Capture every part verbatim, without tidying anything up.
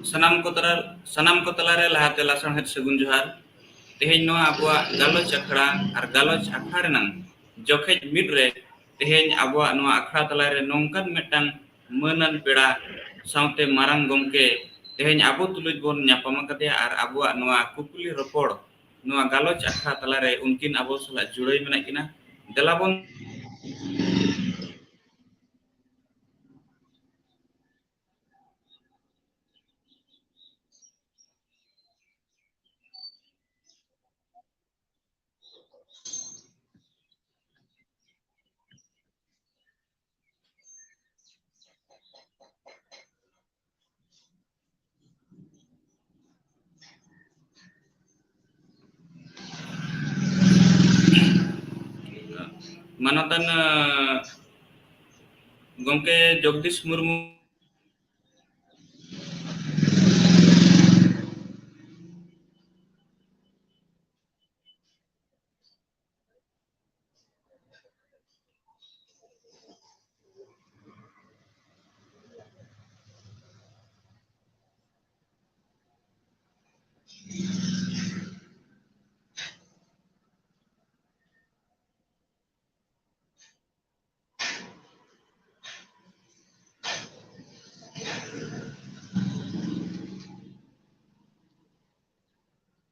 ᱥᱟᱱᱟᱢ ᱠᱚ ᱛᱟᱞᱟ, ᱥᱟᱱᱟᱢ ᱠᱚ ᱛᱟᱞᱟᱨᱮ ᱞᱟᱦᱟᱛᱮ ᱞᱟᱥᱟᱲᱦᱮᱫ ᱥᱟᱹᱜᱩᱱ ᱡᱚᱦᱟᱨ᱾ ᱛᱮᱦᱮᱧ ᱱᱚᱣᱟ ᱟᱵᱚᱣᱟᱜ ᱜᱟᱞᱚᱪ ᱟᱠᱷᱲᱟ ᱟᱨ ᱜᱟᱞᱚᱪ ᱟᱠᱷᱲᱟ ᱨᱮᱱᱟᱝ ᱡᱚᱠᱷᱮᱡ ᱢᱤᱫ ᱨᱮ ᱛᱮᱦᱮᱧ ᱟᱵᱚᱣᱟᱜ ᱱᱚᱣᱟ ᱟᱠᱷᱲᱟ ᱛᱟᱞᱟᱨᱮ ᱱᱚᱝᱠᱟᱱ ᱢᱤᱫᱴᱟᱝ ᱢᱟᱹᱱᱟᱱ ᱯᱮᱲᱟ ᱥᱟᱶᱛᱮ ᱢᱟᱨᱟᱝ ᱜᱚᱢᱠᱮ ᱛᱮᱦᱮᱧ ᱟᱵᱚ ᱛᱩᱞᱩᱡ ᱵᱚᱱ ᱧᱟᱯᱟᱢ ᱟᱠᱟᱫᱮᱭᱟ ᱟᱨ ᱟᱵᱚᱣᱟᱜ ᱱᱚᱣᱟ ᱠᱩᱠᱞᱤ ᱨᱚᱯᱚᱲ ᱱᱚᱣᱟ ᱜᱟᱞᱚᱪ ᱟᱠᱷᱲᱟ ᱛᱟᱞᱟᱨᱮ ᱩᱱᱠᱤᱱ ᱟᱵᱚ ᱥᱟᱞᱟᱜ ᱡᱩᱲᱟᱹᱭ ᱢᱮᱱᱟᱜ ᱠᱤᱱᱟ᱾ ᱫᱮᱞᱟ ᱵᱚᱱ ᱢᱟᱱᱚᱛᱟᱱ, ᱟᱸ, ᱜᱚᱢᱠᱮ ᱡᱚᱜᱽᱫᱤᱥ ᱢᱩᱨᱢᱩ᱾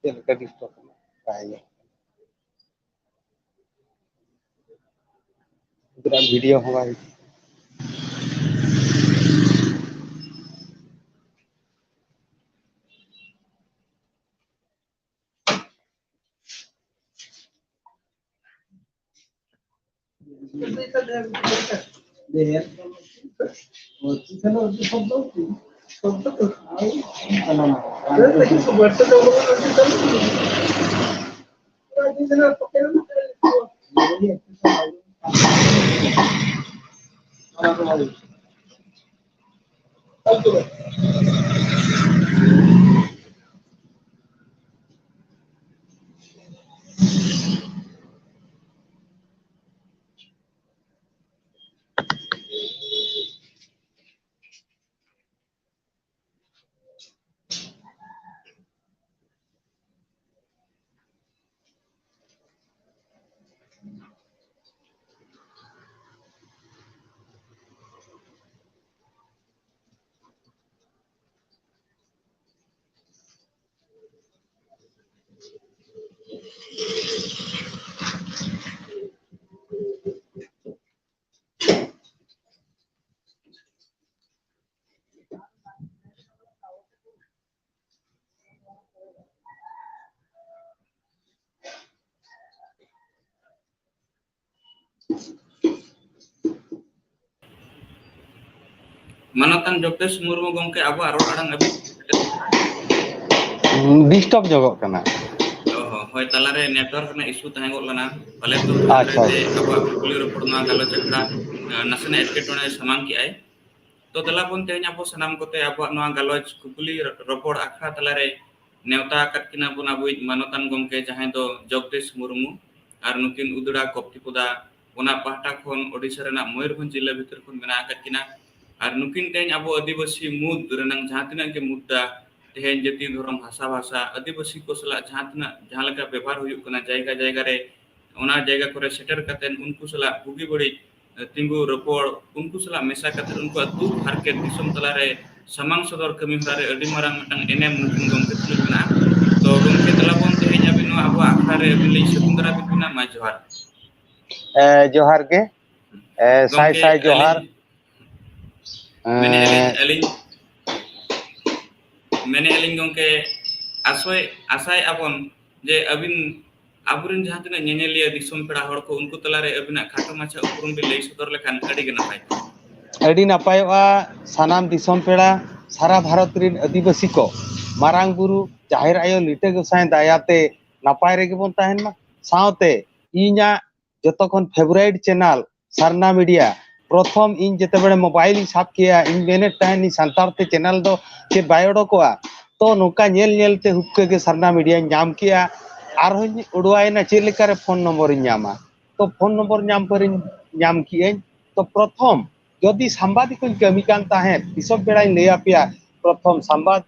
ᱪᱮᱫ ᱞᱮᱠᱟ ᱰᱤᱥᱴᱟᱵ ᱠᱟᱱᱟ? ᱵᱟᱭ ᱧᱮᱞᱚᱜ ᱠᱟᱱᱟ᱾ ᱩᱱᱠᱩᱣᱟᱜ ᱵᱷᱤᱰᱤᱭᱳ ᱦᱚᱸ ᱵᱟᱭ ᱦᱤᱡᱩᱜ ᱠᱟᱱᱟ᱾ ᱢᱟᱱᱚᱛᱟᱱ ᱡᱚᱜᱽᱫᱮᱥ ᱢᱩᱨᱢᱩ ᱜᱚᱢᱠᱮ, ᱟᱵᱚᱣᱟᱜ ᱨᱚᱲ ᱟᱲᱟᱝ ᱟᱹᱵᱤᱱ ᱰᱤᱥᱴᱟᱨᱵ ᱧᱚᱜᱚᱜ ᱠᱟᱱᱟ᱾ ᱚ, ᱦᱳᱭ, ᱛᱟᱞᱟᱨᱮ ᱱᱮᱴᱣᱟᱨᱠ ᱨᱮᱱᱟᱜ ᱤᱥᱩ ᱛᱟᱦᱮᱸ ᱜᱚᱫ ᱞᱮᱱᱟ ᱯᱟᱞᱮ᱾ ᱛᱚ, ᱟᱪᱪᱷᱟ, ᱟᱵᱚᱣᱟᱜ ᱠᱩᱠᱞᱤ ᱨᱚᱯᱚᱲ ᱱᱚᱣᱟ ᱜᱟᱞᱚᱪ ᱟᱠᱷᱲᱟ ᱱᱟᱥᱮᱱᱟᱜ ᱮᱴᱠᱮᱴᱚᱬᱮ ᱥᱟᱢᱟᱝ ᱠᱮᱜᱼᱟᱭ᱾ ᱛᱚ, ᱫᱮᱞᱟ ᱵᱚᱱ ᱛᱮᱦᱮᱧ ᱟᱵᱚ ᱥᱟᱱᱟᱢ ᱠᱚᱛᱮ ᱟᱵᱚᱣᱟᱜ ᱱᱚᱣᱟ ᱜᱟᱞᱚᱪ ᱠᱩᱠᱞᱤ ᱨᱚᱯᱚᱲ ᱟᱠᱷᱲᱟ ᱛᱟᱞᱟᱨᱮ ᱱᱮᱣᱛᱟ ᱟᱠᱟᱫ ᱠᱤᱱᱟ ᱵᱚᱱ ᱟᱵᱚᱭᱤᱡ ᱢᱟᱱᱚᱛᱟᱱ ᱜᱚᱢᱠᱮ, ᱡᱟᱦᱟᱸᱭ ᱫᱚ ᱡᱚᱜᱽᱫᱤᱥ ᱢᱩᱨᱢᱩ, ᱟᱨ ᱱᱩᱠᱤᱱ ᱩᱫᱽᱲᱟ ᱠᱚᱯᱛᱤᱯᱚᱫᱟ, ᱚᱱᱟ ᱯᱟᱦᱴᱟ ᱠᱷᱚᱱ ᱳᱰᱤᱥᱟ ᱨᱮᱱᱟᱜ ᱢᱚᱭᱩᱨᱵᱷᱚᱸᱡᱽ ᱡᱤᱞᱟᱹ ᱵᱷᱤᱛᱤᱨ ᱠᱷᱚᱱ ᱢᱮᱱᱟᱜ ᱟᱠᱟᱫ ᱠᱤᱱᱟ᱾ ᱟᱨ ᱱᱩᱠᱤᱱ ᱛᱮᱦᱮᱧ ᱟᱵᱚ ᱟᱹᱫᱤᱵᱟᱹᱥᱤ ᱢᱩᱫᱽ ᱨᱮᱱᱟᱜ ᱡᱟᱦᱟᱸ ᱛᱤᱱᱟᱹᱜ ᱜᱮ ᱢᱩᱫᱽᱫᱟ, ᱛᱮᱦᱮᱧ ᱡᱟᱹᱛᱤ, ᱫᱷᱚᱨᱚᱢ, ᱵᱷᱟᱥᱟ, ᱵᱷᱟᱥᱟ, ᱟᱹᱫᱤᱵᱟᱹᱥᱤ ᱠᱚ ᱥᱟᱞᱟᱜ ᱡᱟᱦᱟᱸ ᱛᱤᱱᱟᱹᱜ, ᱡᱟᱦᱟᱸ ᱞᱮᱠᱟ ᱵᱮᱵᱷᱟᱨ ᱦᱩᱭᱩᱜ ᱠᱟᱱᱟ ᱡᱟᱭᱜᱟ ᱡᱟᱭᱜᱟ ᱨᱮ, ᱚᱱᱟ ᱡᱟᱭᱜᱟ ᱠᱚᱨᱮ ᱥᱮᱴᱮᱨ ᱠᱟᱛᱮ ᱩᱱᱠᱩ ᱥᱟᱞᱟᱜ ᱵᱩᱜᱤ ᱵᱟᱹᱲᱤᱡ ᱛᱤᱸᱜᱩ ᱨᱚᱯᱚᱲ, ᱩᱱᱠᱩ ᱥᱟᱞᱟᱜ ᱢᱮᱥᱟ ᱠᱟᱛᱮ ᱩᱱᱠᱩᱣᱟᱜ ᱫᱩᱠ ᱦᱟᱨᱠᱮᱛ ᱫᱤᱥᱚᱢ ᱛᱟᱞᱟᱨᱮ ᱥᱟᱢᱟᱝ ᱥᱚᱫᱚᱨ ᱠᱟᱹᱢᱤ ᱦᱚᱨᱟ ᱨᱮ ᱟᱹᱰᱤ ᱢᱟᱨᱟᱝ ᱢᱤᱫᱴᱟᱝ ᱮᱱᱮᱢ ᱱᱩᱠᱤᱱ ᱜᱚᱢᱠᱮ ᱛᱟᱹᱠᱤᱱ ᱢᱮᱱᱟᱜᱼᱟ᱾ ᱛᱚ ᱜᱚᱢᱠᱮ, ᱫᱮᱞᱟ ᱵᱚᱱ ᱛᱮᱦᱮᱧ ᱟᱹᱵᱤᱱ ᱱᱚᱣᱟ ᱟᱵᱚᱣᱟᱜ ᱟᱠᱷᱲᱟ ᱨᱮ ᱟᱹᱵᱤᱱ ᱞᱤᱧ ᱥᱟᱹᱜᱩᱱ ᱫᱟᱨᱟᱢ ᱵᱤᱱ ᱠᱟᱱᱟ᱾ ᱢᱟ ᱡᱚᱦᱟᱨ᱾ ᱮ, ᱡᱚᱦᱟᱨ ᱜᱮ᱾ ᱮ, ᱥᱟᱭ ᱜᱚᱢᱠᱮ, ᱥᱟᱭ ᱡᱚᱦᱟᱨ᱾ ᱟᱹᱞᱤᱧ ᱢᱮᱱᱮᱫᱼᱟ ᱞᱤᱧ, ᱮ, ᱟᱹᱞᱤᱧ ᱢᱮᱱᱮᱫᱼᱟ ᱞᱤᱧ ᱜᱚᱢᱠᱮ, ᱟᱥᱚᱭ ᱟᱥᱟᱭᱮᱫᱼᱟ ᱵᱚᱱ ᱡᱮ ᱟᱹᱵᱤᱱ ᱟᱵᱚᱨᱮᱱ ᱡᱟᱦᱟᱸ ᱛᱤᱱᱟᱹᱜ ᱧᱮᱧᱮᱞᱤᱭᱟᱹ ᱫᱤᱥᱚᱢ ᱯᱮᱲᱟ ᱦᱚᱲ ᱠᱚ, ᱩᱱᱠᱩ ᱛᱟᱞᱟᱨᱮ ᱟᱹᱵᱤᱱᱟᱜ ᱠᱷᱟᱴᱚ ᱢᱟᱪᱷᱟ ᱩᱯᱨᱩᱢ ᱵᱤᱱ ᱞᱟᱹᱭ ᱥᱚᱫᱚᱨ ᱞᱮᱠᱷᱟᱱ ᱟᱹᱰᱤ ᱜᱮ ᱱᱟᱯᱟᱭ ᱠᱚᱜᱼᱟ᱾ ᱟᱹᱰᱤ ᱱᱟᱯᱟᱭᱚᱜᱼᱟ᱾ ᱥᱟᱱᱟᱢ ᱫᱤᱥᱚᱢ ᱯᱮᱲᱟ, ᱥᱟᱨᱟ ᱵᱷᱟᱨᱚᱛ ᱨᱤᱱ ᱟᱹᱫᱤᱵᱟᱹᱥᱤ ᱠᱚ, ᱢᱟᱨᱟᱝ ᱵᱩᱨᱩ, ᱡᱟᱦᱮᱨ ᱟᱭᱳ, ᱞᱤᱴᱟᱹ ᱜᱚᱸᱥᱟᱭ ᱫᱟᱭᱟᱛᱮ ᱱᱟᱯᱟᱭ ᱨᱮᱜᱮ ᱵᱚᱱ ᱛᱟᱦᱮᱱ ᱢᱟ᱾ ᱥᱟᱶᱛᱮ ᱤᱧᱟᱹᱜ ᱡᱚᱛᱚ ᱠᱷᱚᱱ ᱯᱷᱮᱵᱟᱨᱟᱭᱤᱴ ᱪᱮᱱᱟᱞ ᱥᱟᱨᱱᱟ ᱢᱤᱰᱤᱭᱟ, ᱯᱨᱚᱛᱷᱚᱢ ᱤᱧ ᱡᱮᱛᱮ ᱵᱮᱲᱮ ᱢᱳᱵᱟᱭᱤᱞ ᱤᱧ ᱥᱟᱵ ᱠᱮᱜᱼᱟ, ᱤᱧ ᱢᱮᱱᱮᱫ ᱛᱟᱦᱮᱱᱤᱧ ᱥᱟᱱᱛᱟᱲ ᱛᱮ ᱪᱮᱱᱮᱞ ᱫᱚ ᱪᱮᱫ ᱵᱟᱭ ᱚᱰᱚᱠᱚᱜᱼᱟ? ᱛᱚ ᱱᱚᱝᱠᱟ ᱧᱮᱞ ᱧᱮᱞ ᱛᱮ ᱦᱩᱯᱠᱟᱹ ᱜᱮ ᱥᱟᱨᱱᱟ ᱢᱤᱰᱤᱭᱟᱧ ᱧᱟᱢ ᱠᱮᱜᱼᱟ᱾ ᱟᱨᱦᱚᱸᱧ ᱩᱰᱩᱣᱟᱭᱮᱱᱟ ᱪᱮᱫ ᱞᱮᱠᱟᱨᱮ ᱯᱷᱳᱱ ᱱᱚᱢᱵᱚᱨᱤᱧ ᱧᱟᱢᱟ᱾ ᱛᱚ ᱯᱷᱳᱱ ᱱᱚᱢᱵᱚᱨ ᱧᱟᱢ ᱯᱚᱨᱮᱧ ᱧᱟᱢ ᱠᱮᱜᱼᱟᱹᱧ᱾ ᱛᱚ ᱯᱨᱚᱛᱷᱚᱢ ᱡᱩᱫᱤ ᱥᱟᱢᱵᱟᱫᱤᱠ ᱠᱚᱧ ᱠᱟᱹᱢᱤ ᱠᱟᱱ ᱛᱟᱦᱮᱸᱫ, ᱫᱤᱥᱚᱢ ᱯᱮᱲᱟᱧ ᱞᱟᱹᱭ ᱟᱯᱮᱭᱟ, ᱯᱨᱚᱛᱷᱚᱢ ᱥᱟᱢᱵᱟᱫ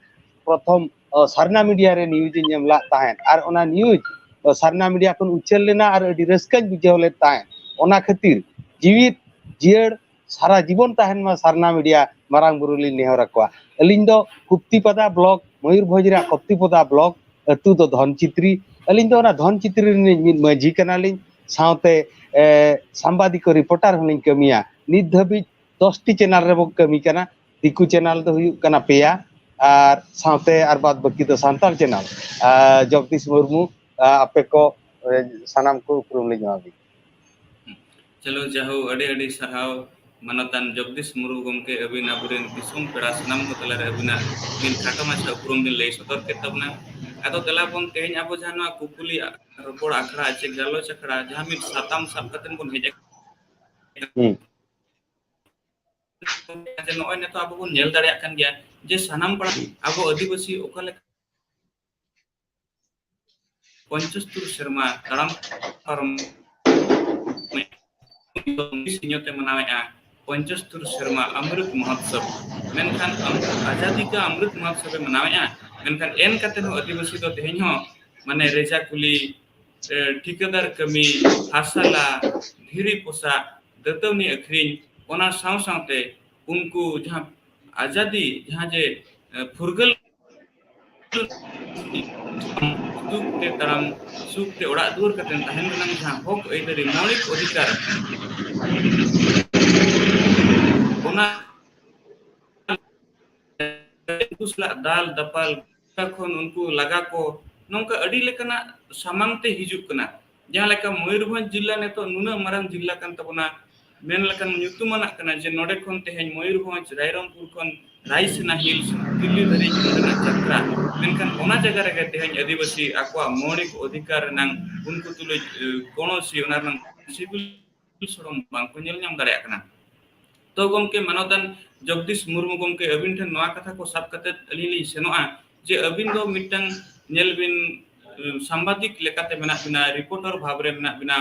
ᱯᱨᱚᱛᱷᱚᱢ ᱚ, ᱥᱟᱨᱱᱟ ᱢᱤᱰᱤᱭᱟ ᱨᱮ ᱱᱤᱭᱩᱡᱽ ᱤᱧ ᱮᱢ ᱞᱟᱜ ᱛᱟᱦᱮᱸᱫ, ᱟᱨ ᱚᱱᱟ ᱱᱤᱭᱩᱡᱽ ᱚ, ᱥᱟᱨᱱᱟ ᱢᱤᱰᱤᱭᱟ ᱠᱷᱚᱱ ᱩᱪᱷᱟᱹᱞ ᱞᱮᱱᱟ ᱟᱨ ᱟᱹᱰᱤ ᱨᱟᱹᱥᱠᱟᱹᱧ ᱵᱩᱡᱷᱟᱹᱣ ᱞᱮᱫ ᱛᱟᱦᱮᱸᱫ᱾ ᱚᱱᱟ ᱠᱷᱟᱹᱛᱤᱨ ᱡᱤᱣᱤᱫ ᱡᱤᱭᱟᱹᱲ ᱥᱟᱨᱟ ᱡᱤᱵᱚᱱ ᱛᱟᱦᱮᱱ ᱢᱟ ᱥᱟᱨᱱᱟ ᱢᱤᱰᱤᱭᱟ, ᱢᱟᱨᱟᱝ ᱵᱩᱨᱩ ᱞᱤᱧ ᱱᱮᱦᱚᱨ ᱟᱠᱚᱣᱟ᱾ ᱟᱹᱞᱤᱧ ᱫᱚ ᱠᱚᱯᱛᱤᱯᱟᱫᱟ ᱵᱞᱚᱠ, ᱢᱚᱭᱩᱨᱵᱷᱚᱸᱡᱽ ᱨᱮᱭᱟᱜ ᱠᱚᱯᱛᱤᱯᱟᱫᱟ ᱵᱞᱚᱠ, ᱟᱹᱛᱩ ᱫᱚ ᱫᱷᱚᱱᱪᱤᱛᱨᱤ᱾ ᱟᱹᱞᱤᱧ ᱫᱚ ᱚᱱᱟ ᱫᱷᱚᱱᱪᱤᱛᱨᱤ ᱨᱤᱱᱤᱡ ᱢᱤᱫ ᱢᱟᱹᱡᱷᱤ ᱠᱟᱱᱟᱞᱤᱧ, ᱥᱟᱶᱛᱮ ᱮ, ᱥᱟᱢᱵᱟᱫᱤᱠ ᱨᱤᱯᱳᱨᱴᱟᱨ ᱦᱚᱸᱞᱤᱧ ᱠᱟᱹᱢᱤᱭᱟ᱾ ᱱᱤᱛ ᱫᱷᱟᱹᱵᱤᱡ ᱫᱚᱥᱴᱤ ᱪᱮᱱᱮᱞ ᱨᱮᱵᱚ ᱠᱟᱹᱢᱤ ᱠᱟᱱᱟ᱾ ᱫᱤᱠᱩ ᱪᱮᱱᱮᱞ ᱫᱚ ᱦᱩᱭᱩᱜ ᱠᱟᱱᱟ ᱯᱮᱭᱟ, ᱟᱨ ᱥᱟᱶᱛᱮ ᱟᱨ ᱵᱟᱫ ᱵᱟᱹᱠᱤ ᱫᱚ ᱥᱟᱱᱛᱟᱲ ᱪᱮᱱᱮᱞ᱾ ᱟᱨ ᱡᱚᱜᱽᱫᱤᱥ ᱢᱩᱨᱢᱩ, ᱟᱨ ᱟᱯᱮ ᱠᱚ, ᱮ, ᱥᱟᱱᱟᱢ ᱠᱚ ᱩᱯᱨᱩᱢ ᱞᱤᱧ ᱮᱢᱟ ᱵᱤᱱ᱾ ᱪᱚᱞᱚ, ᱡᱟᱦᱳ, ᱟᱹᱰᱤ ᱟᱹᱰᱤ ᱥᱟᱨᱦᱟᱣ᱾ ᱢᱟᱱᱚᱛᱟᱱ ᱡᱚᱜᱽᱫᱤᱥ ᱢᱩᱨᱢᱩ ᱜᱚᱢᱠᱮ, ᱟᱹᱵᱤᱱ ᱟᱵᱚᱨᱮᱱ ᱫᱤᱥᱚᱢ ᱯᱮᱲᱟ ᱥᱟᱱᱟᱢ ᱠᱚ ᱛᱟᱞᱟᱨᱮ ᱟᱹᱵᱤᱱᱟᱜ ᱢᱤᱫ ᱠᱷᱟᱴᱚ ᱢᱟᱪᱷᱟ ᱩᱯᱨᱩᱢ ᱵᱤᱱ ᱞᱟᱹᱭ ᱥᱚᱫᱚᱨ ᱠᱮᱫ ᱛᱟᱵᱚᱱᱟ᱾ ᱟᱫᱚ ᱫᱮᱞᱟ ᱵᱚᱱ, ᱛᱮᱦᱮᱧ ᱟᱵᱚ ᱡᱟᱦᱟᱸ ᱱᱚᱣᱟ ᱠᱩᱠᱞᱤ ᱨᱚᱯᱚᱲ ᱟᱠᱷᱲᱟ ᱪᱮ ᱜᱟᱞᱚᱪ ᱟᱠᱷᱲᱟ ᱡᱟᱦᱟᱸ ᱢᱤᱫ ᱥᱟᱛᱟᱢ ᱥᱟᱵ ᱠᱟᱛᱮ ᱵᱚᱱ ᱦᱮᱡ ᱟᱠᱟᱱᱟ, ᱦᱩᱸ᱾ ᱡᱮ ᱱᱚᱜᱼᱚᱭ ᱱᱤᱛᱚᱜ ᱟᱵᱚ ᱵᱚᱱ ᱧᱮᱞ ᱫᱟᱲᱮᱭᱟᱜ ᱠᱟᱱ ᱜᱮᱭᱟ ᱡᱮ ᱥᱟᱱᱟᱢ ᱯᱟᱲᱟ ᱟᱵᱚ ᱟᱹᱫᱤᱵᱟᱹᱥᱤ ᱚᱠᱟ ᱞᱮᱠᱟ ᱯᱚᱧᱪᱚᱥᱛᱩᱨ ᱥᱮᱨᱢᱟ ᱛᱟᱲᱟᱢ ᱯᱟᱨᱚᱢ ᱥᱤᱧᱚᱛ ᱮ ᱢᱟᱱᱟᱣᱮᱫᱼᱟ ᱯᱚᱧᱪᱚᱥᱛᱩᱨ ᱥᱮᱨᱢᱟ ᱚᱢᱨᱤᱛ ᱢᱚᱦᱳᱛᱥᱚᱵ, ᱢᱮᱱᱠᱷᱟᱱ ᱟᱢ-, ᱟᱡᱟᱫᱤ ᱠᱟ ᱚᱢᱨᱤᱛ ᱢᱚᱦᱳᱛᱥᱚᱵ ᱮ ᱢᱟᱱᱟᱣᱮᱫᱼᱟ, ᱢᱮᱱᱠᱷᱟᱱ ᱮᱱ ᱠᱟᱛᱮ ᱦᱚᱸ ᱟᱹᱫᱤᱵᱟᱹᱥᱤ ᱫᱚ ᱛᱮᱦᱮᱧ ᱦᱚᱸ ᱢᱟᱱᱮ ᱨᱮᱡᱟ ᱠᱩᱞᱤ, ᱮ, ᱴᱷᱤᱠᱟᱹᱫᱟᱨ ᱠᱟᱹᱢᱤ, ᱦᱟᱥᱟ ᱞᱟ, ᱫᱷᱤᱨᱤ ᱯᱚᱥᱟᱜ, ᱫᱟᱹᱛᱟᱹᱣᱱᱤ ᱟᱹᱠᱷᱨᱤᱧ, ᱚᱱᱟ ᱥᱟᱶ ᱥᱟᱶᱛᱮ ᱩᱱᱠᱩ ᱡᱟᱦᱟᱸ ᱟᱡᱟᱫᱤ, ᱡᱟᱦᱟᱸ ᱡᱮ, ᱮ, ᱯᱷᱩᱨᱜᱟᱹᱞ ᱥᱩᱠ ᱛᱮ ᱛᱟᱲᱟᱢ, ᱥᱩᱠ ᱛᱮ ᱚᱲᱟᱜ ᱫᱩᱣᱟᱹᱨ ᱠᱟᱛᱮ ᱛᱟᱦᱮᱱ ᱨᱮᱱᱟᱜ ᱡᱟᱦᱟᱸ ᱦᱚᱠ ᱟᱹᱭᱫᱟᱹᱨᱤ, ᱢᱳᱣᱞᱤᱠ ᱚᱫᱷᱤᱠᱟᱨ, ᱚᱱᱟ ᱩᱱᱠᱩ ᱥᱟᱞᱟᱜ ᱫᱟᱞ ᱫᱟᱯᱟᱞ ᱠᱷᱚᱱ ᱩᱱᱠᱩ ᱞᱟᱜᱟ ᱠᱚ, ᱱᱚᱝᱠᱟ ᱟᱹᱰᱤ ᱞᱮᱠᱟᱱᱟᱜ ᱥᱟᱢᱟᱝ ᱛᱮ ᱦᱤᱡᱩᱜ ᱠᱟᱱᱟ᱾ ᱡᱟᱦᱟᱸ ᱞᱮᱠᱟ ᱢᱚᱭᱩᱨᱵᱷᱚᱸᱡᱽ ᱡᱤᱞᱟ ᱱᱤᱛᱚᱜ ᱱᱩᱱᱟᱹᱜ ᱢᱟᱨᱟᱝ ᱡᱤᱞᱟ ᱠᱟᱱ ᱛᱟᱵᱚᱱᱟ, ᱢᱮᱱ ᱞᱮᱠᱷᱟᱱ ᱧᱩᱛᱩᱢᱟᱱᱟᱜ ᱠᱟᱱᱟ ᱡᱮ ᱱᱚᱰᱮ ᱠᱷᱚᱱ ᱛᱮᱦᱮᱧ ᱢᱚᱭᱩᱨᱵᱷᱚᱸᱡᱽ, ᱨᱟᱭᱨᱚᱝᱯᱩᱨ ᱠᱷᱚᱱ ᱨᱟᱭᱥᱮᱱᱟ ᱦᱤᱞᱥ, ᱫᱤᱞᱞᱤ ᱫᱷᱟᱹᱨᱤᱡ ᱱᱚᱰᱮᱱᱟᱜ ᱡᱟᱛᱨᱟ᱾ ᱢᱮᱱᱠᱷᱟᱱ ᱚᱱᱟ ᱡᱟᱭᱜᱟ ᱨᱮᱜᱮ ᱛᱮᱦᱮᱧ ᱟᱹᱫᱤᱵᱟᱹᱥᱤ ᱟᱠᱚᱣᱟᱜ ᱢᱳᱣᱞᱤᱠ ᱚᱫᱷᱤᱠᱟᱨ ᱨᱮᱱᱟᱜ ᱩᱱᱠᱩ ᱛᱩᱞᱩᱡ, ᱮ, ᱜᱚᱲᱚ ᱥᱮ ᱚᱱᱟ ᱨᱮᱱᱟᱜ ᱥᱤᱵᱤᱞ ᱥᱚᱲᱚᱢ ᱵᱟᱝᱠᱚ ᱧᱮᱞ ᱧᱟᱢ ᱫᱟᱲᱮᱭᱟᱜ ᱠᱟᱱᱟ᱾ ᱛᱚ ᱜᱚᱢᱠᱮ, ᱢᱟᱱᱚᱛᱟᱱ ᱡᱚᱜᱽᱫᱤᱥ ᱢᱩᱨᱢᱩ ᱜᱚᱢᱠᱮ, ᱟᱹᱵᱤᱱ ᱴᱷᱮᱱ ᱱᱚᱣᱟ ᱠᱟᱛᱷᱟ ᱠᱚ ᱥᱟᱵ ᱠᱟᱛᱮ ᱟᱹᱞᱤᱧ ᱞᱤᱧ ᱥᱮᱱᱚᱜᱼᱟ ᱡᱮ ᱟᱹᱵᱤᱱ ᱫᱚ ᱢᱤᱫᱴᱟᱝ, ᱧᱮᱞ ᱵᱤᱱ, ᱩᱢ, ᱥᱟᱢᱵᱟᱫᱤᱠ ᱞᱮᱠᱟᱛᱮ ᱢᱮᱱᱟᱜ ᱵᱤᱱᱟ, ᱨᱤᱯᱳᱨᱴᱟᱨ ᱵᱷᱟᱵᱽ ᱨᱮ ᱢᱮᱱᱟᱜ ᱵᱤᱱᱟ,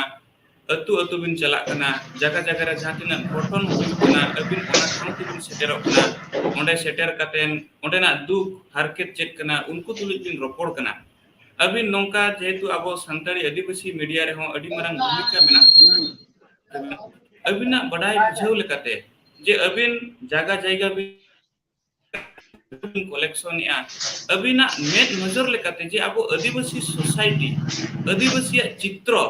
ᱟᱹᱛᱩ ᱟᱹᱛᱩ ᱵᱤᱱ ᱪᱟᱞᱟᱜ ᱠᱟᱱᱟ, ᱡᱟᱭᱜᱟ ᱡᱟᱭᱜᱟ ᱨᱮ ᱡᱟᱦᱟᱸ ᱛᱤᱱᱟᱹᱜ ᱜᱷᱚᱴᱚᱱ ᱦᱩᱭᱩᱜ ᱠᱟᱱᱟ, ᱟᱹᱵᱤᱱ ᱚᱱᱟ ᱴᱷᱟᱶ ᱛᱮᱵᱤᱱ ᱥᱮᱴᱮᱨᱚᱜ ᱠᱟᱱᱟ᱾ ᱚᱸᱰᱮ ᱥᱮᱴᱮᱨ ᱠᱟᱛᱮ ᱚᱸᱰᱮᱱᱟᱜ ᱫᱩᱠ ᱦᱟᱨᱠᱮᱛ ᱪᱮᱫ ᱠᱟᱱᱟ, ᱩᱱᱠᱩ ᱛᱩᱞᱩᱡ ᱵᱤᱱ ᱨᱚᱯᱚᱲ ᱠᱟᱱᱟ᱾ ᱟᱹᱵᱤᱱ ᱱᱚᱝᱠᱟ ᱡᱮᱦᱮᱛᱩ ᱟᱵᱚ ᱥᱟᱱᱛᱟᱲᱤ ᱟᱹᱫᱤᱵᱟᱹᱥᱤ ᱢᱤᱰᱤᱭᱟ ᱨᱮᱦᱚᱸ ᱟᱹᱰᱤ ᱢᱟᱨᱟᱝ ᱵᱷᱩᱢᱤᱠᱟ ᱢᱮᱱᱟᱜ ᱛᱟᱵᱤᱱᱟ, ᱟᱹᱵᱤᱱᱟᱜ ᱵᱟᱰᱟᱭ ᱵᱩᱡᱷᱟᱹᱣ ᱞᱮᱠᱟᱛᱮ ᱡᱮ ᱟᱹᱵᱤᱱ ᱡᱟᱭᱜᱟ ᱡᱟᱭᱜᱟ ᱵᱤᱱ ᱠᱚᱞᱮᱠᱥᱚᱱᱮᱜᱼᱟ, ᱟᱹᱵᱤᱱᱟᱜ ᱢᱮᱫ ᱱᱚᱡᱚᱨ ᱞᱮᱠᱟᱛᱮ ᱡᱮ ᱟᱵᱚ ᱟᱹᱫᱤᱵᱟᱹᱥᱤ ᱥᱳᱥᱟᱭᱴᱤ, ᱟᱹᱫᱤᱵᱟᱹᱥᱤᱭᱟᱜ ᱪᱤᱛᱨᱚ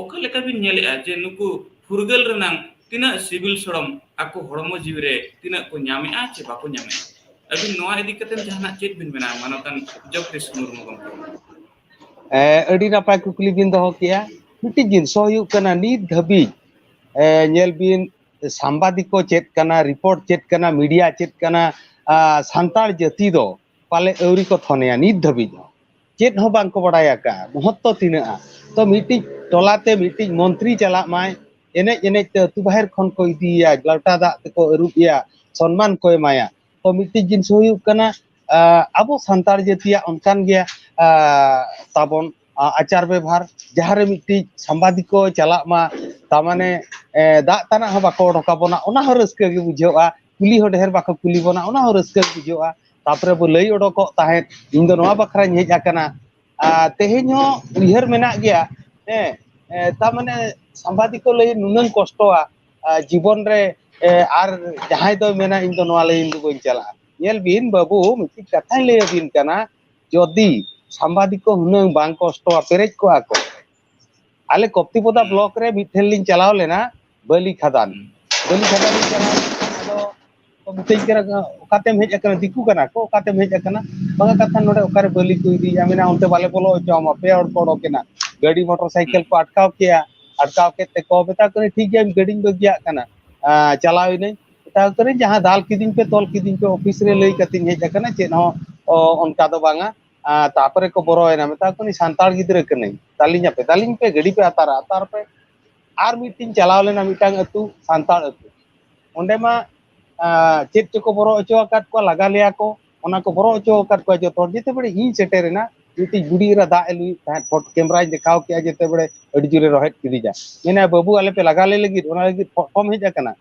ᱚᱠᱟ ᱞᱮᱠᱟ ᱵᱤᱱ ᱧᱮᱞᱮᱜᱼᱟ ᱡᱮ ᱱᱩᱠᱩ ᱯᱷᱩᱨᱜᱟᱹᱞ ᱨᱮᱱᱟᱝ ᱛᱤᱱᱟᱹᱜ ᱥᱤᱵᱤᱞ ᱥᱚᱲᱚᱢ ᱟᱠᱚ ᱦᱚᱲᱢᱚ ᱡᱤᱣᱤ ᱨᱮ ᱛᱤᱱᱟᱹᱜ ᱠᱚ ᱧᱟᱢᱮᱜᱼᱟ ᱪᱮ ᱵᱟᱠᱚ ᱧᱟᱢᱮᱜᱼᱟ? ᱟᱹᱵᱤᱱ ᱱᱚᱣᱟ ᱤᱫᱤ ᱠᱟᱛᱮ ᱡᱟᱦᱟᱱᱟᱜ ᱪᱮᱫ ᱵᱤᱱ ᱢᱮᱱᱟ, ᱢᱟᱱᱚᱛᱟᱱ ᱡᱚᱜᱽᱫᱤᱥ ᱢᱩᱨᱢᱩ ᱜᱚᱢᱠᱮ? ᱮ, ᱟᱹᱰᱤ ᱱᱟᱯᱟᱭ ᱠᱩᱠᱞᱤ ᱵᱤᱱ ᱫᱚᱦᱚ ᱠᱮᱜᱼᱟ᱾ ᱢᱤᱫᱴᱤᱡ ᱡᱤᱱᱤᱥ ᱦᱚᱸ ᱦᱩᱭᱩᱜ ᱠᱟᱱᱟ, ᱱᱤᱛ ᱫᱷᱟᱹᱵᱤᱡ, ᱮ, ᱧᱮᱞ ᱵᱤᱱ, ᱥᱟᱢᱵᱟᱫᱤᱠᱚ ᱪᱮᱫ ᱠᱟᱱᱟ, ᱨᱤᱯᱳᱨᱴ ᱪᱮᱫ ᱠᱟᱱᱟ, ᱢᱤᱰᱤᱭᱟ ᱪᱮᱫ ᱠᱟᱱᱟ, ᱟᱨ ᱥᱟᱱᱛᱟᱲ ᱡᱟᱹᱛᱤ ᱫᱚ ᱯᱟᱞᱮ ᱟᱹᱣᱨᱤ ᱠᱚ ᱛᱷᱚᱱᱮᱭᱟ ᱱᱤᱛ ᱫᱷᱟᱹᱵᱤᱡ ᱦᱚᱸ᱾ ᱪᱮᱫ ᱦᱚᱸ ᱵᱟᱝ ᱠᱚ ᱵᱟᱲᱟᱭ ᱟᱠᱟᱫᱼᱟ, ᱢᱚᱦᱚᱛᱛᱚ ᱛᱤᱱᱟᱹᱜᱼᱟ᱾ ᱛᱚ ᱢᱤᱫᱴᱤᱡ ᱴᱚᱞᱟ ᱛᱮ ᱢᱤᱫᱴᱤᱡ ᱢᱚᱱᱛᱨᱤ ᱪᱟᱞᱟᱜ ᱢᱟᱭ, ᱮᱱᱮᱡ ᱮᱱᱮᱡ ᱛᱮ ᱟᱹᱛᱩ ᱵᱟᱦᱮᱨ ᱠᱷᱚᱱ ᱠᱚ ᱤᱫᱤᱭᱮᱭᱟ, ᱞᱚᱴᱟ ᱫᱟᱜ ᱛᱮᱠᱚ ᱟᱹᱨᱩᱵ ᱮᱭᱟ, ᱥᱚᱱᱢᱟᱱ ᱠᱚ ᱮᱢᱟᱭᱟ᱾ ᱛᱚ ᱢᱤᱫᱴᱤᱡ ᱡᱤᱱᱤᱥ ᱦᱩᱭᱩᱜ ᱠᱟᱱᱟ, ᱟᱸ, ᱟᱵᱚ ᱥᱟᱱᱛᱟᱲ ᱡᱟᱹᱛᱤᱭᱟᱜ ᱚᱱᱠᱟᱱ ᱜᱮ, ᱟᱸ, ᱛᱟᱵᱚᱱ, ᱟᱸ, ᱟᱪᱟᱨ ᱵᱮᱵᱷᱟᱨ, ᱡᱟᱦᱟᱸ ᱨᱮ ᱢᱤᱫᱴᱤᱡ ᱥᱟᱢᱵᱟᱫᱤᱠᱚ ᱪᱟᱞᱟᱜ ᱢᱟ, ᱛᱟᱨ ᱢᱟᱱᱮ, ᱮ, ᱫᱟᱜ ᱛᱟᱱᱟᱜ ᱦᱚᱸ ᱵᱟᱠᱚ ᱚᱰᱚᱠ ᱟᱵᱚᱱᱟ, ᱚᱱᱟ ᱦᱚᱸ ᱨᱟᱹᱥᱠᱟᱹ ᱜᱮ ᱵᱩᱡᱷᱟᱹᱜᱼᱟ᱾ ᱠᱩᱞᱤ ᱦᱚᱸ ᱰᱷᱮᱨ ᱵᱟᱠᱚ ᱠᱩᱞᱤ ᱵᱚᱱᱟ, ᱚᱱᱟ ᱦᱚᱸ ᱨᱟᱹᱥᱠᱟᱹ ᱜᱮ ᱵᱩᱡᱷᱟᱹᱜᱼᱟ᱾ ᱛᱟᱨᱯᱚᱨᱮ ᱵᱚ ᱞᱟᱹᱭ ᱚᱰᱚᱠᱚᱜ ᱛᱟᱦᱮᱸᱫ, "ᱤᱧ ᱫᱚ ᱱᱚᱣᱟ ᱵᱟᱠᱷᱨᱟᱧ ᱦᱮᱡ ᱟᱠᱟᱱᱟ᱾" ᱟᱨ ᱛᱮᱦᱮᱧ ᱦᱚᱸ ᱩᱭᱦᱟᱹᱨ ᱢᱮᱱᱟᱜ ᱜᱮᱭᱟ, ᱦᱮᱸ, ᱮ, ᱛᱟᱨ ᱢᱟᱱᱮ ᱥᱟᱢᱵᱟᱫᱤᱠᱚ ᱞᱟᱹᱭ ᱱᱩᱱᱟᱹᱝ ᱠᱚᱥᱴᱚᱣᱟ, ᱟ, ᱡᱤᱵᱚᱱ ᱨᱮ, ᱮ, ᱟᱨ ᱡᱟᱦᱟᱸᱭ ᱫᱚᱭ ᱢᱮᱱᱟ, "ᱤᱧ ᱫᱚ ᱱᱚᱣᱟ ᱞᱟᱹᱭᱤᱱ ᱫᱚ ᱵᱟᱹᱧ ᱪᱟᱞᱟᱜᱼᱟ᱾" ᱧᱮᱞ ᱵᱤᱱ ᱵᱟᱹᱵᱩ, ᱢᱤᱫᱴᱤᱡ ᱠᱟᱛᱷᱟᱧ ᱞᱟᱹᱭ ᱟᱹᱵᱤᱱ ᱠᱟᱱᱟ, ᱡᱩᱫᱤ ᱥᱟᱢᱵᱟᱫᱤᱠᱚ ᱦᱩᱱᱟᱹᱝ ᱵᱟᱝ ᱠᱚᱥᱴᱚᱣᱟ, ᱯᱮᱨᱮᱡ ᱠᱚᱜᱼᱟ ᱠᱚ᱾ ᱟᱞᱮ ᱠᱚᱯᱛᱤᱯᱚᱫᱟ ᱵᱞᱚᱠ ᱨᱮ ᱢᱤᱫ ᱴᱷᱮᱱ ᱞᱤᱧ ᱪᱟᱞᱟᱣ ᱞᱮᱱᱟ, ᱵᱟᱹᱞᱤ ᱠᱷᱟᱫᱟᱱ᱾ ᱵᱟᱹᱞᱤ ᱠᱷᱟᱫᱟᱱ ᱞᱤᱧ ᱪᱟᱞᱟᱣ ᱞᱮᱱᱟ, ᱟᱫᱚ ᱠᱚ ᱢᱤᱛᱟᱹᱧ ᱠᱟᱱᱟ, "ᱚᱠᱟᱛᱮᱢ ᱦᱮᱡ ᱟᱠᱟᱱᱟ? ᱫᱤᱠᱩ ᱠᱟᱱᱟ ᱠᱚ, ᱚᱠᱟᱛᱮᱢ ᱦᱮᱡ ᱟᱠᱟᱱᱟ?" "ᱵᱟᱝᱟ ᱠᱟᱛᱷᱟ, ᱱᱚᱰᱮ ᱚᱠᱟᱨᱮ ᱵᱟᱹᱞᱤ ᱠᱚ ᱤᱫᱤᱭᱮᱫᱼᱟ?" ᱢᱮᱱᱟ, "ᱚᱱᱛᱮ ᱵᱟᱞᱮ ᱵᱚᱞᱚ ᱦᱚᱪᱚᱣᱟᱢᱟ, ᱯᱮ ᱦᱚᱲ ᱠᱚ ᱚᱰᱚᱠ ᱮᱱᱟ, ᱜᱟᱹᱰᱤ ᱢᱚᱴᱚᱨ ᱥᱟᱭᱠᱮᱞ ᱠᱚ ᱟᱴᱠᱟᱣ ᱠᱮᱜᱼᱟ, ᱟᱴᱠᱟᱣ ᱠᱮᱫ ᱛᱮᱠᱚ ᱢᱮᱛᱟ ᱠᱚ ᱠᱟᱹᱱᱟᱹᱧ, 'ᱴᱷᱤᱠ ᱜᱮᱭᱟ, ᱤᱧ ᱜᱟᱹᱰᱤᱧ ᱵᱟᱹᱜᱤᱭᱟᱜ ᱠᱟᱱᱟ, ᱟᱸ, ᱪᱟᱞᱟᱣ ᱮᱱᱟᱹᱧ.' ᱢᱮᱛᱟ ᱠᱚ ᱠᱟᱹᱱᱟᱹᱧ, 'ᱡᱟᱦᱟᱸ ᱫᱟᱞ ᱠᱤᱫᱤᱧ ᱯᱮ, ᱛᱚᱞ ᱠᱤᱫᱤᱧ ᱯᱮ, ᱚᱯᱷᱤᱥ ᱨᱮ ᱞᱟᱹᱭ ᱠᱟᱛᱮᱧ ᱦᱮᱡ ᱟᱠᱟᱱᱟ, ᱪᱮᱫ ᱦᱚᱸ, ᱚ, ᱚᱱᱠᱟ ᱫᱚ ᱵᱟᱝᱟ᱾ ᱟᱸ, ᱛᱟᱨᱯᱚᱨᱮ ᱠᱚ ᱵᱚᱨᱚᱭᱮᱱᱟ, ᱢᱮᱛᱟ ᱠᱚ ᱠᱟᱹᱱᱟᱹᱧ, 'ᱥᱟᱱᱛᱟᱲ ᱜᱤᱫᱽᱨᱟᱹ ᱠᱟᱹᱱᱟᱹᱧ, ᱫᱟᱞᱤᱧ ᱟᱯᱮ, ᱫᱟᱞᱤᱧ ᱯᱮ, ᱜᱟᱹᱰᱤ ᱯᱮ ᱟᱛᱟᱨᱟ, ᱟᱛᱟᱨ ᱯᱮ.'" ᱟᱨ ᱢᱤᱫᱴᱤᱧ ᱪᱟᱞᱟᱣ ᱞᱮᱱᱟ ᱢᱤᱫᱴᱟᱝ ᱟᱹᱛᱩ, ᱥᱟᱱᱛᱟᱲ ᱟᱹᱛᱩ, ᱚᱸᱰᱮ ᱢᱟ, ᱟᱸ, ᱪᱮᱫ ᱪᱚᱠᱚ ᱵᱚᱨᱚ ᱦᱚᱪᱚ ᱟᱠᱟᱫ ᱠᱚᱣᱟ, ᱞᱟᱜᱟ ᱞᱮᱭᱟ ᱠᱚ, ᱚᱱᱟ ᱠᱚ ᱵᱚᱨᱚ ᱦᱚᱪᱚ ᱟᱠᱟᱫ ᱠᱚᱣᱟ ᱡᱚᱛᱚ ᱦᱚᱲ᱾ ᱡᱮᱛᱮ ᱵᱮᱲᱮ ᱤᱧ ᱥᱮᱴᱮᱨᱮᱱᱟ, ᱢᱤᱫᱴᱤᱡ ᱵᱩᱰᱷᱤ ᱮᱨᱟ ᱫᱟᱜ ᱮ ᱞᱩᱭᱮᱫ ᱛᱟᱦᱮᱸᱫ, ᱯᱷᱳᱴ-, ᱠᱮᱢᱨᱟᱧ ᱫᱮᱠᱷᱟᱣ ᱠᱮᱜᱼᱟ, ᱡᱮᱛᱮ ᱵᱮᱲᱮ ᱟᱹᱰᱤ ᱡᱳᱨᱮ ᱨᱚᱦᱮᱫ ᱠᱤᱫᱤᱧᱟ᱾ ᱢᱮᱱᱟ, "ᱵᱟᱹᱵᱩ, ᱟᱞᱮ ᱯᱮ ᱞᱟᱜᱟ ᱞᱮ ᱞᱟᱹᱜᱤᱫ, ᱚᱱᱟ ᱞᱟᱹᱜᱤᱫ ᱯᱷᱳᱴᱳᱢ ᱦᱮᱡ ᱟᱠᱟᱱᱟ?"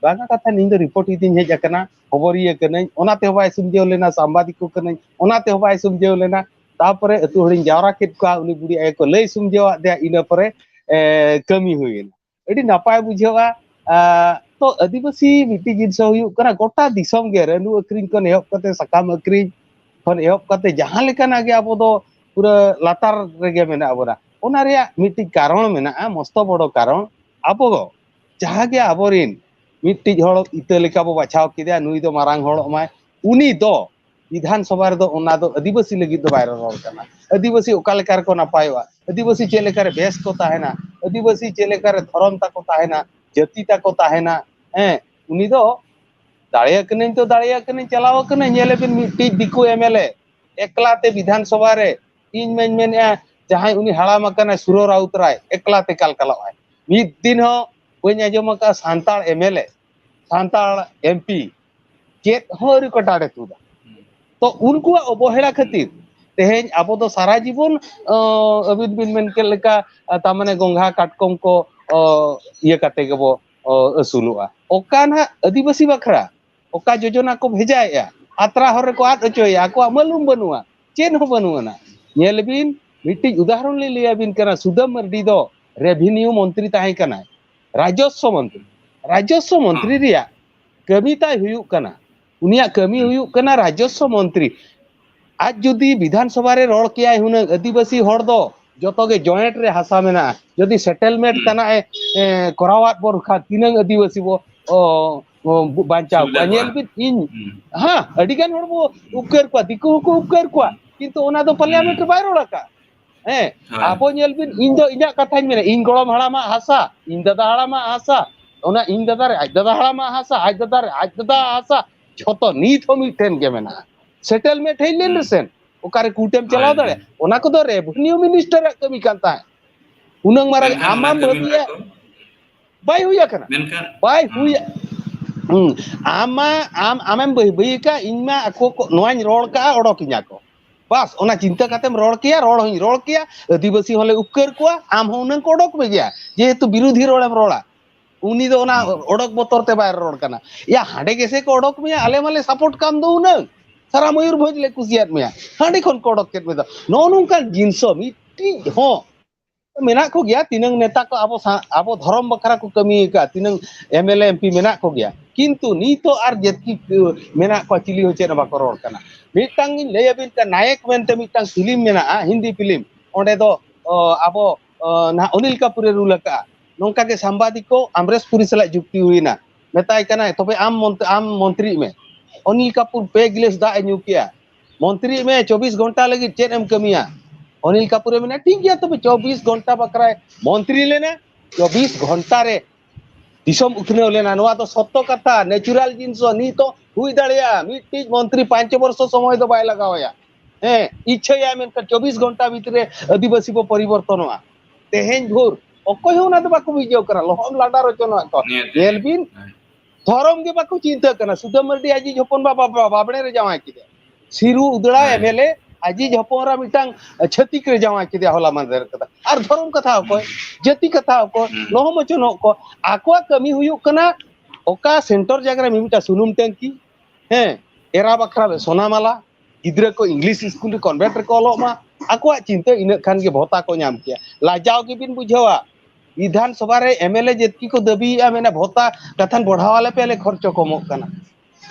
"ᱵᱟᱝᱟ ᱠᱟᱛᱷᱟ, ᱤᱧ ᱫᱚ ᱨᱤᱯᱳᱨᱴ ᱤᱫᱤᱧ ᱦᱮᱡ ᱟᱠᱟᱱᱟ, ᱠᱷᱚᱵᱚᱨᱤᱭᱟᱹ ᱠᱟᱹᱱᱟᱹᱧ, ᱚᱱᱟᱛᱮ ᱦᱚᱸ ᱵᱟᱭ ᱥᱩᱢᱡᱷᱟᱹᱣ ᱞᱮᱱᱟ, ᱥᱟᱢᱵᱟᱫᱤᱠ ᱠᱚ ᱠᱟᱹᱱᱟᱹᱧ, ᱚᱱᱟᱛᱮ ᱦᱚᱸ ᱵᱟᱭ ᱥᱩᱢᱡᱷᱟᱹᱣ ᱞᱮᱱᱟ᱾ ᱛᱟᱨᱯᱚᱨᱮ ᱟᱹᱛᱩ ᱦᱚᱲᱤᱧ ᱡᱟᱣᱨᱟ ᱠᱮᱫ ᱠᱚᱣᱟ, ᱩᱱᱤ ᱵᱩᱰᱷᱤ ᱟᱭᱳ ᱠᱚ ᱞᱟᱹᱭ ᱥᱩᱢᱡᱷᱟᱹᱣᱟᱫ ᱫᱮᱭᱟ, ᱤᱱᱟᱹ ᱯᱚᱨᱮ, ᱮ, ᱠᱟᱹᱢᱤ ᱦᱩᱭᱮᱱᱟ᱾ ᱟᱹᱰᱤ ᱱᱟᱯᱟᱭ ᱵᱩᱡᱷᱟᱹᱜᱼᱟ᱾ ᱟ, ᱛᱚ ᱟᱹᱫᱤᱵᱟᱹᱥᱤ ᱢᱤᱫᱴᱤᱡ ᱡᱤᱱᱤᱥ ᱦᱩᱭᱩᱜ ᱠᱟᱱᱟ, ᱜᱚᱴᱟ ᱫᱤᱥᱚᱢ ᱜᱮ ᱨᱟᱹᱱᱩ ᱟᱹᱠᱷᱨᱤᱧ ᱠᱷᱚᱱ ᱮᱦᱚᱵ ᱠᱟᱛᱮ, ᱥᱟᱠᱟᱢ ᱟᱹᱠᱷᱨᱤᱧ ᱠᱷᱚᱱ ᱮᱦᱚᱵ ᱠᱟᱛᱮ, ᱡᱟᱦᱟᱸ ᱞᱮᱠᱟᱱᱟᱜ ᱜᱮ ᱟᱵᱚ ᱫᱚ ᱯᱩᱨᱟᱹ ᱞᱟᱛᱟᱨ ᱨᱮᱜᱮ ᱢᱮᱱᱟᱜ ᱵᱚᱱᱟ᱾ ᱚᱱᱟ ᱨᱮᱭᱟᱜ ᱢᱤᱫᱴᱤᱡ ᱠᱟᱨᱚᱱ ᱢᱮᱱᱟᱜᱼᱟ, ᱢᱚᱥᱛᱚ ᱵᱚᱲᱚ ᱠᱟᱨᱚᱱ᱾ ᱟᱵᱚ ᱫᱚ ᱡᱟᱦᱟᱸ ᱜᱮ ᱟᱵᱚᱨᱮᱱ ᱢᱤᱫᱴᱤᱡ ᱦᱚᱲ ᱤᱛᱟᱹ ᱞᱮᱠᱟ ᱵᱚ ᱵᱟᱪᱷᱟᱣ ᱠᱮᱫᱮᱭᱟ, ᱱᱩᱭ ᱫᱚ ᱢᱟᱨᱟᱝ ᱦᱚᱲᱚᱜ ᱢᱟᱭ, ᱩᱱᱤ ᱫᱚ ᱵᱤᱫᱷᱟᱱ ᱥᱚᱵᱷᱟ ᱨᱮᱫᱚ ᱚᱱᱟ ᱫᱚ ᱟᱹᱫᱤᱵᱟᱹᱥᱤ ᱞᱟᱹᱜᱤᱫ ᱫᱚ ᱵᱟᱭ ᱨᱚᱨᱚᱲ ᱠᱟᱱᱟ᱾ ᱟᱹᱫᱤᱵᱟᱹᱥᱤ ᱚᱠᱟ ᱞᱮᱠᱟ ᱨᱮᱠᱚ ᱱᱟᱯᱟᱭᱚᱜᱼᱟ, ᱟᱹᱫᱤᱵᱟᱹᱥᱤ ᱪᱮᱫ ᱞᱮᱠᱟ ᱨᱮ ᱵᱮᱥ ᱠᱚ ᱛᱟᱦᱮᱱᱟ, ᱟᱹᱫᱤᱵᱟᱹᱥᱤ ᱪᱮᱫ ᱞᱮᱠᱟ ᱨᱮ ᱫᱷᱚᱨᱚᱢ ᱛᱟᱠᱚ ᱛᱟᱦᱮᱱᱟ, ᱡᱟᱹᱛᱤ ᱛᱟᱠᱚ ᱛᱟᱦᱮᱱᱟ᱾ ᱦᱮᱸ, ᱩᱱᱤ ᱫᱚ ᱫᱟᱲᱮᱭᱟᱜ ᱠᱟᱹᱱᱟᱹᱧ ᱛᱚ ᱫᱟᱲᱮᱭᱟᱜ ᱠᱟᱹᱱᱟᱹᱧ, ᱪᱟᱞᱟᱣ ᱠᱟᱹᱱᱟᱹᱧ, ᱧᱮᱞᱮ ᱵᱤᱱ ᱢᱤᱫᱴᱤᱡ ᱫᱤᱠᱩ ᱮᱢ ᱮᱞ ᱮ ᱮᱠᱞᱟ ᱛᱮ ᱵᱤᱫᱷᱟᱱ ᱥᱚᱵᱷᱟ ᱨᱮ, ᱤᱧ ᱢᱟᱧ ᱢᱮᱱᱮᱫᱼᱟ ᱡᱟᱦᱟᱸᱭ ᱩᱱᱤ ᱦᱟᱲᱟᱢ ᱟᱠᱟᱱᱟᱭ ᱥᱩᱨᱚ ᱨᱟᱣᱩᱛ ᱨᱟᱭ, ᱮᱠᱞᱟ ᱛᱮ ᱠᱟᱞᱠᱟᱞᱚᱜ ᱟᱭ᱾ ᱢᱤᱫ ᱫᱤᱱ ᱦᱚᱸ ᱵᱟᱹᱧ ᱟᱸᱡᱚᱢ ᱟᱠᱟᱫᱼᱟ Santal M L A, Santal M P ᱪᱮᱫ ᱦᱚᱸ ᱟᱹᱣᱨᱤ ᱠᱚ ᱴᱟᱲᱮ ᱛᱩᱫᱟ᱾ ᱛᱚ ᱩᱱᱠᱩᱣᱟᱜ ᱚᱵᱚᱦᱮᱲᱟ ᱠᱷᱟᱹᱛᱤᱨ ᱛᱮᱦᱮᱧ ᱟᱵᱚ ᱫᱚ ᱥᱟᱨᱟ ᱡᱤᱵᱚᱱ, ᱚ, ᱟᱹᱵᱤᱱ ᱵᱤᱱ ᱢᱮᱱ ᱠᱮᱫ ᱞᱮᱠᱟ, ᱟ, ᱛᱟᱨ ᱢᱟᱱᱮ ᱜᱚᱝᱜᱷᱟ ᱠᱟᱴᱠᱚᱢ ᱠᱚ, ᱚ, ᱤᱭᱟᱹ ᱠᱟᱛᱮ ᱜᱮᱵᱚ, ᱚ, ᱟᱹᱥᱩᱞᱚᱜᱼᱟ᱾ ᱚᱠᱟ ᱱᱟᱦᱟᱜ ᱟᱹᱫᱤᱵᱟᱹᱥᱤ ᱵᱟᱠᱷᱨᱟ ᱚᱠᱟ ᱡᱳᱡᱚᱱᱟ ᱠᱚ ᱵᱷᱮᱡᱟᱭᱮᱫᱼᱟ, ᱟᱛᱨᱟ ᱦᱚᱨ ᱨᱮᱠᱚ ᱟᱫ ᱦᱚᱪᱚᱭᱮᱫᱼᱟ, ᱟᱠᱚᱣᱟᱜ ᱢᱟᱹᱞᱩᱢ ᱵᱟᱹᱱᱩᱜᱼᱟ, ᱪᱮᱫ ᱦᱚᱸ ᱵᱟᱹᱱᱩᱜ ᱟᱱᱟ᱾ ᱧᱮᱞ ᱵᱤᱱ, ᱢᱤᱫᱴᱤᱡ ᱩᱫᱟᱦᱚᱨᱚᱱ ᱞᱤᱧ ᱞᱟᱹᱭ ᱟᱹᱵᱤᱱ ᱠᱟᱱᱟ, ᱥᱩᱫᱟᱹᱢ ᱢᱟᱨᱰᱤ ᱫᱚ ᱨᱮᱵᱷᱤᱱᱤᱭᱩ ᱢᱚᱱᱛᱨᱤ ᱛᱟᱦᱮᱸ ᱠᱟᱱᱟᱭ, ᱨᱟᱡᱚᱥᱥᱚ ᱢᱚᱱᱛᱨᱤ᱾ ᱨᱟᱡᱚᱥᱥᱚ ᱢᱚᱱᱛᱨᱤ ᱨᱮᱭᱟᱜ ᱠᱟᱹᱢᱤ ᱛᱟᱭ ᱦᱩᱭᱩᱜ ᱠᱟᱱᱟ, ᱩᱱᱤᱭᱟᱜ ᱠᱟᱹᱢᱤ ᱦᱩᱭᱩᱜ ᱠᱟᱱᱟ ᱨᱟᱡᱚᱥᱥᱚ ᱢᱚᱱᱛᱨᱤ᱾ ᱟᱡ ᱡᱩᱫᱤ ᱵᱤᱫᱷᱟᱱ ᱥᱚᱵᱷᱟ ᱨᱮ ᱨᱚᱲ ᱠᱮᱭᱟᱭ ᱦᱩᱱᱟᱹᱝ, ᱟᱹᱫᱤᱵᱟᱹᱥᱤ ᱦᱚᱲ ᱫᱚ ᱡᱚᱛᱚ ᱜᱮ ᱡᱚᱭᱮᱱᱴ ᱨᱮ ᱦᱟᱥᱟ ᱢᱮᱱᱟᱜᱼᱟ, ᱡᱩᱫᱤ ᱥᱮᱴᱮᱞᱢᱮᱱᱴ ᱛᱟᱱᱟᱜ ᱮ, ᱮ, ᱠᱚᱨᱟᱣᱟᱫ ᱵᱚᱱ ᱠᱷᱟᱱ ᱛᱤᱱᱟᱹᱝ ᱟᱹᱫᱤᱵᱟᱹᱥᱤ ᱵᱚ, ᱚ, ᱚ, ᱵᱟᱧᱪᱟᱣ ᱥᱩᱵᱤᱫᱷᱟ ᱠᱚᱣᱟ᱾ ᱠᱚᱜᱼᱟ᱾ ᱧᱮᱞ ᱵᱤᱱ, ᱤᱧ, ᱦᱩᱸ᱾ ᱦᱮᱸ, ᱟᱹᱰᱤ ᱜᱟᱱ ᱦᱚᱲ ᱵᱚ ᱩᱯᱠᱟᱹᱨ ᱠᱚᱣᱟ, ᱫᱤᱠᱩ ᱦᱚᱸᱠᱚ ᱩᱯᱠᱟᱹᱨ ᱠᱚᱣᱟ, ᱠᱤᱱᱛᱩ ᱚᱱᱟ ᱫᱚ ᱯᱟᱨᱞᱤᱭᱟᱢᱮᱱᱴ ᱨᱮ ᱵᱟᱭ ᱨᱚᱲ ᱟᱠᱟᱫ᱾ ᱦᱮᱸ, ᱦᱳᱭ᱾ ᱟᱵᱚ ᱧᱮᱞ ᱵᱤᱱ, ᱤᱧ ᱫᱚ ᱤᱧᱟᱹᱜ ᱠᱟᱛᱷᱟᱧ ᱢᱮᱱᱟ, ᱤᱧ ᱜᱚᱲᱚᱢ ᱦᱟᱲᱟᱢᱟᱜ ᱦᱟᱥᱟ, ᱤᱧ ᱫᱟᱫᱟ ᱦᱟᱲᱟᱢᱟᱜ ᱦᱟᱥᱟ, ᱚᱱᱟ ᱤᱧ ᱫᱟᱫᱟ ᱨᱮ ᱟᱡ ᱫᱟᱫᱟ ᱦᱟᱲᱟᱢᱟᱜ ᱦᱟᱥᱟ, ᱟᱡ ᱫᱟᱫᱟ ᱨᱮ ᱟᱡ ᱫᱟᱫᱟ ᱦᱟᱥᱟ, ᱡᱷᱚᱛᱚ ᱱᱤᱛ ᱦᱚᱸ ᱢᱤᱫ ᱴᱷᱮᱱ ᱜᱮ ᱢᱮᱱᱟᱜᱼᱟ᱾ ᱥᱮᱴᱮᱞᱢᱮᱱᱴ ᱦᱮᱡ ᱞᱮᱱ ᱦᱩᱸ᱾ ᱨᱮᱥᱮ ᱚᱠᱟᱨᱮ ᱠᱳᱨᱴᱮᱢ ᱪᱟᱞᱟᱣ ᱦᱳᱭ, ᱦᱳᱭ᱾ ᱫᱟᱲᱮᱭᱟᱜᱼᱟ? ᱚᱱᱟ ᱠᱚᱫᱚ ᱨᱮᱵᱷᱮᱱᱤᱭᱩ ᱢᱤᱱᱤᱥᱴᱟᱨᱟᱜ ᱠᱟᱹᱢᱤ ᱠᱟᱱ ᱛᱟᱦᱮᱸᱫ᱾ ᱩᱱᱟᱹᱝ ᱢᱟᱨᱟᱝ ᱢᱮᱱᱠᱷᱟᱱ ᱚᱱᱟ ᱟᱢᱟᱢ ᱠᱟᱹᱢᱤ ᱦᱚᱨᱟ ᱵᱷᱟᱹᱵᱤᱭᱟ, ᱠᱚ ᱵᱟᱭ ᱦᱩᱭ ᱟᱠᱟᱱᱟ᱾ ᱢᱮᱱᱠᱷᱟᱱ ᱵᱟᱭ ᱦᱩᱭ ᱟ-, ᱦᱩᱸ᱾ ᱟᱢ ᱢᱟ, ᱟᱢ, ᱟᱢᱮᱢ ᱵᱟᱹᱭ ᱵᱟᱹᱭ ᱠᱟᱜ, ᱤᱧ ᱢᱟ ᱟᱠᱚ ᱠᱚ, ᱱᱚᱣᱟᱧ ᱨᱚᱲ ᱠᱟᱜᱼᱟ, ᱚᱰᱚᱠᱤᱧᱟ ᱠᱚ᱾ ᱵᱟᱥ, ᱚᱱᱟ ᱪᱤᱱᱛᱟᱹ ᱠᱟᱛᱮᱢ ᱨᱚᱲ ᱠᱮᱭᱟ, ᱨᱚᱲ ᱦᱚᱸᱧ ᱨᱚᱲ ᱠᱮᱭᱟ, ᱟᱹᱫᱤᱵᱟᱹᱥᱤ ᱦᱚᱸᱞᱮ ᱩᱯᱠᱟᱹᱨ ᱠᱚᱣᱟ, ᱟᱢ ᱦᱚᱸ ᱩᱱᱟᱹᱝ ᱠᱚ ᱚᱰᱚᱠ ᱢᱮ ᱜᱮᱭᱟ, ᱡᱮᱦᱮᱛᱩ ᱵᱤᱨᱩᱫᱷᱤ ᱨᱚᱲᱮᱢ ᱨᱚᱲᱟ᱾ ᱩᱱᱤ ᱫᱚ ᱚᱱᱟ ᱦᱩᱸ᱾ ᱚᱰᱚᱠ ᱵᱚᱛᱚᱨ ᱛᱮ ᱵᱟᱭ ᱨᱚᱲ ᱠᱟᱱᱟ᱾ ᱭᱟ, ᱦᱟᱸᱰᱮ ᱜᱮᱥᱮ ᱠᱚ ᱚᱰᱚᱠ ᱢᱮᱭᱟ, ᱟᱞᱮ ᱢᱟᱞᱮ ᱥᱟᱯᱳᱨᱴ ᱠᱟᱢ ᱫᱚ ᱩᱱᱟᱹᱝ, ᱥᱟᱨᱟ ᱢᱚᱭᱩᱨᱵᱷᱚᱸᱡᱽ ᱞᱮ ᱠᱩᱥᱤᱭᱟᱫ ᱢᱮᱭᱟ, ᱦᱟᱸᱰᱮ ᱠᱷᱚᱱ ᱠᱚ ᱚᱰᱚᱠ ᱠᱮᱫ ᱢᱮ ᱫᱚ᱾ ᱱᱚᱜᱼᱚ ᱱᱚᱝᱠᱟᱱ ᱡᱤᱱᱤᱥ ᱦᱚᱸ ᱢᱤᱫᱴᱤᱡ ᱦᱚᱸ ᱢᱮᱱᱟᱜ ᱠᱚᱜᱮᱭᱟ, ᱛᱤᱱᱟᱹᱝ ᱱᱮᱛᱟ ᱠᱚ ᱟᱵᱚ ᱥᱟ-, ᱟᱵᱚ ᱫᱷᱚᱨᱚᱢ ᱵᱟᱠᱷᱨᱟ ᱠᱚ ᱠᱟᱹᱢᱤ ᱟᱠᱟᱫ, ᱛᱤᱱᱟᱹᱝ M L A, M P ᱢᱮᱱᱟᱜ ᱠᱚᱜᱮᱭᱟ, ᱠᱤᱱᱛᱩ ᱱᱤᱛ ᱦᱚᱸ ᱟᱨ ᱡᱟᱹᱛᱤ ᱠᱚ ᱢᱮᱱᱟᱜ ᱠᱚᱣᱟ, ᱪᱤᱞᱤ ᱦᱚᱸ ᱪᱮᱫ ᱦᱚᱸ ᱵᱟᱠᱚ ᱨᱚᱲ ᱠᱟᱱᱟ᱾ ᱢᱤᱫᱴᱟᱝ ᱤᱧ ᱞᱟᱹᱭ ᱟᱹᱵᱤᱱ ᱠᱟᱱᱟ, ᱱᱟᱭᱮᱠ ᱢᱮᱱᱛᱮ ᱢᱤᱫᱴᱟᱝ ᱯᱷᱤᱞᱢ ᱢᱮᱱᱟᱜᱼᱟ, ᱦᱤᱱᱫᱤ ᱯᱷᱤᱞᱢ, ᱚᱸᱰᱮ ᱫᱚ, ᱚ, ᱟᱵᱚ, ᱚ, ᱱᱟᱦᱟᱜ ᱚᱱᱤᱞ ᱠᱟᱯᱩᱨᱮ ᱨᱩᱞ ᱟᱠᱟᱫᱼᱟ᱾ ᱱᱚᱝᱠᱟ ᱜᱮ ᱥᱟᱢᱵᱟᱫᱤᱠ ᱠᱚ ᱟᱢᱨᱮᱥ ᱯᱩᱨᱤ ᱥᱟᱞᱟᱜ ᱡᱩᱠᱛᱤ ᱦᱩᱭᱱᱟ, ᱢᱮᱛᱟᱭ ᱠᱟᱱᱟᱭ, "ᱛᱚᱵᱮ ᱟᱢ ᱢᱚᱱᱛ-, ᱟᱢ ᱢᱚᱱᱛᱨᱤᱜ ᱢᱮ, ᱚᱱᱤᱞ ᱠᱟᱯᱩᱨ ᱯᱮ ᱜᱤᱞᱟᱹᱥ ᱫᱟᱜ ᱮ ᱧᱩ ᱠᱮᱜᱼᱟ, ᱢᱚᱱᱛᱨᱤᱜ ᱢᱮ, ᱪᱚᱵᱵᱤᱥ ᱜᱷᱚᱱᱴᱟ ᱞᱟᱹᱜᱤᱫ ᱪᱮᱫ ᱮᱢ ᱠᱟᱹᱢᱤᱭᱟ?" ᱚᱱᱤᱞ ᱠᱟᱯᱩᱨᱮ ᱢᱮᱱᱟ, "ᱴᱷᱤᱠ ᱜᱮᱭᱟ, ᱛᱚᱵᱮ ᱪᱚᱵᱵᱤᱥ ᱜᱷᱚᱱᱴᱟ ᱵᱟᱠᱷᱨᱟᱭ ᱢᱚᱱᱛᱨᱤ ᱞᱮᱱᱟ, ᱪᱚᱵᱵᱤᱥ ᱜᱷᱚᱱᱴᱟ ᱨᱮ ᱫᱤᱥᱚᱢ ᱩᱛᱱᱟᱹᱣ ᱞᱮᱱᱟ᱾ ᱱᱚᱣᱟ ᱫᱚ ᱥᱚᱛᱛᱚ ᱠᱟᱛᱷᱟ, natural ᱡᱤᱱᱤᱥ ᱦᱚᱸ᱾ ᱱᱤᱛ ᱦᱚᱸ ᱦᱩᱭ ᱫᱟᱲᱮᱭᱟᱜᱼᱟ, ᱢᱤᱫᱴᱤᱡ ᱢᱚᱱᱛᱨᱤ ᱯᱟᱸᱪ ᱵᱚᱨᱥᱚ ᱥᱚᱢᱚᱭ ᱫᱚ ᱵᱟᱭ ᱞᱟᱜᱟᱣᱟᱭᱟ᱾ ᱦᱮᱸ, ᱤᱪᱪᱷᱟᱹᱭᱟ, ᱢᱮᱱᱠᱷᱟᱱ ᱪᱚᱵᱵᱤᱥ ᱜᱷᱚᱱᱴᱟ ᱵᱷᱤᱛᱨᱤ ᱨᱮ ᱟᱹᱫᱤᱵᱟᱹᱥᱤ ᱵᱚ ᱯᱚᱨᱤᱵᱚᱨᱛᱚᱱᱚᱜᱼᱟ᱾ ᱛᱮᱦᱮᱧ ᱵᱷᱳᱨ ᱚᱠᱚᱭ ᱦᱚᱸ ᱚᱱᱟ ᱫᱚ ᱵᱟᱠᱚ ᱵᱩᱡᱷᱟᱹᱣ ᱠᱟᱱᱟ, ᱞᱚᱦᱚᱢ ᱞᱟᱸᱰᱟ ᱨᱚᱪᱚᱱᱚᱜᱼᱟ ᱠᱚ᱾ ᱱᱤᱭᱟᱹᱛᱮ᱾ ᱧᱮᱞ ᱵᱤᱱ, ᱦᱮᱸ᱾ ᱫᱷᱚᱨᱚᱢ ᱜᱮ ᱵᱟᱠᱚ ᱪᱤᱱᱛᱟᱹᱜ ᱠᱟᱱᱟ᱾ ᱥᱩᱫᱟᱹᱢ ᱢᱟᱨᱰᱤ ᱟᱡᱤᱡ ᱦᱚᱯᱚᱱ ᱵᱟ, ᱵᱟ, ᱵᱟ, ᱵᱟᱵᱽᱲᱮ ᱨᱮ ᱡᱟᱶᱟᱭ ᱠᱮᱫᱮᱭᱟ᱾ ᱥᱤᱨᱩ ᱩᱫᱽᱲᱟ ᱦᱳᱭ᱾ ᱮᱢ ᱮᱞ ᱮ ᱟᱡᱤᱡ ᱦᱚᱯᱚᱱ ᱨᱟ ᱢᱤᱫᱴᱟᱝ ᱪᱷᱟᱹᱛᱤᱠ ᱨᱮ ᱡᱟᱶᱟᱭ ᱠᱮᱫᱮᱭᱟ ᱦᱚᱞᱟ ᱢᱟᱫᱷᱮᱨ ᱠᱟᱫᱟ᱾ ᱟᱨ ᱫᱷᱚᱨᱚᱢ ᱠᱟᱛᱷᱟ ᱚᱠᱚᱭ? ᱦᱩᱸ᱾ ᱡᱟᱹᱛᱤ ᱠᱟᱛᱷᱟ ᱚᱠᱚᱭ? ᱦᱩᱸ᱾ ᱞᱚᱦᱚᱢ ᱦᱚᱪᱚᱱᱚᱜ ᱠᱚ᱾ ᱟᱠᱚᱣᱟᱜ ᱠᱟᱹᱢᱤ ᱦᱩᱭᱩᱜ ᱠᱟᱱᱟ ᱚᱠᱟ ᱥᱮᱱᱴᱚᱨ ᱡᱟᱭᱜᱟ ᱨᱮ ᱢᱤᱢᱤᱫᱴᱟᱝ ᱥᱩᱱᱩᱢ ᱴᱮᱝᱠᱤ, ᱦᱮᱸ, ᱮᱨᱟ ᱵᱟᱠᱷᱨᱟ ᱨᱮ ᱥᱚᱱᱟ ᱢᱟᱞᱟ, ᱜᱤᱫᱽᱨᱟᱹ ᱠᱚ ᱤᱝᱞᱤᱥ ᱥᱠᱩᱞ ᱨᱮ ᱠᱚᱱᱵᱷᱮᱱᱴ ᱨᱮᱠᱚ ᱚᱞᱚᱜ ᱢᱟ, ᱟᱠᱚᱣᱟᱜ ᱪᱤᱱᱛᱟᱹ ᱤᱱᱟᱹᱜ ᱠᱷᱟᱱ ᱜᱮ ᱵᱷᱚᱛᱟ ᱠᱚ ᱧᱟᱢ ᱠᱮᱭᱟ᱾ ᱞᱟᱡᱟᱣ ᱜᱮᱵᱤᱱ ᱵᱩᱡᱷᱟᱹᱣᱟ᱾ ᱵᱤᱫᱷᱟᱱ ᱥᱚᱵᱷᱟ ᱨᱮ ᱮᱢ ᱮᱞ ᱮ ᱡᱮᱛᱠᱤ ᱠᱚ ᱫᱟᱹᱵᱤᱭᱮᱫᱼᱟ, ᱢᱮᱱᱟ, "ᱵᱷᱚᱛᱟ ᱠᱟᱛᱷᱟᱱ ᱵᱚᱲᱦᱟᱣ ᱟᱞᱮ ᱯᱮ, ᱟᱞᱮ ᱠᱷᱚᱨᱪᱚ ᱠᱚᱢᱚᱜ ᱠᱟᱱᱟ᱾"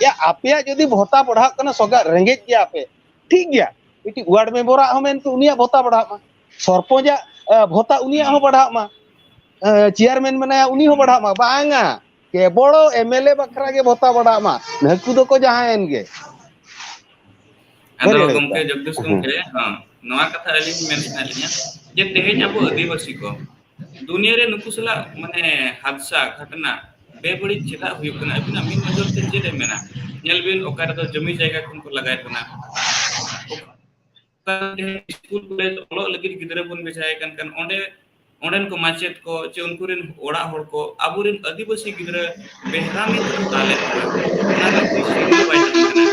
ᱭᱟ, ᱟᱯᱮᱭᱟᱜ ᱡᱩᱫᱤ ᱵᱷᱚᱛᱟ ᱵᱚᱲᱦᱟᱜ ᱠᱟᱱᱟ, ᱥᱚᱜᱟ ᱨᱮᱸᱜᱮᱡ ᱜᱮᱭᱟ ᱯᱮ, ᱴᱷᱤᱠ ᱜᱮᱭᱟ, ᱢᱤᱫᱴᱤᱡ ᱣᱟᱨᱰ ᱢᱮᱢᱵᱚᱨᱟᱜ ᱦᱚᱸ ᱢᱮᱱ ᱯᱮ, ᱩᱱᱤᱭᱟᱜ ᱵᱷᱚᱛᱟ ᱵᱟᱲᱦᱟᱜ ᱢᱟ, ᱥᱚᱨᱯᱚᱧᱡᱟᱜ, ᱮ, ᱵᱷᱚᱛᱟ ᱩᱱᱤᱭᱟᱜ ᱦᱚᱸ ᱵᱟᱲᱦᱟᱜ ᱢᱟ, ᱮ, ᱪᱮᱭᱟᱨᱢᱮᱱ ᱢᱮᱱᱟᱭᱟ, ᱩᱱᱤ ᱦᱚᱸ ᱵᱟᱲᱦᱟᱜ ᱢᱟ᱾ ᱵᱟᱝᱟ, ᱠᱮᱵᱚᱞ ᱮᱢ ᱮᱞ ᱮ ᱵᱟᱠᱷᱨᱟ ᱜᱮ ᱵᱷᱚᱛᱟ ᱵᱟᱲᱦᱟᱜ ᱢᱟ, ᱱᱟᱹᱠᱩ ᱫᱚᱠᱚ ᱡᱟᱦᱟᱸᱭᱮᱱ ᱜᱮ᱾ ᱟᱫᱚ ᱵᱟᱹᱨᱭᱟᱹ ᱜᱚᱢᱠᱮ ᱞᱮᱠᱟ᱾ ᱡᱚᱜᱽᱫᱤᱥ ᱦᱮᱸ᱾ ᱜᱚᱢᱠᱮ, ᱦᱚᱸ, ᱱᱚᱣᱟ ᱠᱟᱛᱷᱟ ᱟᱹᱞᱤᱧ ᱢᱮᱱ ᱥᱟᱱᱟᱭᱮᱫ ᱞᱤᱧᱟ ᱡᱮ ᱛᱮᱦᱮᱧ ᱟᱵᱚ ᱟᱹᱫᱤᱵᱟᱹᱥᱤ ᱠᱚ ᱫᱩᱱᱤᱭᱟᱹ ᱨᱮ ᱱᱩᱠᱩ ᱥᱟᱞᱟᱜ, ᱢᱟᱱᱮ, ᱦᱟᱫᱥᱟ ᱜᱷᱚᱴᱱᱟ ᱵᱮᱵᱟᱹᱲᱤᱡ ᱪᱮᱫᱟᱜ ᱦᱩᱭᱩᱜ ᱠᱟᱱᱟ? ᱟᱹᱵᱤᱱᱟᱜ ᱢᱤᱫ ᱱᱚᱡᱚᱨ ᱛᱮ ᱪᱮᱫ ᱮ ᱢᱮᱱᱟ? ᱧᱮᱞ ᱵᱤᱱ, ᱚᱠᱟ ᱨᱮᱫᱚ ᱡᱚᱢᱤ ᱡᱟᱭᱜᱟ ᱠᱷᱚᱱ ᱠᱚ ᱞᱟᱜᱟᱭᱮᱫ ᱵᱚᱱᱟ, ᱚᱠᱟ ᱨᱮ ᱥᱠᱩᱞ ᱠᱚᱞᱮᱡᱽ ᱚᱞᱚᱜ ᱞᱟᱹᱜᱤᱫ ᱜᱤᱫᱽᱨᱟᱹ ᱵᱚᱱ ᱵᱷᱮᱡᱟᱭᱮ ᱠᱟᱱ ᱠᱷᱟᱱ, ᱚᱸᱰᱮ, ᱚᱸᱰᱮᱱ ᱠᱚ ᱢᱟᱪᱮᱫ ᱠᱚ ᱪᱮ ᱩᱱᱠᱩ ᱨᱮᱱ ᱚᱲᱟᱜ ᱦᱚᱲ ᱠᱚ ᱟᱵᱚᱨᱮᱱ ᱟᱹᱫᱤᱵᱟᱹᱥᱤ ᱜᱤᱫᱽᱨᱟᱹ ᱵᱮᱦᱨᱟᱢᱤ ᱛᱮᱠᱚ ᱫᱟᱞᱮᱫ ᱠᱚᱣᱟ, ᱚᱱᱟ ᱨᱮᱱᱟᱜ ᱠᱳᱱᱳ ᱥᱤᱠᱷᱱᱟᱹᱛ ᱵᱟᱭ ᱧᱟᱢ ᱠᱟᱱᱟ᱾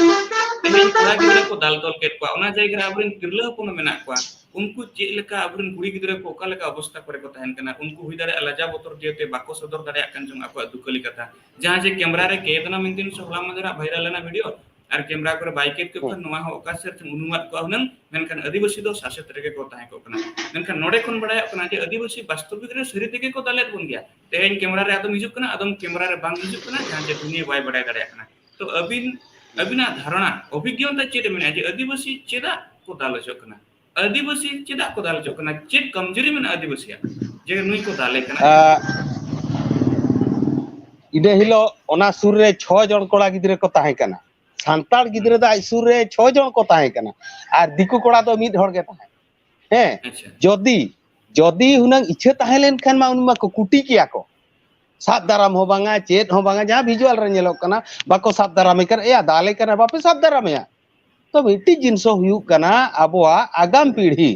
ᱛᱮᱦᱮᱧ ᱠᱚᱲᱟ ᱜᱤᱫᱽᱨᱟᱹ ᱠᱚ ᱫᱟᱞ ᱛᱚᱞ ᱠᱮᱫ ᱠᱚᱣᱟ, ᱚᱱᱟ ᱡᱟᱭᱜᱟ ᱨᱮ ᱟᱵᱚᱨᱮᱱ ᱛᱤᱨᱞᱟᱹ ᱦᱚᱯᱚᱱ ᱦᱚᱸ ᱢᱮᱱᱟᱜ ᱠᱚᱣᱟ᱾ ᱩᱱᱠᱩ ᱪᱮᱫ ᱞᱮᱠᱟ, ᱟᱵᱚᱨᱮᱱ ᱠᱩᱲᱤ ᱜᱤᱫᱽᱨᱟᱹ ᱠᱚ ᱚᱠᱟ ᱞᱮᱠᱟ ᱚᱵᱚᱥᱛᱟ ᱠᱚᱨᱮ ᱠᱚ ᱛᱟᱦᱮᱱ ᱠᱟᱱᱟ, ᱩᱱᱠᱩ ᱦᱩᱭ ᱫᱟᱲᱮᱭᱟᱜᱼᱟ ᱞᱟᱡᱟᱣ ᱵᱚᱛᱚᱨ ᱫᱤᱭᱮ ᱛᱮ ᱵᱟᱠᱚ ᱥᱚᱫᱚᱨ ᱫᱟᱲᱮᱭᱟᱜ ᱠᱟᱱ ᱪᱚᱝ ᱟᱠᱚᱣᱟᱜ ᱫᱩᱠᱷᱟᱹᱞᱤ ᱠᱟᱛᱷᱟ᱾ ᱡᱟᱦᱟᱸ ᱡᱮ ᱠᱮᱢᱨᱟ ᱨᱮ ᱠᱮᱫ ᱮᱱᱟ ᱢᱮᱱᱛᱮ ᱦᱚᱞᱟ ᱢᱟᱫᱷᱮᱨᱟᱜ ᱵᱷᱟᱭᱨᱟᱞ ᱮᱱᱟ ᱵᱷᱤᱰᱤᱭᱳ, ᱟᱨ ᱠᱮᱢᱨᱟ ᱠᱚᱨᱮ ᱵᱟᱭ ᱠᱮᱫ ᱠᱚ ᱠᱷᱟᱱ ᱱᱚᱣᱟ ᱦᱚᱸ ᱚᱠᱟ ᱥᱮᱫ ᱛᱮᱢ ᱩᱱᱩᱢᱟᱫ ᱠᱚᱣᱟ ᱦᱩᱱᱟᱹᱝ, ᱢᱮᱱᱠᱷᱟᱱ ᱟᱹᱫᱤᱵᱟᱹᱥᱤ ᱫᱚ ᱥᱟᱥᱮᱛ ᱨᱮᱜᱮ ᱠᱚ ᱛᱟᱦᱮᱸ ᱠᱚᱜ ᱠᱟᱱᱟ᱾ ᱢᱮᱱᱠᱷᱟᱱ ᱱᱚᱰᱮ ᱠᱷᱚᱱ ᱵᱟᱲᱟᱭᱚᱜ ᱠᱟᱱᱟ ᱡᱮ ᱟᱹᱫᱤᱵᱟᱹᱥᱤ ᱵᱟᱥᱛᱚᱵᱤᱠ ᱨᱮ ᱥᱟᱹᱨᱤ ᱛᱮᱜᱮ ᱠᱚ ᱫᱟᱞᱮᱫ ᱵᱚᱱ ᱜᱮᱭᱟ᱾ ᱛᱮᱦᱮᱧ ᱠᱮᱢᱨᱟ ᱨᱮ ᱟᱫᱚᱢ ᱦᱤᱡᱩᱜ ᱠᱟᱱᱟ, ᱟᱫᱚᱢ ᱠᱮᱢᱨᱟ ᱨᱮ ᱵᱟᱝ ᱦᱤᱡᱩᱜ ᱠᱟᱱᱟ, ᱡᱟᱦᱟᱸ ᱡᱮ ᱫᱩᱱᱤᱭᱟᱹ ᱵᱟᱭ ᱵᱟᱲᱟᱭ ᱫᱟᱲᱮᱭᱟᱜ ᱠᱟᱱᱟ᱾ ᱛᱚ ᱟᱹᱵᱤᱱ, ᱟᱹᱵᱤᱱᱟᱜ ᱫᱷᱟᱨᱚᱱᱟ, ᱚᱵᱷᱤᱜᱽᱜᱚᱛᱟ ᱪᱮᱫ ᱮ ᱢᱮᱱᱟ ᱡᱮ ᱟᱹᱫᱤᱵᱟᱹᱥᱤ ᱪᱮᱫᱟᱜ ᱠᱚ ᱫᱟᱞ ᱦᱚᱪᱚᱜ ᱠᱟᱱᱟ? ᱟᱹᱫᱤᱵᱟᱹᱥᱤ ᱪᱮᱫᱟᱜ ᱠᱚ ᱫᱟᱞ ᱦᱚᱪᱚᱜ ᱠᱟᱱᱟ? ᱪᱮᱫ ᱠᱚᱢᱡᱩᱨᱤ ᱢᱮᱱᱟᱜᱼᱟ ᱟᱹᱫᱤᱵᱟᱹᱥᱤᱭᱟᱜ ᱡᱮ ᱱᱩᱭ ᱠᱚ ᱫᱟᱞᱮ ᱠᱟᱱᱟ? ᱟᱜ, ᱤᱱᱟᱹ ᱦᱤᱞᱳᱜ ᱚᱱᱟ ᱥᱩᱨ ᱨᱮ ᱪᱷᱚ ᱡᱚᱱ ᱠᱚᱲᱟ ᱜᱤᱫᱽᱨᱟᱹ ᱠᱚ ᱛᱟᱦᱮᱸ ᱠᱟᱱᱟ᱾ ᱥᱟᱱᱛᱟᱲ ᱜᱤᱫᱽᱨᱟᱹ ᱫᱚ ᱟᱡ ᱥᱩᱨ ᱨᱮ ᱪᱷᱚ ᱡᱚᱱ ᱠᱚ ᱛᱟᱦᱮᱸ ᱠᱟᱱᱟ, ᱟᱨ ᱫᱤᱠᱩ ᱠᱚᱲᱟ ᱫᱚ ᱢᱤᱫ ᱦᱚᱲ ᱜᱮ ᱛᱟᱦᱮᱸ᱾ ᱦᱮᱸ, ᱟᱪᱪᱷᱟ᱾ ᱡᱚᱫᱤ, ᱡᱚᱫᱤ ᱦᱩᱱᱟᱹᱝ ᱤᱪᱪᱷᱟᱹ ᱛᱟᱦᱮᱸ ᱞᱮᱱᱠᱷᱟᱱ ᱢᱟ ᱩᱱᱤ ᱢᱟ ᱠᱚ ᱠᱩᱴᱤ ᱠᱮᱭᱟ ᱠᱚ᱾ ᱥᱟᱵ ᱫᱟᱨᱟᱢ ᱦᱚᱸ ᱵᱟᱝᱟ, ᱪᱮᱫ ᱦᱚᱸ ᱵᱟᱝᱟ, ᱡᱟᱦᱟᱸ ᱵᱷᱤᱡᱩᱣᱟᱞ ᱨᱮ ᱧᱮᱞᱚᱜ ᱠᱟᱱᱟ, ᱵᱟᱠᱚ ᱥᱟᱵ ᱫᱟᱨᱟᱢᱮ ᱠᱟᱱᱟ, ᱮᱭᱟ ᱫᱟᱞᱮ ᱠᱟᱱᱟ, ᱵᱟᱯᱮ ᱥᱟᱵ ᱫᱟᱨᱟᱢᱮᱭᱟ᱾ ᱛᱚ ᱢᱤᱫᱴᱤᱡ ᱡᱤᱱᱤᱥ ᱦᱚᱸ ᱦᱩᱭᱩᱜ ᱠᱟᱱᱟ, ᱟᱵᱚᱣᱟᱜ ᱟᱜᱟᱢ ᱯᱤᱲᱦᱤ,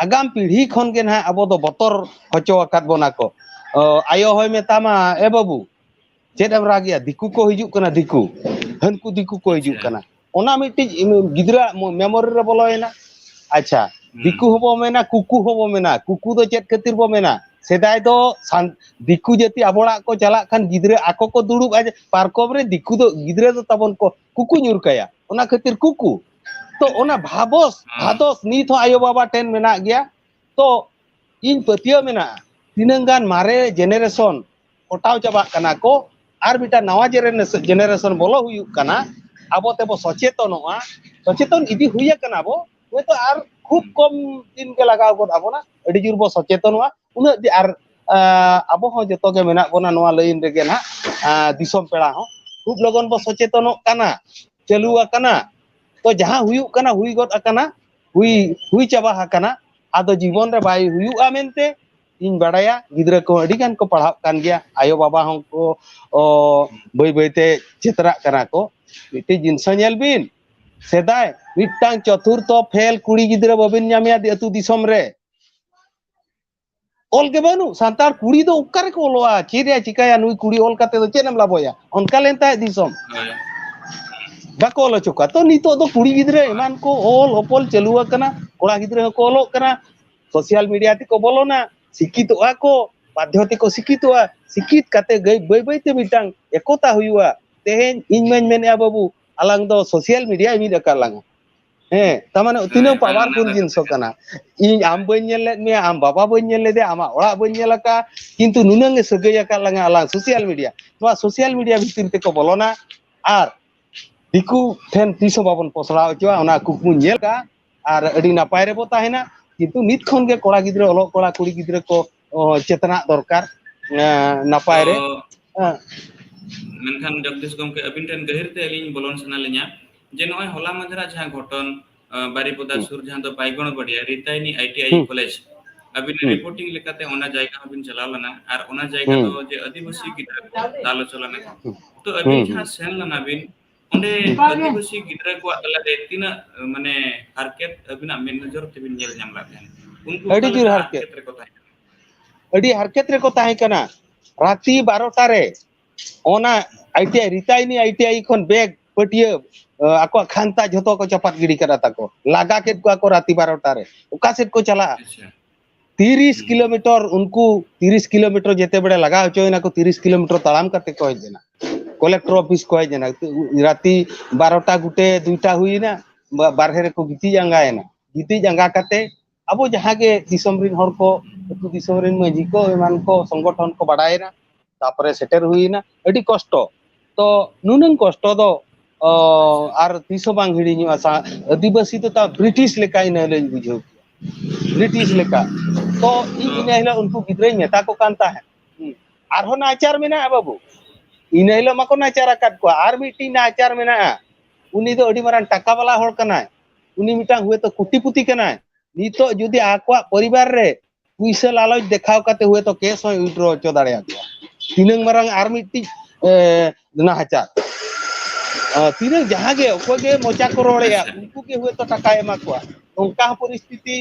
ᱟᱜᱟᱢ ᱯᱤᱲᱦᱤ ᱠᱷᱚᱱ ᱜᱮ ᱱᱟᱦᱟᱜ ᱟᱵᱚ ᱫᱚ ᱵᱚᱛᱚᱨ ᱦᱚᱪᱚ ᱟᱠᱟᱫ ᱵᱚᱱᱟ ᱠᱚ᱾ ᱚ, ᱟᱭᱳ ᱦᱚᱸᱭ ᱢᱮᱛᱟᱢᱟ, "ᱮ ᱵᱟᱹᱵᱩ, ᱪᱮᱫ ᱮᱢ ᱨᱟᱜᱮᱜᱼᱟ? ᱫᱤᱠᱩ ᱠᱚ ᱦᱤᱡᱩᱜ ᱠᱟᱱᱟ, ᱫᱤᱠᱩ, ᱦᱟᱹᱱᱠᱩ ᱫᱤᱠᱩ ᱠᱚ ᱦᱤᱡᱩᱜ ᱠᱟᱱᱟ᱾" ᱚᱱᱟ ᱢᱤᱫᱴᱤᱡ ᱜᱤᱫᱽᱨᱟᱹ ᱢᱮᱢᱳᱨᱤ ᱨᱮ ᱵᱚᱞᱚᱭᱮᱱᱟ᱾ ᱟᱪᱪᱷᱟ, ᱦᱩᱸ᱾ ᱫᱤᱠᱩ ᱦᱚᱸᱵᱚ ᱢᱮᱱᱟ, ᱠᱩᱠᱩ ᱦᱚᱸᱵᱚ ᱢᱮᱱᱟ᱾ ᱠᱩᱠᱩ ᱫᱚ ᱪᱮᱫ ᱠᱷᱟᱹᱛᱤᱨ ᱵᱚ ᱢᱮᱱᱟ? ᱥᱮᱫᱟᱭ ᱫᱚ ᱥᱟᱱ-, ᱫᱤᱠᱩ ᱡᱟᱹᱛᱤ ᱟᱵᱚ ᱚᱲᱟᱜ ᱠᱚ ᱪᱟᱞᱟᱜ ᱠᱷᱟᱱ ᱜᱤᱫᱽᱨᱟᱹ ᱟᱠᱚ ᱠᱚ ᱫᱩᱲᱩᱵᱼᱟ ᱡᱮ ᱯᱟᱨᱠᱚᱢ ᱨᱮ, ᱫᱤᱠᱩ ᱫᱚ, ᱜᱤᱫᱽᱨᱟᱹ ᱫᱚ ᱛᱟᱵᱚᱱ ᱠᱚ ᱠᱩᱠᱩ ᱧᱩᱨ ᱠᱟᱭᱟ᱾ ᱚᱱᱟ ᱠᱷᱟᱹᱛᱤᱨ ᱠᱩᱠᱩ᱾ ᱛᱚ ᱚᱱᱟ ᱵᱷᱟᱫᱚᱥ, ᱦᱩᱸ᱾ ᱵᱷᱟᱫᱚᱥ ᱱᱤᱛ ᱦᱚᱸ ᱟᱭᱳ ᱵᱟᱵᱟ ᱴᱷᱮᱱ ᱢᱮᱱᱟᱜ ᱜᱮᱭᱟ᱾ ᱛᱚ ᱤᱧ ᱯᱟᱹᱛᱭᱟᱹᱣ ᱢᱮᱱᱟᱜᱼᱟ, ᱛᱤᱱᱟᱹᱝ ᱜᱟᱱ ᱢᱟᱨᱮ ᱡᱮᱱᱟᱨᱮᱥᱚᱱ ᱠᱚᱴᱟᱣ ᱪᱟᱵᱟᱜ ᱠᱟᱱᱟ ᱠᱚ, ᱟᱨ ᱢᱤᱫᱴᱟᱝ ᱱᱟᱣᱟ ᱡᱮᱱᱟᱨᱮᱥᱚᱱ ᱵᱚᱞᱚ ᱦᱩᱭᱩᱜ ᱠᱟᱱᱟ᱾ ᱟᱵᱚ ᱛᱮᱵᱚ ᱥᱚᱪᱮᱛᱚᱱᱚᱜᱼᱟ, ᱥᱚᱪᱮᱛᱚᱱ ᱤᱫᱤ ᱦᱩᱭ ᱟᱠᱟᱱᱟ ᱵᱚ, ᱦᱚᱭᱛᱚ ᱟᱨ ᱠᱷᱩᱵ ᱠᱚᱢ ᱫᱤᱱ ᱜᱮ ᱞᱟᱜᱟᱣ ᱜᱚᱫ ᱟᱵᱚᱱᱟ, ᱟᱹᱰᱤ ᱡᱳᱨ ᱵᱚ ᱥᱚᱪᱮᱛᱚᱱᱚᱜᱼᱟ᱾ ᱩᱱᱟᱹᱜ ᱫᱤ-, ᱟᱨ, ᱟ, ᱟᱵᱚ ᱦᱚᱸ ᱡᱚᱛᱚ ᱜᱮ ᱢᱮᱱᱟᱜ ᱵᱚᱱᱟ ᱱᱚᱣᱟ ᱞᱟᱭᱤᱱ ᱨᱮᱜᱮ ᱱᱟᱦᱟᱜ, ᱟ, ᱫᱤᱥᱚᱢ ᱯᱮᱲᱟ ᱦᱚᱸ ᱠᱷᱩᱵ ᱞᱚᱜᱚᱱ ᱵᱚ ᱥᱚᱪᱮᱛᱚᱱᱚᱜ ᱠᱟᱱᱟ, ᱪᱟᱹᱞᱩ ᱟᱠᱟᱱᱟ᱾ ᱛᱚ ᱡᱟᱦᱟᱸ ᱦᱩᱭᱩᱜ ᱠᱟᱱᱟ, ᱦᱩᱭ ᱜᱚᱫ ᱟᱠᱟᱱᱟ, ᱦᱩᱭ, ᱦᱩᱭ ᱪᱟᱵᱟ ᱟᱠᱟᱱᱟ᱾ ᱟᱫᱚ ᱡᱤᱵᱚᱱ ᱨᱮ ᱵᱟᱭ ᱦᱩᱭᱩᱜᱼᱟ ᱢᱮᱱᱛᱮ ᱤᱧ ᱵᱟᱲᱟᱭᱟ᱾ ᱜᱤᱫᱽᱨᱟᱹ ᱠᱚᱦᱚᱸ ᱟᱹᱰᱤ ᱜᱟᱱ ᱠᱚ ᱯᱟᱲᱦᱟᱜ ᱠᱟᱱ ᱜᱮᱭᱟ, ᱟᱭᱳ ᱵᱟᱵᱟ ᱦᱚᱸ ᱠᱚ, ᱚ, ᱵᱟᱹᱭ ᱵᱟᱹᱭ ᱛᱮ ᱪᱮᱛᱨᱟᱜ ᱠᱟᱱᱟ ᱠᱚ᱾ ᱢᱤᱫᱴᱤᱡ ᱡᱤᱱᱤᱥ ᱦᱚᱸ ᱧᱮᱞ ᱵᱤᱱ, ᱥᱮᱫᱟᱭ ᱢᱤᱫᱴᱟᱝ ᱪᱚᱛᱩᱨᱛᱷᱚ ᱯᱷᱮᱞ ᱠᱩᱲᱤ ᱜᱤᱫᱽᱨᱟᱹ ᱵᱟᱹᱵᱤᱱ ᱧᱟᱢᱮᱭᱟ ᱟᱹᱛᱩ ᱫᱤᱥᱚᱢ ᱨᱮ᱾ ᱚᱞ ᱜᱮ ᱵᱟᱹᱱᱩᱜ᱾ ᱥᱟᱱᱛᱟᱲ ᱠᱩᱲᱤ ᱫᱚ ᱚᱠᱟ ᱨᱮᱠᱚ ᱚᱞᱚᱜᱼᱟ? ᱪᱮᱫ ᱮ ᱪᱤᱠᱟᱹᱭᱟ ᱱᱩᱭ ᱠᱩᱲᱤ? ᱚᱞ ᱠᱟᱛᱮ ᱫᱚ ᱪᱮᱫ ᱮᱢ ᱞᱟᱵᱷᱚᱭᱟ? ᱚᱱᱠᱟ ᱞᱮᱱ ᱛᱟᱦᱮᱸᱫ ᱫᱤᱥᱚᱢ᱾ ᱦᱳᱭ᱾ ᱵᱟᱠᱚ ᱚᱞ ᱦᱚᱪᱚ ᱠᱚᱣᱟ᱾ ᱛᱚ ᱱᱤᱛᱚᱜ ᱫᱚ ᱠᱩᱲᱤ ᱜᱤᱫᱽᱨᱟᱹ ᱮᱢᱟᱱ ᱠᱚ ᱚᱞ ᱚᱯᱚᱞ ᱪᱟᱹᱞᱩ ᱟᱠᱟᱱᱟ, ᱠᱚᱲᱟ ᱜᱤᱫᱽᱨᱟᱹ ᱦᱚᱸᱠᱚ ᱚᱞᱚᱜ ᱠᱟᱱᱟ, ᱥᱳᱥᱟᱞ ᱢᱤᱰᱤᱭᱟ ᱛᱮᱠᱚ ᱵᱚᱞᱚᱱᱟ, ᱥᱤᱠᱠᱷᱤᱛᱚᱜᱼᱟ ᱠᱚ, ᱵᱟᱫᱽᱫᱷᱚ ᱛᱮᱠᱚ ᱥᱤᱠᱠᱷᱤᱛᱚᱜᱼᱟ᱾ ᱥᱤᱠᱠᱷᱤᱛ ᱠᱟᱛᱮ ᱜᱟᱹᱭ-, ᱵᱟᱹᱭ ᱵᱟᱹᱭ ᱛᱮ ᱢᱤᱫᱴᱟᱝ ᱮᱠᱚᱛᱟ ᱦᱩᱭᱩᱜᱼᱟ᱾ ᱛᱮᱦᱮᱧ ᱤᱧ ᱢᱟᱧ ᱢᱮᱱᱮᱫᱼᱟ, ᱵᱟᱹᱵᱩ, ᱟᱞᱟᱝ ᱫᱚ ᱥᱳᱥᱟᱞ ᱢᱤᱰᱤᱭᱟᱭ ᱢᱤᱫ ᱟᱠᱟᱫ ᱞᱟᱝᱟ᱾ ᱦᱮᱸ, ᱛᱟᱨ ᱢᱟᱱᱮ ᱦᱮᱸ, ᱛᱤᱱᱟᱹᱜ ᱦᱮᱸ, ᱯᱟᱣᱟᱨᱯᱷᱩᱞ ᱚᱱᱟ ᱫᱚ ᱡᱤᱱᱤᱥ ᱠᱟᱛᱷᱟ ᱠᱟᱱᱟ᱾ ᱠᱟᱱᱟ᱾ ᱤᱧ ᱟᱢ ᱵᱟᱹᱧ ᱧᱮᱞ ᱞᱮᱫ ᱢᱮᱭᱟ, ᱟᱢ ᱵᱟᱵᱟ ᱵᱟᱹᱧ ᱧᱮᱞ ᱞᱮᱫᱮᱭᱟ, ᱟᱢᱟᱜ ᱚᱲᱟᱜ ᱵᱟᱹᱧ ᱧᱮᱞ ᱟᱠᱟᱫᱼᱟ, ᱠᱤᱱᱛᱩ ᱱᱩᱱᱟᱹᱝ ᱮ ᱥᱟᱹᱜᱟᱹᱭ ᱟᱠᱟᱫ ᱞᱟᱝᱟ ᱟᱞᱟᱝ ᱥᱳᱥᱟᱞ ᱢᱤᱰᱤᱭᱟ᱾ ᱱᱚᱣᱟ ᱥᱳᱥᱟᱞ ᱢᱤᱰᱤᱭᱟ ᱵᱷᱤᱛᱤᱨ ᱛᱮᱠᱚ ᱵᱚᱞᱚᱱᱟ ᱟᱨ ᱫᱤᱠᱩ ᱴᱷᱮᱱ ᱛᱤᱥ ᱦᱚᱸ ᱵᱟᱵᱚᱱ ᱯᱚᱥᱲᱟᱣ ᱦᱚᱪᱚᱣᱟ, ᱚᱱᱟ ᱠᱩᱠᱢᱩᱧ ᱧᱮᱞ ᱠᱟᱜᱼᱟ ᱟᱨ ᱟᱹᱰᱤ ᱱᱟᱯᱟᱭ ᱨᱮᱵᱚ ᱛᱟᱦᱮᱱᱟ᱾ ᱠᱤᱱᱛᱩ ᱱᱤᱛ ᱠᱷᱚᱱ ᱜᱮ ᱠᱚᱲᱟ ᱜᱤᱫᱽᱨᱟᱹ, ᱚᱞᱚᱜ ᱠᱚᱲᱟ ᱠᱩᱲᱤ ᱜᱤᱫᱽᱨᱟᱹ ᱠᱚ, ᱚ, ᱪᱮᱛᱱᱟᱜ ᱫᱚᱨᱠᱟᱨ, ᱮᱸ, ᱱᱟᱯᱟᱭ ᱨᱮ᱾ ᱛᱚ, ᱦᱮᱸ᱾ ᱢᱮᱱᱠᱷᱟᱱ ᱡᱚᱜᱽᱫᱤᱥ ᱜᱚᱢᱠᱮ, ᱟᱹᱵᱤᱱ ᱴᱷᱮᱱ ᱜᱟᱹᱦᱤᱨ ᱛᱮ ᱟᱹᱞᱤᱧ ᱵᱚᱞᱚᱱ ᱥᱟᱱᱟ ᱞᱤᱧᱟ ᱡᱮ ᱱᱚᱜᱼᱚᱭ ᱦᱚᱞᱟ ᱢᱟᱫᱷᱮᱨᱟᱜ ᱡᱟᱦᱟᱸ ᱜᱷᱚᱴᱚᱱ, ᱟᱸ, ᱵᱟᱨᱤᱯᱚᱫᱟ ᱦᱩᱸ᱾ ᱥᱩᱨ ᱡᱟᱦᱟᱸ ᱫᱚ ᱵᱟᱭᱜᱚᱲ ᱵᱟᱲᱤᱭᱟ ᱨᱤᱛᱟᱭᱱᱤ ᱟᱭ ᱴᱤ ᱟᱭ ᱦᱩᱸ᱾ ᱠᱚᱞᱮᱡᱽ, ᱟᱹᱵᱤᱱᱟᱜ ᱦᱩᱸ᱾ ᱨᱤᱯᱳᱨᱴᱤᱝ ᱞᱮᱠᱟᱛᱮ ᱚᱱᱟ ᱡᱟᱭᱜᱟ ᱦᱚᱸᱵᱤᱱ ᱪᱟᱞᱟᱣ ᱞᱮᱱᱟ, ᱟᱨ ᱚᱱᱟ ᱡᱟᱭᱜᱟ ᱦᱩᱸ᱾ ᱫᱚ ᱡᱮ ᱟᱹᱫᱤᱵᱟᱹᱥᱤ ᱜᱤᱫᱽᱨᱟᱹ ᱠᱚ ᱫᱟᱞ ᱦᱚᱪᱚ ᱞᱮᱱᱟ ᱠᱚ᱾ ᱦᱩᱸ᱾ ᱛᱚ ᱟᱹᱵᱤᱱ ᱦᱩᱸ, ᱡᱟᱦᱟᱸ ᱦᱩᱸ᱾ ᱥᱮᱱ ᱞᱮᱱᱟ ᱵᱤᱱ, ᱚᱸᱰᱮ ᱟᱹᱫᱤᱵᱟᱹᱥᱤ ᱜᱤᱫᱽᱨᱟᱹ ᱠᱚᱣᱟᱜ ᱛᱟᱞᱟᱨᱮ ᱛᱤᱱᱟᱹᱜ, ᱢᱟᱱᱮ, ᱦᱟᱨᱠᱮᱛ ᱟᱹᱵᱤᱱᱟᱜ ᱢᱮᱫ ᱱᱚᱡᱚᱨ ᱛᱮᱵᱤᱱ ᱧᱮᱞ ᱧᱟᱢ ᱞᱮᱫ ᱛᱟᱦᱮᱸᱱᱟ? ᱩᱱᱠᱩ ᱟᱹᱰᱤ ᱚᱠᱟ ᱡᱳᱨ ᱞᱮᱠᱟ ᱦᱟᱨᱠᱮᱛ᱾ ᱦᱟᱨᱠᱮᱛ ᱨᱮᱠᱚ ᱛᱟᱦᱮᱸ ᱠᱟᱱᱟ? ᱟᱹᱰᱤ ᱦᱟᱨᱠᱮᱛ ᱨᱮᱠᱚ ᱛᱟᱦᱮᱸ ᱠᱟᱱᱟ᱾ ᱨᱟᱛᱤ ᱵᱟᱨᱚᱴᱟ ᱨᱮ ᱚᱱᱟ ITI, ᱨᱤᱛᱟᱭᱱᱤ ITI ᱠᱷᱚᱱ ᱵᱮᱜᱽ, ᱯᱟᱹᱴᱭᱟᱹ, ᱟᱠᱚᱣᱟᱜ ᱠᱷᱟᱱᱛᱟ ᱡᱷᱚᱛᱚ ᱠᱚ ᱪᱟᱯᱟᱫ ᱜᱤᱰᱤ ᱠᱟᱫᱟ ᱛᱟᱠᱚ᱾ ᱞᱟᱜᱟ ᱠᱮᱫ ᱠᱚᱣᱟ ᱠᱚ ᱨᱟᱛᱤ ᱵᱟᱨᱚᱴᱟ ᱨᱮ᱾ ᱚᱠᱟ ᱥᱮᱫ ᱠᱚ ᱪᱟᱞᱟᱜᱼᱟ? ᱟᱪᱪᱷᱟ᱾ ᱛᱤᱨᱤᱥ ᱦᱩᱸ᱾ ᱠᱤᱞᱳᱢᱤᱴᱟᱨ, ᱩᱱᱠᱩ ᱛᱤᱨᱤᱥ ᱠᱤᱞᱳᱢᱤᱴᱟᱨ ᱡᱮᱛᱮ ᱵᱮᱲᱟ ᱞᱟᱜᱟ ᱦᱚᱪᱚᱭᱮᱱᱟ ᱠᱚ, ᱛᱤᱨᱤᱥ ᱠᱤᱞᱳᱢᱤᱴᱟᱨ ᱛᱟᱲᱟᱢ ᱠᱟᱛᱮ ᱠᱚ ᱦᱮᱡ ᱮᱱᱟ᱾ ᱠᱚᱞᱮᱠᱴᱚᱨ ᱚᱯᱷᱤᱥ ᱠᱚ ᱦᱮᱡ ᱮᱱᱟ᱾ ᱨᱟᱛᱤ ᱵᱟᱨᱚᱴᱟ ᱜᱩᱴᱮ ᱫᱩᱭᱴᱟ ᱦᱩᱭᱮᱱᱟ, ᱵᱟ-, ᱵᱟᱨᱦᱮ ᱨᱮᱠᱚ ᱜᱤᱛᱤᱡ ᱟᱸᱜᱟᱭᱮᱱᱟ᱾ ᱜᱤᱛᱤᱡ ᱟᱸᱜᱟ ᱠᱟᱛᱮ ᱟᱵᱚ ᱡᱟᱦᱟᱸ ᱜᱮ ᱫᱤᱥᱚᱢ ᱨᱮᱱ ᱦᱚᱲ ᱠᱚ, ᱟᱹᱛᱩ ᱫᱤᱥᱚᱢ ᱨᱮᱱ ᱢᱟᱹᱡᱷᱤ ᱠᱚ, ᱮᱢᱟᱱ ᱠᱚ, ᱥᱚᱝᱜᱚᱴᱷᱚᱱ ᱠᱚ ᱵᱟᱰᱟᱭᱮᱱᱟ, ᱛᱟᱯᱚᱨᱮ ᱥᱮᱴᱮᱨ ᱦᱩᱭᱮᱱᱟ᱾ ᱟᱹᱰᱤ ᱠᱚᱥᱴᱚ᱾ ᱛᱚ ᱱᱩᱱᱟᱹᱝ ᱠᱚᱥᱴᱚ ᱫᱚ, ᱚ, ᱟᱨ ᱛᱤᱥ ᱦᱚᱸ ᱵᱟᱝ ᱦᱤᱲᱤᱧᱚᱜᱼᱟ᱾ ᱥᱟ-, ᱟᱹᱫᱤᱵᱟᱹᱥᱤ ᱫᱚ ᱛᱟᱣ ᱵᱨᱤᱴᱤᱥ ᱞᱮᱠᱟ ᱤᱱᱟᱹ ᱦᱤᱞᱳᱜ ᱤᱧ ᱵᱩᱡᱷᱟᱹᱣ ᱠᱮᱫᱟ᱾ ᱵᱨᱤᱴᱤᱥ ᱞᱮᱠᱟ᱾ ᱛᱚ ᱤᱧ ᱤᱱᱟᱹ ᱦᱤᱞᱳᱜ ᱩᱱᱠᱩ ᱜᱤᱫᱽᱨᱟᱹᱧ ᱢᱮᱛᱟ ᱠᱚ ᱠᱟᱱ ᱛᱟᱦᱮᱸᱫ, ᱦᱩᱸ, ᱟᱨᱦᱚᱸ ᱱᱟᱦᱟᱪᱟᱨ ᱢᱮᱱᱟᱜᱼᱟ ᱵᱟᱹᱵᱩ᱾ ᱤᱱᱟᱹ ᱦᱤᱞᱳᱜ ᱢᱟᱠᱚ ᱱᱟᱦᱟᱪᱟᱨ ᱟᱠᱟᱫ ᱠᱚᱣᱟ, ᱟᱨ ᱢᱤᱫᱴᱤᱡ ᱱᱟᱦᱟᱪᱟᱨ ᱢᱮᱱᱟᱜᱼᱟ᱾ ᱩᱱᱤ ᱫᱚ ᱟᱹᱰᱤ ᱢᱟᱨᱟᱝ ᱴᱟᱠᱟ ᱵᱟᱞᱟ ᱦᱚᱲ ᱠᱟᱱᱟᱭ, ᱩᱱᱤ ᱢᱤᱫᱴᱟᱝ ᱦᱚᱭᱛᱳ ᱠᱳᱴᱤᱯᱚᱛᱤ ᱠᱟᱱᱟᱭ᱾ ᱱᱤᱛᱚᱜ ᱡᱩᱫᱤ ᱟᱠᱚᱣᱟᱜ ᱯᱚᱨᱤᱵᱟᱨ ᱨᱮ ᱯᱩᱭᱥᱟᱹ ᱞᱟᱞᱚᱪ ᱫᱮᱠᱷᱟᱣ ᱠᱟᱛᱮ ᱦᱚᱭᱛᱳ ᱠᱮᱥ ᱦᱚᱸᱭ ᱩᱭᱰᱨᱚ ᱦᱚᱪᱚ ᱫᱟᱲᱮᱭᱟᱠᱚᱣᱟ᱾ ᱛᱤᱱᱟᱹᱝ ᱢᱟᱨᱟᱝ ᱟᱨ ᱢᱤᱫᱴᱤᱡ, ᱮ, ᱱᱟᱦᱟᱪᱟᱨ᱾ ᱟ, ᱛᱤᱱᱟᱹᱝ ᱡᱟᱦᱟᱸ ᱜᱮ ᱚᱠᱚᱭ ᱜᱮ ᱢᱚᱪᱟ ᱠᱚ ᱨᱚᱲᱮᱜᱼᱟ, ᱟᱪᱪᱷᱟ᱾ ᱩᱱᱠᱩ ᱜᱮ ᱦᱚᱭᱛᱳ ᱴᱟᱠᱟᱭ ᱮᱢᱟ ᱠᱚᱣᱟ᱾ ᱱᱚᱝᱠᱟ ᱦᱚᱸ ᱯᱚᱨᱤᱥᱛᱷᱤᱛᱤ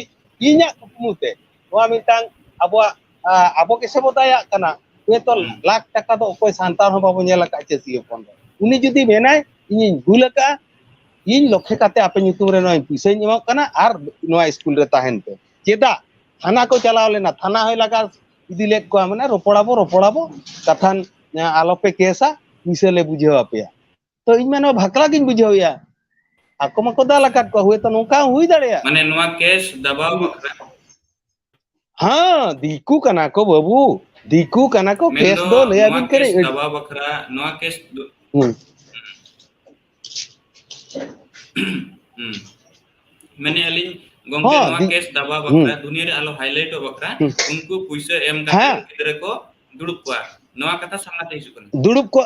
ᱤᱧᱟᱹᱜ ᱠᱩᱠᱢᱩ ᱛᱮ᱾ ᱱᱚᱣᱟ ᱢᱤᱫᱴᱟᱝ ᱟᱵᱚᱣᱟᱜ, ᱟ, ᱟᱵᱚ ᱜᱮᱥᱮ ᱵᱚ ᱫᱟᱭᱟᱜ ᱠᱟᱱᱟ᱾ ᱦᱚᱭᱛᱳ ᱦᱩᱸ᱾ ᱞᱟᱠᱷ ᱴᱟᱠᱟ ᱫᱚ ᱚᱠᱚᱭ ᱥᱟᱱᱛᱟᱲ ᱦᱚᱸ ᱵᱟᱵᱚ ᱧᱮᱞ ᱟᱠᱟᱫ ᱪᱟᱹᱥᱤ ᱦᱚᱯᱚᱱ ᱫᱚ᱾ ᱩᱱᱤ ᱡᱩᱫᱤ ᱢᱮᱱᱟᱭ, "ᱤᱧᱤᱧ ᱵᱷᱩᱞ ᱟᱠᱟᱫᱼᱟ, ᱤᱧ ᱞᱚᱠᱷᱮ ᱠᱟᱛᱮ ᱟᱯᱮ ᱧᱩᱛᱩᱢ ᱨᱮ ᱱᱚᱣᱟᱧ ᱯᱩᱭᱥᱟᱹᱧ ᱮᱢᱚᱜ ᱠᱟᱱᱟ ᱟᱨ ᱱᱚᱣᱟ ᱥᱠᱩᱞ ᱨᱮ ᱛᱟᱦᱮᱱ ᱯᱮ᱾" ᱪᱮᱫᱟᱜ? ᱛᱷᱟᱱᱟ ᱠᱚ ᱪᱟᱞᱟᱣ ᱞᱮᱱᱟ, ᱛᱷᱟᱱᱟ ᱦᱚᱸᱭ ᱞᱟᱜᱟ ᱤᱫᱤ ᱞᱮᱫ ᱠᱚᱣᱟ, ᱢᱟᱱᱮ, "ᱨᱚᱯᱚᱲᱟᱵᱚ, ᱨᱚᱯᱚᱲᱟᱵᱚ, ᱠᱟᱛᱷᱟᱱ, ᱮ, ᱟᱞᱚᱯᱮ ᱠᱮᱥᱟ, ᱯᱩᱭᱥᱟᱹ ᱞᱮ ᱵᱩᱡᱷᱟᱹᱣ ᱟᱯᱮᱭᱟ᱾" ᱛᱚ ᱤᱧ ᱢᱟ ᱱᱚᱣᱟ ᱵᱷᱟᱠᱞᱟ ᱜᱤᱧ ᱵᱩᱡᱷᱟᱹᱣᱮᱭᱟ᱾ ᱟᱠᱚ ᱢᱟᱠᱚ ᱫᱟᱞ ᱟᱠᱟᱫ ᱠᱚᱣᱟ, ᱦᱩᱭᱛᱚ ᱱᱚᱝᱠᱟ ᱦᱚᱸ ᱦᱩᱭ ᱫᱟᱲᱮᱭᱟᱜᱼᱟ᱾ ᱢᱟᱱᱮ, ᱱᱚᱣᱟ ᱠᱮᱥ ᱫᱟᱵᱟᱣ ᱵᱟᱠᱷᱨᱟ? ᱦᱮᱸ, ᱫᱤᱠᱩ ᱠᱟᱱᱟ ᱠᱚ ᱵᱟᱹᱵᱩ, ᱫᱤᱠᱩ ᱠᱟᱱᱟ ᱠᱚ, ᱠᱮᱥ ᱢᱮᱱᱫᱚ ᱫᱚ ᱞᱟᱹᱭ ᱱᱚᱣᱟ ᱟᱵᱤᱱ ᱠᱮᱥ ᱠᱟᱹᱱᱟᱹᱧ᱾ ᱫᱟᱵᱟᱣ ᱵᱟᱠᱷᱨᱟ, ᱱᱚᱣᱟ ᱠᱮᱥ ᱫᱚ ᱦᱩᱸ᱾ ᱦᱩᱸ᱾ ᱢᱮᱱᱮᱫᱼᱟ ᱞᱤᱧ, ᱜᱚᱢᱠᱮ, ᱦᱚᱸ, ᱱᱚᱣᱟ ᱫᱤ-, ᱠᱮᱥ ᱫᱟᱵᱟ ᱦᱩᱸ᱾ ᱵᱟᱠᱷᱨᱟ, ᱫᱩᱱᱤᱭᱟᱹ ᱨᱮ ᱟᱞᱚ ᱦᱟᱭᱞᱟᱭᱤᱴᱚᱜ ᱵᱟᱠᱷᱨᱟ, ᱦᱩᱸ᱾ ᱩᱱᱠᱩ ᱯᱩᱭᱥᱟᱹ ᱮᱢ ᱠᱟᱛᱮ ᱦᱮᱸ᱾ ᱜᱤᱫᱽᱨᱟᱹ ᱠᱚ ᱫᱩᱲᱩᱵ ᱠᱚᱣᱟ, ᱱᱚᱣᱟ ᱠᱟᱛᱷᱟ ᱥᱟᱢᱱᱟ ᱛᱮ ᱦᱤᱡᱩᱜ ᱠᱟᱱᱟ᱾ ᱫᱩᱲᱩᱵ ᱠᱚ,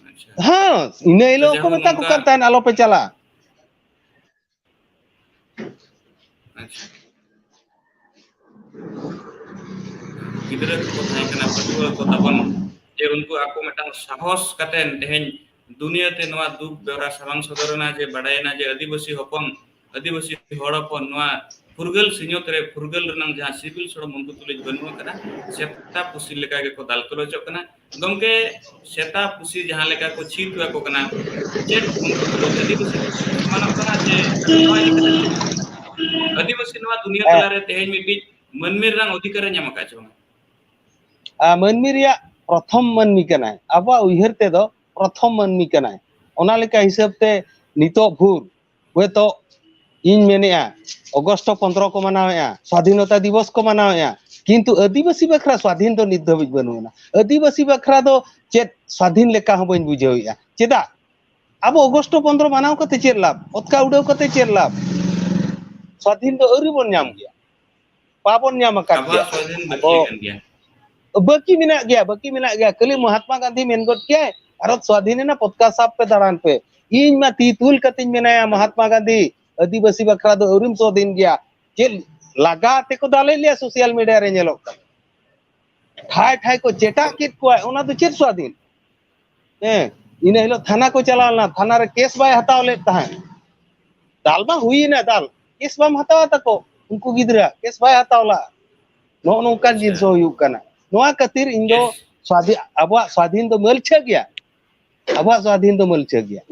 ᱟᱪᱪᱷᱟ᱾ ᱦᱮᱸ, ᱤᱱᱟᱹ ᱛᱚ ᱦᱤᱞᱳᱜ ᱠᱚ ᱡᱟᱭᱦᱳᱠ, ᱢᱮᱛᱟ ᱠᱚ ᱱᱚᱝᱠᱟ ᱠᱟᱱ ᱛᱟᱦᱮᱸᱱ, "ᱟᱞᱚᱯᱮ ᱪᱟᱞᱟᱜᱼᱟ᱾" ᱟᱪᱪᱷᱟ᱾ ᱜᱤᱫᱽᱨᱟᱹ ᱠᱚᱠᱚ ᱛᱟᱦᱮᱸ ᱠᱟᱱᱟ, ᱯᱟᱹᱴᱷᱩᱣᱟᱹ ᱠᱚ ᱛᱟᱵᱚᱱ, ᱡᱮ ᱩᱱᱠᱩ ᱟᱠᱚ ᱢᱤᱫᱴᱟᱝ ᱥᱟᱦᱚᱥ ᱠᱟᱛᱮ ᱛᱮᱦᱮᱧ ᱫᱩᱱᱤᱭᱟᱹ ᱛᱮ ᱱᱚᱣᱟ ᱫᱩᱠ ᱵᱮᱣᱨᱟ ᱥᱟᱢᱟᱝ ᱥᱚᱫᱚᱨ ᱮᱱᱟ, ᱡᱮ ᱵᱟᱰᱟᱭᱮᱱᱟ ᱡᱮ ᱟᱹᱫᱤᱵᱟᱹᱥᱤ ᱦᱚᱯᱚᱱ, ᱟᱹᱫᱤᱵᱟᱹᱥᱤ ᱦᱚᱲ ᱦᱚᱯᱚᱱ ᱱᱚᱣᱟ ᱯᱷᱩᱨᱜᱟᱹᱞ ᱥᱤᱧᱚᱛ ᱨᱮ ᱯᱷᱩᱨᱜᱟᱹᱞ ᱨᱮᱱᱟᱜ ᱡᱟᱦᱟᱸ ᱥᱤᱵᱤᱞ ᱥᱚᱲᱚᱢ ᱩᱱᱠᱩ ᱛᱩᱞᱩᱡ ᱵᱟᱹᱱᱩᱜ ᱟᱠᱟᱫᱟ, ᱥᱮᱛᱟ ᱯᱩᱥᱤ ᱞᱮᱠᱟ ᱜᱮᱠᱚ ᱫᱟᱞ ᱛᱚᱞᱚᱡᱚᱜ ᱠᱟᱱᱟ᱾ ᱜᱚᱢᱠᱮ, ᱥᱮᱛᱟ ᱯᱩᱥᱤ ᱡᱟᱦᱟᱸ ᱞᱮᱠᱟ ᱠᱚ ᱪᱷᱤ ᱛᱩ ᱟᱠᱚ ᱠᱟᱱᱟ, ᱪᱮᱫ ᱩᱱᱠᱩ ᱛᱩᱞᱩᱡ ᱟᱹᱫᱤᱵᱟᱹᱥᱤ ᱥᱚᱢᱟᱱᱚᱜ ᱠᱟᱱᱟ? ᱡᱮ ᱱᱚᱣᱟ ᱤᱫᱤ ᱠᱟᱛᱮ ᱟᱹᱫᱤᱵᱟᱹᱥᱤ ᱱᱚᱣᱟ ᱫᱩᱱᱤᱭᱟᱹ ᱦᱮᱸ᱾ ᱛᱟᱞᱟᱨᱮ ᱛᱮᱦᱮᱧ ᱢᱤᱫᱴᱤᱡ ᱢᱟᱹᱱᱢᱤ ᱨᱮᱱᱟᱜ ᱚᱫᱷᱤᱠᱟᱨ ᱮ ᱧᱟᱢ ᱟᱠᱟᱫ ᱪᱮ ᱵᱟᱝ? ᱟᱨ ᱢᱟᱹᱱᱢᱤ ᱨᱮᱭᱟᱜ ᱯᱨᱚᱛᱷᱚᱢ ᱢᱟᱹᱱᱢᱤ ᱠᱟᱱᱟᱭ, ᱟᱵᱚᱣᱟᱜ ᱩᱭᱦᱟᱹᱨ ᱛᱮᱫᱚ ᱯᱨᱚᱛᱷᱚᱢ ᱢᱟᱹᱱᱢᱤ ᱠᱟᱱᱟᱭ᱾ ᱚᱱᱟ ᱞᱮᱠᱟ ᱦᱤᱥᱟᱹᱵ ᱛᱮ ᱱᱤᱛᱚᱜ ᱵᱷᱳᱨ ᱦᱚᱭᱛᱚ ᱤᱧ ᱢᱮᱱᱮᱜᱼᱟ, ᱚᱜᱚᱥᱴ ᱯᱚᱱᱫᱽᱨᱚ ᱠᱚ ᱢᱟᱱᱟᱣᱮᱜᱼᱟ, ᱥᱣᱟᱫᱷᱤᱱᱚᱛᱟ ᱫᱤᱵᱚᱥ ᱠᱚ ᱢᱟᱱᱟᱣᱮᱜᱼᱟ, ᱠᱤᱱᱛᱩ ᱟᱹᱫᱤᱵᱟᱹᱥᱤ ᱵᱟᱠᱷᱨᱟ ᱥᱣᱟᱫᱷᱤᱱ ᱫᱚ ᱱᱤᱛ ᱫᱷᱟᱹᱵᱤᱡ ᱵᱟᱹᱱᱩᱜ ᱟᱱᱟ᱾ ᱟᱹᱫᱤᱵᱟᱹᱥᱤ ᱵᱟᱠᱷᱨᱟ ᱫᱚ ᱪᱮᱫ ᱥᱣᱟᱫᱷᱤᱱ ᱞᱮᱠᱟ ᱦᱚᱸ ᱵᱟᱹᱧ ᱵᱩᱡᱷᱟᱹᱣᱮᱜᱼᱟ᱾ ᱪᱮᱫᱟᱜ? ᱟᱵᱚ ᱚᱜᱚᱥᱴ ᱯᱚᱱᱫᱽᱨᱚ ᱢᱟᱱᱟᱣ ᱠᱟᱛᱮ ᱪᱮᱫ ᱞᱟᱵᱷ? ᱚᱛᱠᱟ ᱩᱰᱟᱹᱣ ᱠᱟᱛᱮ ᱪᱮᱫ ᱞᱟᱵᱷ? ᱥᱣᱟᱫᱷᱤᱱ ᱫᱚ ᱟᱹᱣᱨᱤ ᱵᱚᱱ ᱧᱟᱢ ᱜᱮᱭᱟ, ᱵᱟᱵᱚᱱ ᱧᱟᱢ ᱟᱠᱟᱫ ᱜᱮᱭᱟ᱾ ᱟᱵᱚᱣᱟᱜ ᱥᱣᱟᱫᱷᱤᱱ ᱟᱵᱚ ᱵᱟᱹᱠᱤ ᱠᱟᱱ ᱜᱮᱭᱟ᱾ ᱵᱟᱹᱠᱤ ᱢᱮᱱᱟᱜ ᱜᱮᱭᱟ, ᱵᱟᱹᱠᱤ ᱢᱮᱱᱟᱜ ᱜᱮᱭᱟ᱾ ᱠᱷᱟᱹᱞᱤ ᱢᱚᱦᱟᱛᱢᱟ ᱜᱟᱱᱫᱷᱤ ᱢᱮᱱ ᱜᱚᱫ ᱠᱮᱭᱟᱭ, "ᱵᱷᱟᱨᱚᱛ ᱥᱣᱟᱫᱷᱤᱱ ᱮᱱᱟ, ᱯᱚᱛᱠᱟ ᱥᱟᱵ ᱯᱮ, ᱫᱟᱬᱟᱱ ᱯᱮ᱾" ᱤᱧ ᱢᱟ ᱛᱤ ᱛᱩᱞ ᱠᱟᱛᱮᱧ ᱢᱮᱱᱟᱭᱟ, ᱢᱚᱦᱟᱛᱢᱟ ᱜᱟᱱᱫᱷᱤ, ᱟᱹᱫᱤᱵᱟᱹᱥᱤ ᱵᱟᱠᱷᱨᱟ ᱫᱚ ᱟᱹᱣᱨᱤᱢ ᱥᱣᱟᱫᱷᱤᱱ ᱜᱮᱭᱟ᱾ ᱪᱮᱫ ᱞᱟᱜᱟ ᱛᱮᱠᱚ ᱫᱟᱞᱮᱫ ᱞᱮᱭᱟ, ᱥᱳᱥᱟᱞ ᱢᱤᱰᱤᱭᱟ ᱨᱮ ᱧᱮᱞᱚᱜ ᱠᱟᱱᱟ᱾ ᱴᱷᱟᱭ ᱴᱷᱟᱭ ᱠᱚ ᱪᱮᱴᱟᱜ ᱠᱮᱫ ᱠᱚᱣᱟ, ᱚᱱᱟ ᱫᱚ ᱪᱮᱫ ᱥᱣᱟᱫᱷᱤᱱ? ᱦᱮᱸ, ᱤᱱᱟᱹ ᱦᱤᱞᱳᱜ ᱛᱷᱟᱱᱟ ᱠᱚ ᱪᱟᱞᱟᱣ ᱞᱮᱱᱟ, ᱛᱷᱟᱱᱟ ᱨᱮ ᱠᱮᱥ ᱵᱟᱭ ᱦᱟᱛᱟᱣ ᱞᱮᱫ ᱛᱟᱦᱮᱸᱫ᱾ ᱫᱟᱞ ᱢᱟ ᱦᱩᱭᱮᱱᱟ, ᱫᱟᱞ, ᱠᱮᱥ ᱵᱟᱢ ᱦᱟᱛᱟᱣᱟ ᱛᱟᱠᱚ, ᱩᱱᱠᱩ ᱜᱤᱫᱽᱨᱟᱹ ᱠᱮᱥ ᱵᱟᱭ ᱦᱟᱛᱟᱣ ᱞᱟᱜᱼᱟ᱾ ᱱᱚᱜᱼᱚ ᱱᱚᱝᱠᱟᱱ ᱡᱤᱱᱤᱥ ᱦᱚᱸ ᱦᱩᱭᱩᱜ ᱠᱟᱱᱟ᱾ ᱱᱚᱣᱟ ᱠᱷᱟᱹᱛᱤᱨ ᱤᱧ ᱫᱚ ᱥᱣᱟᱫᱷᱤ-, ᱟᱵᱚᱣᱟᱜ ᱥᱣᱟᱫᱷᱤᱱ ᱫᱚ ᱢᱟᱹᱞᱪᱷᱟᱹ ᱜᱮᱭᱟ, ᱟᱵᱚᱣᱟᱜ ᱥᱣᱟᱫᱷᱤᱱ ᱫᱚ ᱢᱟᱹᱞᱪᱷᱟᱹ ᱜᱮᱭᱟ᱾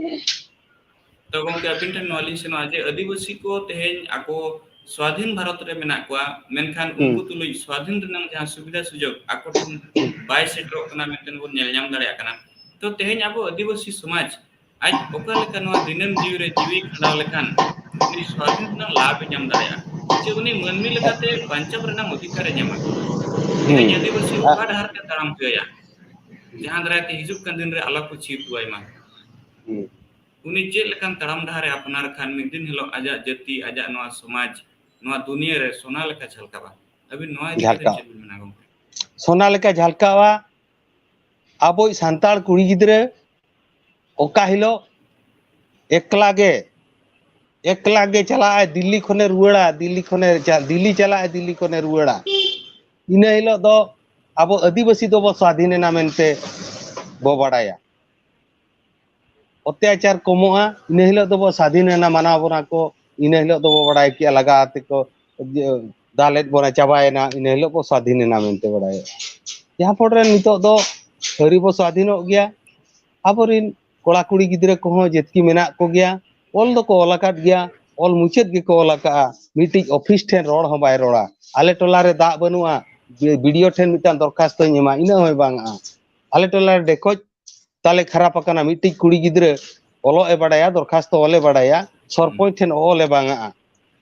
ᱛᱚ ᱜᱚᱢᱠᱮ, ᱟᱹᱵᱤᱱ ᱴᱷᱮᱱ ᱱᱚᱣᱟ ᱞᱤᱧ ᱥᱮᱱᱚᱜᱼᱟ ᱡᱮ ᱟᱹᱫᱤᱵᱟᱹᱥᱤ ᱠᱚ ᱛᱮᱦᱮᱧ ᱟᱠᱚ ᱥᱣᱟᱫᱷᱤᱱ ᱵᱷᱟᱨᱚᱛ ᱨᱮ ᱢᱮᱱᱟᱜ ᱠᱚᱣᱟ, ᱢᱮᱱᱠᱷᱟᱱ ᱩᱱᱠᱩ ᱛᱩᱞᱩᱡ ᱥᱣᱟᱫᱷᱤᱱ ᱨᱮᱱᱟᱜ ᱡᱟᱦᱟᱸ ᱥᱩᱵᱤᱫᱷᱟ ᱥᱩᱡᱳᱜᱽ ᱟᱠᱚ ᱴᱷᱮᱱ ᱵᱟᱭ ᱥᱮᱴᱮᱨᱚᱜ ᱠᱟᱱᱟ ᱢᱮᱱᱛᱮ ᱵᱚᱱ ᱧᱮᱞ ᱧᱟᱢ ᱫᱟᱲᱮᱭᱟᱜ ᱠᱟᱱᱟ᱾ ᱛᱚ ᱛᱮᱦᱮᱧ ᱟᱵᱚ ᱟᱹᱫᱤᱵᱟᱹᱥᱤ ᱥᱚᱢᱟᱡᱽ ᱟᱡ ᱚᱠᱟ ᱞᱮᱠᱟ ᱱᱚᱣᱟ ᱫᱤᱱᱟᱹᱢ ᱡᱤᱣᱤ ᱨᱮ ᱡᱤᱣᱤ ᱠᱷᱟᱸᱰᱟᱣ ᱞᱮᱠᱷᱟᱱ ᱩᱱᱤ ᱥᱣᱟᱫᱷᱤᱱ ᱨᱮᱱᱟᱜ ᱞᱟᱵᱷ ᱮ ᱧᱟᱢ ᱫᱟᱲᱮᱭᱟᱜᱼᱟ, ᱪᱮ ᱩᱱᱤ ᱢᱟᱹᱱᱢᱤ ᱞᱮᱠᱟᱛᱮ ᱵᱟᱧᱪᱟᱣ ᱨᱮᱱᱟᱜ ᱚᱫᱷᱤᱠᱟᱨ ᱮ ᱧᱟᱢᱟ? ᱛᱮᱦᱮᱧ ᱟᱹᱫᱤᱵᱟᱹᱥᱤ ᱚᱠᱟ ᱰᱟᱦᱟᱨ ᱛᱮ ᱛᱟᱲᱟᱢ ᱦᱚᱪᱚᱭᱟ, ᱡᱟᱦᱟᱸ ᱫᱟᱨᱟᱭ ᱛᱮ ᱦᱤᱡᱩᱜ ᱠᱟᱱ ᱫᱤᱱ ᱨᱮ ᱟᱞᱚ ᱠᱚ ᱪᱷᱤ ᱛᱩᱣᱟᱭ ᱢᱟ? ᱩᱱᱤ ᱪᱮᱫ ᱞᱮᱠᱟᱱ ᱛᱟᱲᱟᱢ ᱰᱟᱦᱟᱨ ᱮ ᱟᱯᱱᱟᱨ ᱠᱷᱟᱱ ᱢᱤᱫ ᱫᱤᱱ ᱦᱤᱞᱳᱜ ᱟᱡᱟᱜ ᱡᱟᱹᱛᱤ, ᱟᱡᱟᱜ ᱱᱚᱣᱟ ᱥᱚᱢᱟᱡᱽ, ᱱᱚᱣᱟ ᱫᱩᱱᱤᱭᱟᱹ ᱨᱮ ᱥᱚᱱᱟ ᱞᱮᱠᱟ ᱡᱷᱟᱞᱠᱟᱜᱼᱟ? ᱟᱹᱵᱤᱱ ᱱᱚᱣᱟ ᱤᱫᱤ ᱠᱟᱛᱮ ᱪᱮᱫ ᱵᱤᱱ ᱢᱮᱱᱟ ᱜᱚᱢᱠᱮ? ᱥᱚᱱᱟ ᱞᱮᱠᱟ ᱡᱷᱟᱞᱠᱟᱣᱟ᱾ ᱟᱵᱚᱭᱤᱡ ᱥᱟᱱᱛᱟᱲ ᱠᱩᱲᱤ ᱜᱤᱫᱽᱨᱟᱹ ᱚᱠᱟ ᱦᱤᱞᱳᱜ ᱮᱠᱞᱟ ᱜᱮ, ᱮᱠᱞᱟ ᱜᱮ ᱪᱟᱞᱟᱜᱼᱟᱭ, ᱫᱤᱞᱞᱤ ᱠᱷᱚᱱᱮ ᱨᱩᱣᱟᱹᱲᱟ, ᱫᱤᱞᱞᱤ ᱠᱷᱚᱱᱮ ᱪᱟ-, ᱫᱤᱞᱞᱤ ᱪᱟᱞᱟᱜᱼᱟᱭ, ᱫᱤᱞᱞᱤ ᱠᱷᱚᱱᱮ ᱨᱩᱣᱟᱹᱲᱟ᱾ ᱤᱱᱟᱹ ᱦᱤᱞᱳᱜ ᱫᱚ ᱟᱵᱚ ᱟᱹᱫᱤᱵᱟᱹᱥᱤ ᱫᱚᱵᱚ ᱥᱟᱫᱷᱤᱱ ᱮᱱᱟ ᱢᱮᱱᱛᱮ ᱵᱚ ᱵᱟᱲᱟᱭᱟ᱾ ᱚᱛᱛᱟᱪᱟᱨ ᱠᱚᱢᱚᱜᱼᱟ, ᱤᱱᱟᱹ ᱦᱤᱞᱳᱜ ᱫᱚᱵᱚ ᱥᱟᱫᱷᱤᱱ ᱮᱱᱟ, ᱢᱟᱱᱟᱣ ᱵᱚᱱᱟ ᱠᱚ, ᱤᱱᱟᱹ ᱦᱤᱞᱳᱜ ᱫᱚᱵᱚ ᱵᱟᱲᱟᱭ ᱠᱮᱜᱼᱟ ᱞᱟᱜᱟ ᱟᱛᱮ ᱠᱚ ᱫᱟᱞᱮᱫ ᱵᱚᱱᱟ, ᱪᱟᱵᱟᱭᱮᱱᱟ, ᱤᱱᱟᱹ ᱦᱤᱞᱳᱜ ᱵᱚ ᱥᱟᱫᱷᱤᱱ ᱮᱱᱟ ᱢᱮᱱᱛᱮ ᱵᱟᱲᱟᱭᱚᱜᱼᱟ᱾ ᱡᱟᱦᱟᱸ ᱯᱚᱨᱮ ᱱᱤᱛᱚᱜ ᱫᱚ ᱥᱟᱹᱨᱤ ᱵᱚ ᱥᱟᱫᱷᱤᱱᱚᱜ ᱜᱮᱭᱟ᱾ ᱟᱵᱚᱨᱤᱱ ᱠᱚᱲᱟ ᱠᱩᱲᱤ ᱜᱤᱫᱽᱨᱟᱹ ᱠᱚᱦᱚᱸ ᱡᱮᱛᱠᱤ ᱢᱮᱱᱟᱜ ᱠᱚᱜᱮᱭᱟ, ᱚᱞ ᱫᱚᱠᱚ ᱚᱞ ᱟᱠᱟᱫ ᱜᱮᱭᱟ, ᱚᱞ ᱢᱩᱪᱟᱹᱫ ᱜᱮᱠᱚ ᱚᱞ ᱟᱠᱟᱫᱼᱟ᱾ ᱢᱤᱫᱴᱤᱡ ᱚᱯᱷᱤᱥ ᱴᱷᱮᱱ ᱨᱚᱲ ᱦᱚᱸ ᱵᱟᱭ ᱨᱚᱲᱟ᱾ ᱟᱞᱮ ᱴᱚᱞᱟ ᱨᱮ ᱫᱟᱜ ᱵᱟᱹᱱᱩᱜᱼᱟ, ᱵᱤ ᱰᱤ ᱳ ᱴᱷᱮᱱ ᱢᱤᱫᱴᱟᱝ ᱫᱚᱨᱠᱷᱟᱥᱛᱚᱧ ᱮᱢᱟ, ᱤᱱᱟᱹ ᱦᱚᱸᱭ ᱵᱟᱝ ᱟ᱾ ᱟᱞᱮ ᱴᱚᱞᱟ ᱨᱮ ᱰᱷᱮᱠᱚᱡ ᱛᱟᱞᱮ ᱠᱷᱟᱨᱟᱯ ᱟᱠᱟᱱᱟ, ᱢᱤᱫᱴᱤᱡ ᱠᱩᱲᱤ ᱜᱤᱫᱽᱨᱟᱹ ᱚᱞᱚᱜ ᱮ ᱵᱟᱲᱟᱭᱟ, ᱫᱚᱨᱠᱷᱟᱥᱛᱚ ᱚᱞ ᱮ ᱵᱟᱲᱟᱭᱟ, ᱥᱚᱨᱯᱚᱧᱪ ᱴᱷᱮᱱ ᱚᱞ ᱮ ᱵᱟᱝ ᱟ᱾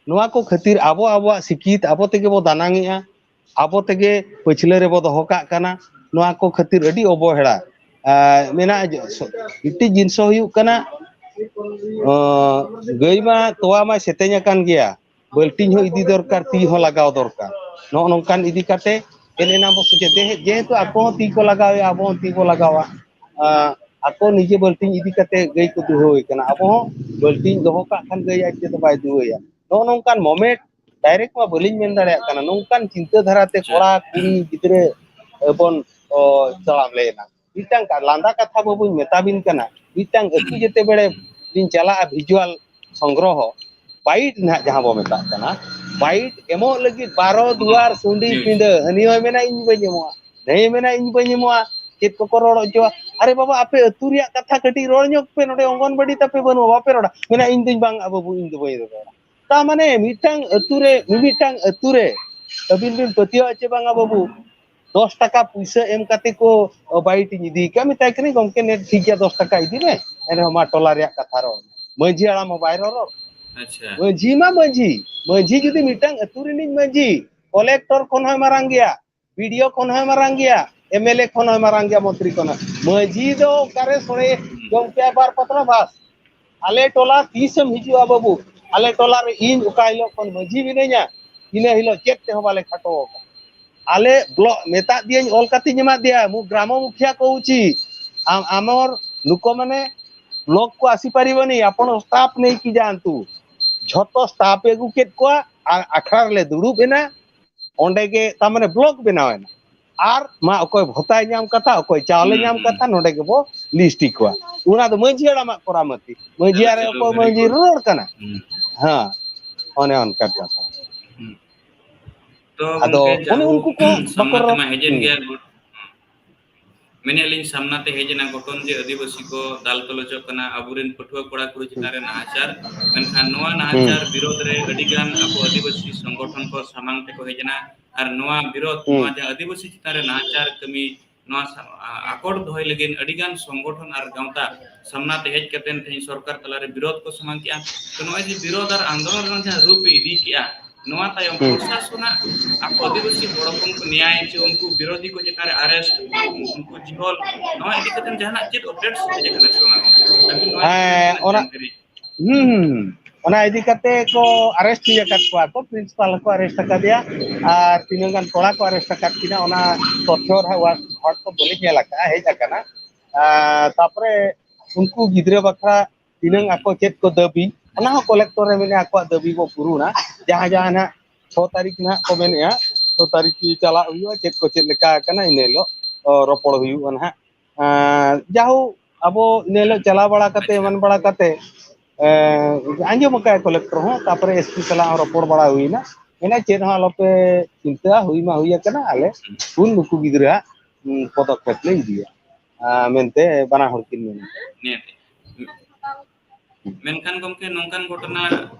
ᱱᱚᱣᱟ ᱠᱚ ᱠᱷᱟᱹᱛᱤᱨ ᱟᱵᱚ ᱟᱵᱚᱣᱟᱜ ᱥᱤᱠᱷᱤᱛ ᱟᱵᱚ ᱛᱮᱜᱮ ᱵᱚ ᱫᱟᱱᱟᱝ ᱮᱜᱼᱟ, ᱟᱵᱚ ᱛᱮᱜᱮ ᱯᱟᱹᱪᱷᱞᱟᱹ ᱨᱮᱵᱚ ᱫᱚᱦᱚ ᱠᱟᱜ ᱠᱟᱱᱟ᱾ ᱱᱚᱣᱟ ᱠᱚ ᱠᱷᱟᱹᱛᱤᱨ ᱟᱹᱰᱤ ᱚᱵᱚᱦᱮᱲᱟ᱾ ᱟᱨ ᱢᱮᱱᱟᱜᱼᱟ ᱡᱮ, ᱢᱤᱫᱴᱤᱡ ᱡᱤᱱᱤᱥ ᱦᱩᱭᱩᱜ ᱠᱟᱱᱟ, ᱟᱸ, ᱜᱟᱹᱭ ᱢᱟ ᱛᱚᱣᱟ ᱢᱟᱭ ᱥᱮᱛᱮᱧ ᱟᱠᱟᱱ ᱜᱮᱭᱟ, ᱵᱟᱹᱞᱴᱤᱱ ᱦᱚᱸ ᱤᱫᱤ ᱫᱚᱨᱠᱟᱨ, ᱛᱤ ᱦᱚᱸ ᱞᱟᱜᱟᱣ ᱫᱚᱨᱠᱟᱨ᱾ ᱱᱚᱜᱼᱚ ᱱᱚᱝᱠᱟᱱ ᱤᱫᱤ ᱠᱟᱛᱮ ᱮᱱ ᱮᱱᱟᱝ ᱵᱚ ᱥᱮᱪᱮᱫ, ᱡᱮᱦᱮ-, ᱡᱮᱦᱮᱛᱩ ᱟᱠᱚ ᱦᱚᱸ ᱛᱤ ᱠᱚ ᱞᱟᱜᱟᱣᱮᱫᱼᱟ, ᱟᱵᱚ ᱦᱚᱸ ᱛᱤ ᱵᱚ ᱞᱟᱜᱟᱣᱟ᱾ ᱟᱸ, ᱟᱠᱚ ᱱᱤᱡᱮ ᱵᱟᱹᱞᱴᱤᱱ ᱤᱫᱤ ᱠᱟᱛᱮ ᱜᱟᱹᱭ ᱠᱚ ᱫᱩᱦᱟᱹᱣ ᱮ ᱠᱟᱱᱟ, ᱟᱵᱚ ᱦᱚᱸ ᱵᱟᱹᱞᱴᱤᱱ ᱫᱚᱦᱚ ᱠᱟᱜ ᱠᱷᱟᱱ ᱜᱟᱹᱭ ᱟᱡ ᱛᱮᱫᱚ ᱵᱟᱭ ᱫᱩᱦᱟᱹᱭᱟ᱾ ᱱᱚᱜᱼᱚ ᱱᱚᱝᱠᱟᱱ ᱢᱚᱢᱮᱱᱴ ᱰᱟᱭᱨᱮᱠᱴ ᱢᱟ ᱵᱟᱹᱞᱤᱧ ᱢᱮᱱ ᱫᱟᱲᱮᱭᱟᱜ ᱠᱟᱱᱟ, ᱱᱚᱝᱠᱟᱱ ᱪᱤᱱᱛᱟᱹ ᱫᱷᱟᱨᱟᱛᱮ ᱟᱪᱪᱷᱟ᱾ ᱠᱚᱲᱟ ᱠᱩᱲᱤ ᱜᱤᱫᱽᱨᱟᱹ ᱵᱚᱱ, ᱚ, ᱛᱟᱲᱟᱢ ᱞᱮᱱᱟ᱾ ᱢᱤᱫᱴᱟᱝ ᱠᱟ-, ᱞᱟᱸᱫᱟ ᱠᱟᱛᱷᱟ ᱵᱟᱹᱵᱩᱧ ᱢᱮᱛᱟ ᱵᱤᱱ ᱠᱟᱱᱟ, ᱢᱤᱫᱴᱟᱝ ᱟᱹᱛᱩ ᱡᱮᱛᱮ ᱵᱮᱲᱮ ᱞᱤᱧ ᱪᱟᱞᱟᱜᱼᱟ ᱵᱷᱤᱡᱩᱣᱟᱞ ᱥᱚᱝᱜᱨᱚᱦᱚ, ᱵᱟᱭᱤᱴ ᱱᱟᱦᱟᱜ ᱡᱟᱦᱟᱸ ᱵᱚ ᱢᱮᱛᱟᱜ ᱠᱟᱱᱟ, ᱵᱟᱭᱤᱴ ᱮᱢᱚᱜ ᱞᱟᱹᱜᱤᱫ ᱵᱟᱨᱚ ᱫᱩᱣᱟᱨ ᱥᱩᱸᱰᱤ ᱦᱩᱸ᱾ ᱯᱤᱸᱰᱟᱹ, ᱦᱟᱹᱱᱤ ᱦᱚᱸᱭ ᱢᱮᱱᱟ ᱤᱧ ᱵᱟᱹᱧ ᱮᱢᱚᱜᱼᱟ, ᱱᱟᱹᱭ ᱢᱮᱱᱟ ᱤᱧ ᱵᱟᱹᱧ ᱮᱢᱚᱜᱼᱟ, ᱪᱮᱫ ᱠᱚᱠᱚ ᱨᱚᱲ ᱦᱚᱪᱚᱣᱟ᱾ ᱟᱨᱮ ᱵᱟᱵᱟ, ᱟᱯᱮ ᱟᱹᱛᱩ ᱨᱮᱭᱟᱜ ᱠᱟᱛᱷᱟ ᱠᱟᱹᱴᱤᱡ ᱨᱚᱲ ᱧᱚᱜ ᱯᱮ, ᱱᱚᱰᱮ ᱚᱝᱜᱚᱱᱵᱟᱲᱤ ᱛᱟᱯᱮ ᱵᱟᱹᱱᱩᱜᱼᱟ, ᱵᱟᱯᱮ ᱨᱚᱲᱟ᱾ ᱢᱮᱱᱟ ᱤᱧ ᱫᱚᱧ ᱵᱟᱝ ᱟ ᱵᱟᱹᱵᱩ, ᱤᱧ ᱫᱚ ᱵᱟᱹᱧ ᱨᱚᱲᱟ᱾ ᱛᱟ ᱢᱟᱱᱮ ᱢᱤᱫᱴᱟᱝ ᱟᱹᱛᱩ ᱨᱮ, ᱢᱤᱢᱤᱫᱴᱟᱝ ᱟᱹᱛᱩ ᱨᱮ ᱟᱹᱵᱤᱱ ᱵᱤᱱ ᱯᱟᱹᱛᱭᱟᱹᱣᱟ ᱪᱮ ᱵᱟᱝᱟ ᱵᱟᱹᱵᱩ, ᱫᱚᱥ ᱴᱟᱠᱟ ᱯᱩᱭᱥᱟᱹ ᱮᱢ ᱠᱟᱛᱮ ᱠᱚ ᱵᱟᱭᱤᱴ ᱤᱧ ᱤᱫᱤ ᱠᱟᱜᱼᱟ, ᱢᱮᱛᱟᱭ ᱠᱟᱹᱱᱟᱹᱧ, "ᱜᱚᱢᱠᱮ, ᱱᱮᱴ ᱴᱷᱤᱠ ᱜᱮᱭᱟ, ᱫᱚᱥ ᱴᱟᱠᱟ ᱤᱫᱤ ᱢᱮ, ᱮᱱᱨᱮᱦᱚᱸ ᱢᱟ ᱴᱚᱞᱟ ᱨᱮᱭᱟᱜ ᱠᱟᱛᱷᱟ ᱨᱚᱲ ᱢᱮ᱾" ᱢᱟᱹᱡᱷᱤ ᱦᱟᱲᱟᱢ ᱦᱚᱸ ᱵᱟᱭ ᱨᱚᱨᱚᱲ᱾ ᱟᱪᱪᱷᱟ᱾ ᱢᱟᱹᱡᱷᱤ ᱢᱟ ᱢᱟᱹᱡᱷᱤ, ᱢᱟᱹᱡᱷᱤ ᱡᱩᱫᱤ ᱢᱤᱫᱴᱟᱝ ᱟᱹᱛᱩ ᱨᱤᱱᱤᱡ ᱢᱟᱹᱡᱷᱤ, ᱠᱚᱞᱮᱠᱴᱚᱨ ᱠᱷᱚᱱ ᱦᱚᱸᱭ ᱢᱟᱨᱟᱝ ᱜᱮᱭᱟ, ᱵᱤ ᱰᱤ ᱳ ᱠᱷᱚᱱ ᱦᱚᱸᱭ ᱢᱟᱨᱟᱝ ᱜᱮᱭᱟ, ᱮᱢ ᱮᱞ ᱮ ᱠᱷᱚᱱ ᱦᱚᱸᱭ ᱢᱟᱨᱟᱝ ᱜᱮᱭᱟ, ᱢᱚᱱᱛᱨᱤ ᱠᱷᱚᱱ ᱦᱚᱸ᱾ ᱢᱟᱹᱡᱷᱤ ᱫᱚ ᱚᱠᱟᱨᱮ ᱥᱚᱲᱮ ᱡᱚᱢ ᱠᱮᱜᱼᱟ ᱵᱟᱨ ᱯᱟᱛᱲᱟ ᱵᱟᱥ? ᱟᱞᱮ ᱴᱚᱞᱟ ᱛᱤᱥᱮᱢ ᱦᱤᱡᱩᱜᱼᱟ ᱵᱟᱹᱵᱩ? ᱟᱞᱮ ᱴᱚᱞᱟ ᱨᱮ ᱤᱧ ᱚᱠᱟ ᱦᱤᱞᱳᱜ ᱠᱷᱚᱱ ᱢᱟᱹᱡᱷᱤ ᱢᱤᱱᱟᱹᱧᱟ, ᱤᱱᱟᱹ ᱦᱤᱞᱳᱜ ᱪᱮᱫ ᱛᱮᱦᱚᱸ ᱵᱟᱞᱮ ᱠᱷᱟᱴᱚ ᱟᱠᱟᱱᱟ᱾ ᱟᱞᱮ ᱵᱞᱚᱠ ᱢᱮᱛᱟᱜ ᱫᱤᱭᱟᱹᱧ, ᱚᱞ ᱠᱟᱛᱮᱧ ᱮᱢᱟᱫ ᱫᱮᱭᱟ, ᱢᱩ ᱜᱨᱟᱢᱚ ᱢᱩᱠᱷᱤᱭᱟ ᱠᱚ ᱩᱪᱤᱛ᱾ ᱟᱢ, ᱟᱢᱚᱨ ᱱᱩᱠᱚ ᱢᱟᱱᱮ ᱵᱞᱚᱠ ᱠᱚ ᱟᱥᱤ ᱯᱟᱨᱤᱵᱟᱱᱤ, ᱟᱯᱚᱱ ᱥᱴᱟᱯ ᱱᱮᱭ ᱠᱤ ᱡᱟᱱᱛᱩ᱾ ᱡᱷᱚᱛᱚ ᱥᱴᱟᱯ ᱮ ᱟᱹᱜᱩ ᱠᱮᱫ ᱠᱚᱣᱟ ᱟᱨ ᱟᱠᱷᱲᱟ ᱨᱮᱞᱮ ᱫᱩᱲᱩᱵ ᱮᱱᱟ᱾ ᱚᱸᱰᱮ ᱜᱮ ᱛᱟᱨ ᱢᱟᱱᱮ ᱵᱞᱚᱠ ᱵᱮᱱᱟᱣ ᱮᱱᱟ᱾ ᱟᱨ ᱢᱟ ᱚᱠᱚᱭ ᱵᱷᱚᱛᱟᱭ ᱧᱟᱢ ᱠᱟᱛᱷᱟ, ᱚᱠᱚᱭ ᱪᱟᱣᱞᱮ ᱦᱩᱸ, ᱧᱟᱢ ᱦᱩᱸ᱾ ᱠᱟᱛᱷᱟ, ᱱᱚᱰᱮ ᱜᱮᱵᱚ ᱞᱤᱥᱴ ᱠᱚᱣᱟ᱾ ᱚᱱᱟ ᱫᱚ ᱢᱟᱹᱡᱷᱤ ᱦᱟᱲᱟᱢᱟᱜ ᱠᱚᱨᱟᱢᱟᱹᱛᱤ᱾ ᱢᱟᱹᱡᱷᱤ ᱟᱪᱪᱷᱟ, ᱟᱨ ᱪᱚᱞᱚ, ᱚᱠᱚᱭ very ᱢᱟᱹᱡᱷᱤ good᱾ ᱨᱚᱲ ᱠᱟᱱᱟ᱾ ᱦᱩᱸ᱾ ᱦᱮᱸ, ᱚᱱᱮ ᱚᱱᱠᱟ ᱠᱟᱛᱷᱟ᱾ ᱦᱩᱸ᱾ ᱛᱚ ᱟᱫᱚ ᱜᱚᱢᱠᱮ, ᱚᱱᱮ ᱡᱟᱦᱳᱠ, ᱩᱱᱠᱩ ᱠᱚ ᱵᱟᱠᱚ ᱥᱟᱢᱱᱟ ᱨᱚᱲ-, ᱛᱮᱢᱟ ᱦᱮᱡ ᱮᱱ ᱦᱩᱸ᱾ ᱜᱮᱭᱟ᱾ ᱢᱮᱱᱮᱫ ᱞᱤᱧ, ᱥᱟᱢᱱᱟ ᱛᱮ ᱦᱮᱡ ᱮᱱᱟ ᱜᱷᱚᱴᱚᱱ ᱡᱮ ᱟᱹᱫᱤᱵᱟᱹᱥᱤ ᱠᱚ ᱫᱟᱞ ᱛᱚᱞᱚᱡᱚᱜ ᱠᱟᱱᱟ, ᱟᱵᱚᱨᱮᱱ ᱯᱟᱹᱴᱷᱩᱣᱟᱹ ᱠᱚᱲᱟ ᱠᱩᱲᱤ ᱪᱮᱛᱟᱱ ᱨᱮ ᱱᱟᱦᱟᱪᱟᱨ᱾ ᱢᱮᱱᱠᱷᱟᱱ ᱱᱚᱣᱟ ᱦᱩᱸ᱾ ᱱᱟᱦᱟᱪᱟᱨ ᱵᱤᱨᱳᱫᱷ ᱨᱮ ᱟᱹᱰᱤ ᱜᱟᱱ ᱟᱵᱚ ᱟᱹᱫᱤᱵᱟᱹᱥᱤ ᱥᱚᱝᱜᱚᱴᱷᱚᱱ ᱠᱚ ᱥᱟᱢᱟᱝ ᱛᱮᱠᱚ ᱦᱮᱡ ᱮᱱᱟ᱾ ᱟᱨ ᱱᱚᱣᱟ ᱵᱤᱨᱳᱫᱷ, ᱦᱩᱸ᱾ ᱱᱚᱣᱟ ᱡᱟᱦᱟᱸ ᱟᱹᱫᱤᱵᱟᱹᱥᱤ ᱪᱮᱛᱟᱱ ᱨᱮ ᱱᱟᱦᱟᱪᱟᱨ ᱠᱟᱹᱢᱤ, ᱱᱚᱣᱟ ᱥᱟ-, ᱟ-, ᱟᱠᱚᱴ ᱫᱚᱦᱚᱭ ᱞᱟᱹᱜᱤᱫ ᱟᱹᱰᱤ ᱜᱟᱱ ᱥᱚᱝᱜᱚᱴᱷᱚᱱ ᱟᱨ ᱜᱟᱶᱛᱟ ᱥᱟᱢᱱᱟ ᱛᱮ ᱦᱮᱡ ᱠᱟᱛᱮ ᱛᱮᱦᱮᱧ ᱥᱚᱨᱠᱟᱨ ᱛᱟᱞᱟᱨᱮ ᱵᱤᱨᱳᱫᱷ ᱠᱚ ᱥᱟᱢᱟᱝ ᱠᱮᱜᱼᱟ᱾ ᱛᱚ, ᱱᱚᱜᱼᱚᱭ ᱡᱮ ᱵᱤᱨᱳᱫᱷ ᱟᱨ ᱟᱱᱫᱳᱞᱚᱱ ᱨᱮᱱᱟᱜ ᱡᱟᱦᱟᱸ ᱨᱩᱯ ᱮ ᱤᱫᱤ ᱠᱮᱜᱼᱟ, ᱱᱚᱣᱟ ᱛᱟᱭᱚᱢ ᱦᱩᱸ᱾ ᱯᱨᱚᱥᱟᱥᱚᱱᱟᱜ ᱟᱠᱚ ᱟᱹᱫᱤᱵᱟᱹᱥᱤ ᱦᱚᱲ ᱦᱚᱯᱚᱱ ᱠᱚ ᱱᱮᱭᱟᱭ ᱪᱮ ᱩᱱᱠᱩ ᱵᱤᱨᱳᱫᱷᱤ ᱠᱚ ᱪᱮᱛᱟᱱ ᱨᱮ ᱟᱨᱮᱥᱴ, ᱩᱱᱠᱩ ᱡᱤᱦᱚᱞ, ᱱᱚᱣᱟ ᱤᱫᱤ ᱠᱟᱛᱮ ᱡᱟᱦᱟᱱᱟᱜ ᱪᱮᱫ ᱚᱯᱰᱮᱴᱥ ᱦᱮᱡ ᱟᱠᱟᱱᱟ ᱥᱮ ᱵᱟᱝ ᱜᱚᱢᱠᱮ? ᱟᱹᱵᱤᱱ ᱱᱚᱣᱟ ᱤᱫᱤ ᱠᱟᱛᱮ ᱦᱮᱸ, ᱡᱟᱦᱟᱱᱟᱜ ᱚᱱᱟ ᱡᱟᱱᱠᱟᱨᱤ? ᱦᱩᱸ, ᱦᱩᱸ, ᱦᱩᱸ᱾ ᱚᱱᱟ ᱤᱫᱤ ᱠᱟᱛᱮ ᱠᱚ ᱟᱨᱮᱥᱴ ᱦᱩᱭ ᱟᱠᱟᱫ ᱠᱚᱣᱟ ᱠᱚ, ᱯᱨᱤᱱᱥᱤᱯᱟᱞ ᱦᱚᱸᱠᱚ ᱟᱨᱮᱥᱴ ᱟᱠᱟᱫᱮᱭᱟ, ᱟᱨ ᱛᱤᱱᱟᱹᱜ ᱜᱟᱱ ᱠᱚᱲᱟ ᱠᱚ ᱟᱨᱮᱥᱴ ᱟᱠᱟᱫ ᱠᱤᱱᱟ, ᱚᱱᱟ ᱛᱚᱛᱛᱷᱚ ᱨᱮᱦᱟᱸᱜ WhatsApp ᱵᱟᱹᱞᱤᱧ ᱧᱮᱞ ᱟᱠᱟᱫᱼᱟ, ᱦᱮᱡ ᱟᱠᱟᱱᱟ᱾ ᱟᱨ ᱛᱟᱯᱚᱨᱮ ᱩᱱᱠᱩ ᱜᱤᱫᱽᱨᱟᱹ ᱵᱟᱠᱷᱨᱟ ᱛᱤᱱᱟᱹᱝ ᱟᱠᱚ ᱪᱮᱫ ᱠᱚ ᱫᱟᱹᱵᱤ, ᱚᱱᱟ ᱦᱚᱸ ᱠᱚᱞᱮᱠᱴᱚᱨ ᱨᱮ ᱢᱮᱱᱟᱜᱼᱟ, ᱟᱠᱚᱣᱟᱜ ᱫᱟᱹᱵᱤ ᱵᱚ ᱯᱩᱨᱩᱱᱟ᱾ ᱡᱟᱦᱟᱸ ᱡᱟᱦᱟᱸ ᱱᱟᱦᱟᱜ ᱪᱷᱚ ᱛᱟᱹᱨᱤᱠᱷ ᱱᱟᱦᱟᱜ ᱠᱚ ᱢᱮᱱᱮᱜᱼᱟ, ᱪᱷᱚ ᱛᱟᱹᱨᱤᱠᱷ ᱪᱟᱞᱟᱜ ᱦᱩᱭᱩᱜᱼᱟ, ᱪᱮᱫ ᱠᱚ ᱪᱮᱫ ᱞᱮᱠᱟ ᱟᱠᱟᱱᱟ, ᱤᱱᱟᱹ ᱦᱤᱞᱳᱜ, ᱚ, ᱨᱚᱯᱚᱲ ᱦᱩᱭᱩᱜᱼᱟ ᱱᱟᱦᱟᱜ᱾ ᱟᱨ ᱡᱟᱦᱳᱠ, ᱟᱵᱚ ᱤᱱᱟᱹ ᱦᱤᱞᱳᱜ ᱪᱟᱞᱟᱣ ᱵᱟᱲᱟ ᱠᱟᱛᱮ, ᱟᱪᱪᱷᱟ᱾ ᱮᱢᱟᱱ ᱵᱟᱲᱟ ᱠᱟᱛᱮ, ᱮ, ᱟᱸᱡᱚᱢ ᱟᱠᱟᱫ ᱠᱚᱞᱮᱠᱴᱚᱨ ᱦᱚᱸ, ᱛᱟᱨᱯᱚᱨᱮ SP ᱥᱟᱞᱟᱜ ᱦᱚᱸ ᱨᱚᱯᱚᱲ ᱵᱟᱲᱟ ᱦᱩᱭᱱᱟ᱾ ᱢᱮᱱᱟ, ᱪᱮᱫ ᱦᱚᱸ ᱟᱞᱚᱯᱮ ᱪᱤᱱᱛᱟᱹᱜᱼᱟ, ᱦᱩᱭ ᱢᱟ ᱦᱩᱭ ᱟᱠᱟᱱᱟ, ᱟᱞᱮ ᱦᱩᱸ᱾ ᱩᱱ ᱱᱩᱠᱩ ᱜᱤᱫᱽᱨᱟᱹᱣᱟᱜ, ᱩᱸ, ᱯᱚᱫᱚᱠᱷᱮᱯ ᱞᱮ ᱤᱫᱤᱭᱟ, ᱟ, ᱢᱮᱱᱛᱮ ᱵᱟᱱᱟ ᱦᱚᱲ ᱠᱤᱱ ᱢᱮᱱᱟ᱾ ᱱᱤᱦᱟᱹᱛᱤ᱾ ᱢᱮᱱᱠᱷᱟᱱ ᱜᱚᱢᱠᱮ, ᱱᱚᱝᱠᱟᱱ ᱜᱷᱚᱴᱚᱱᱟ,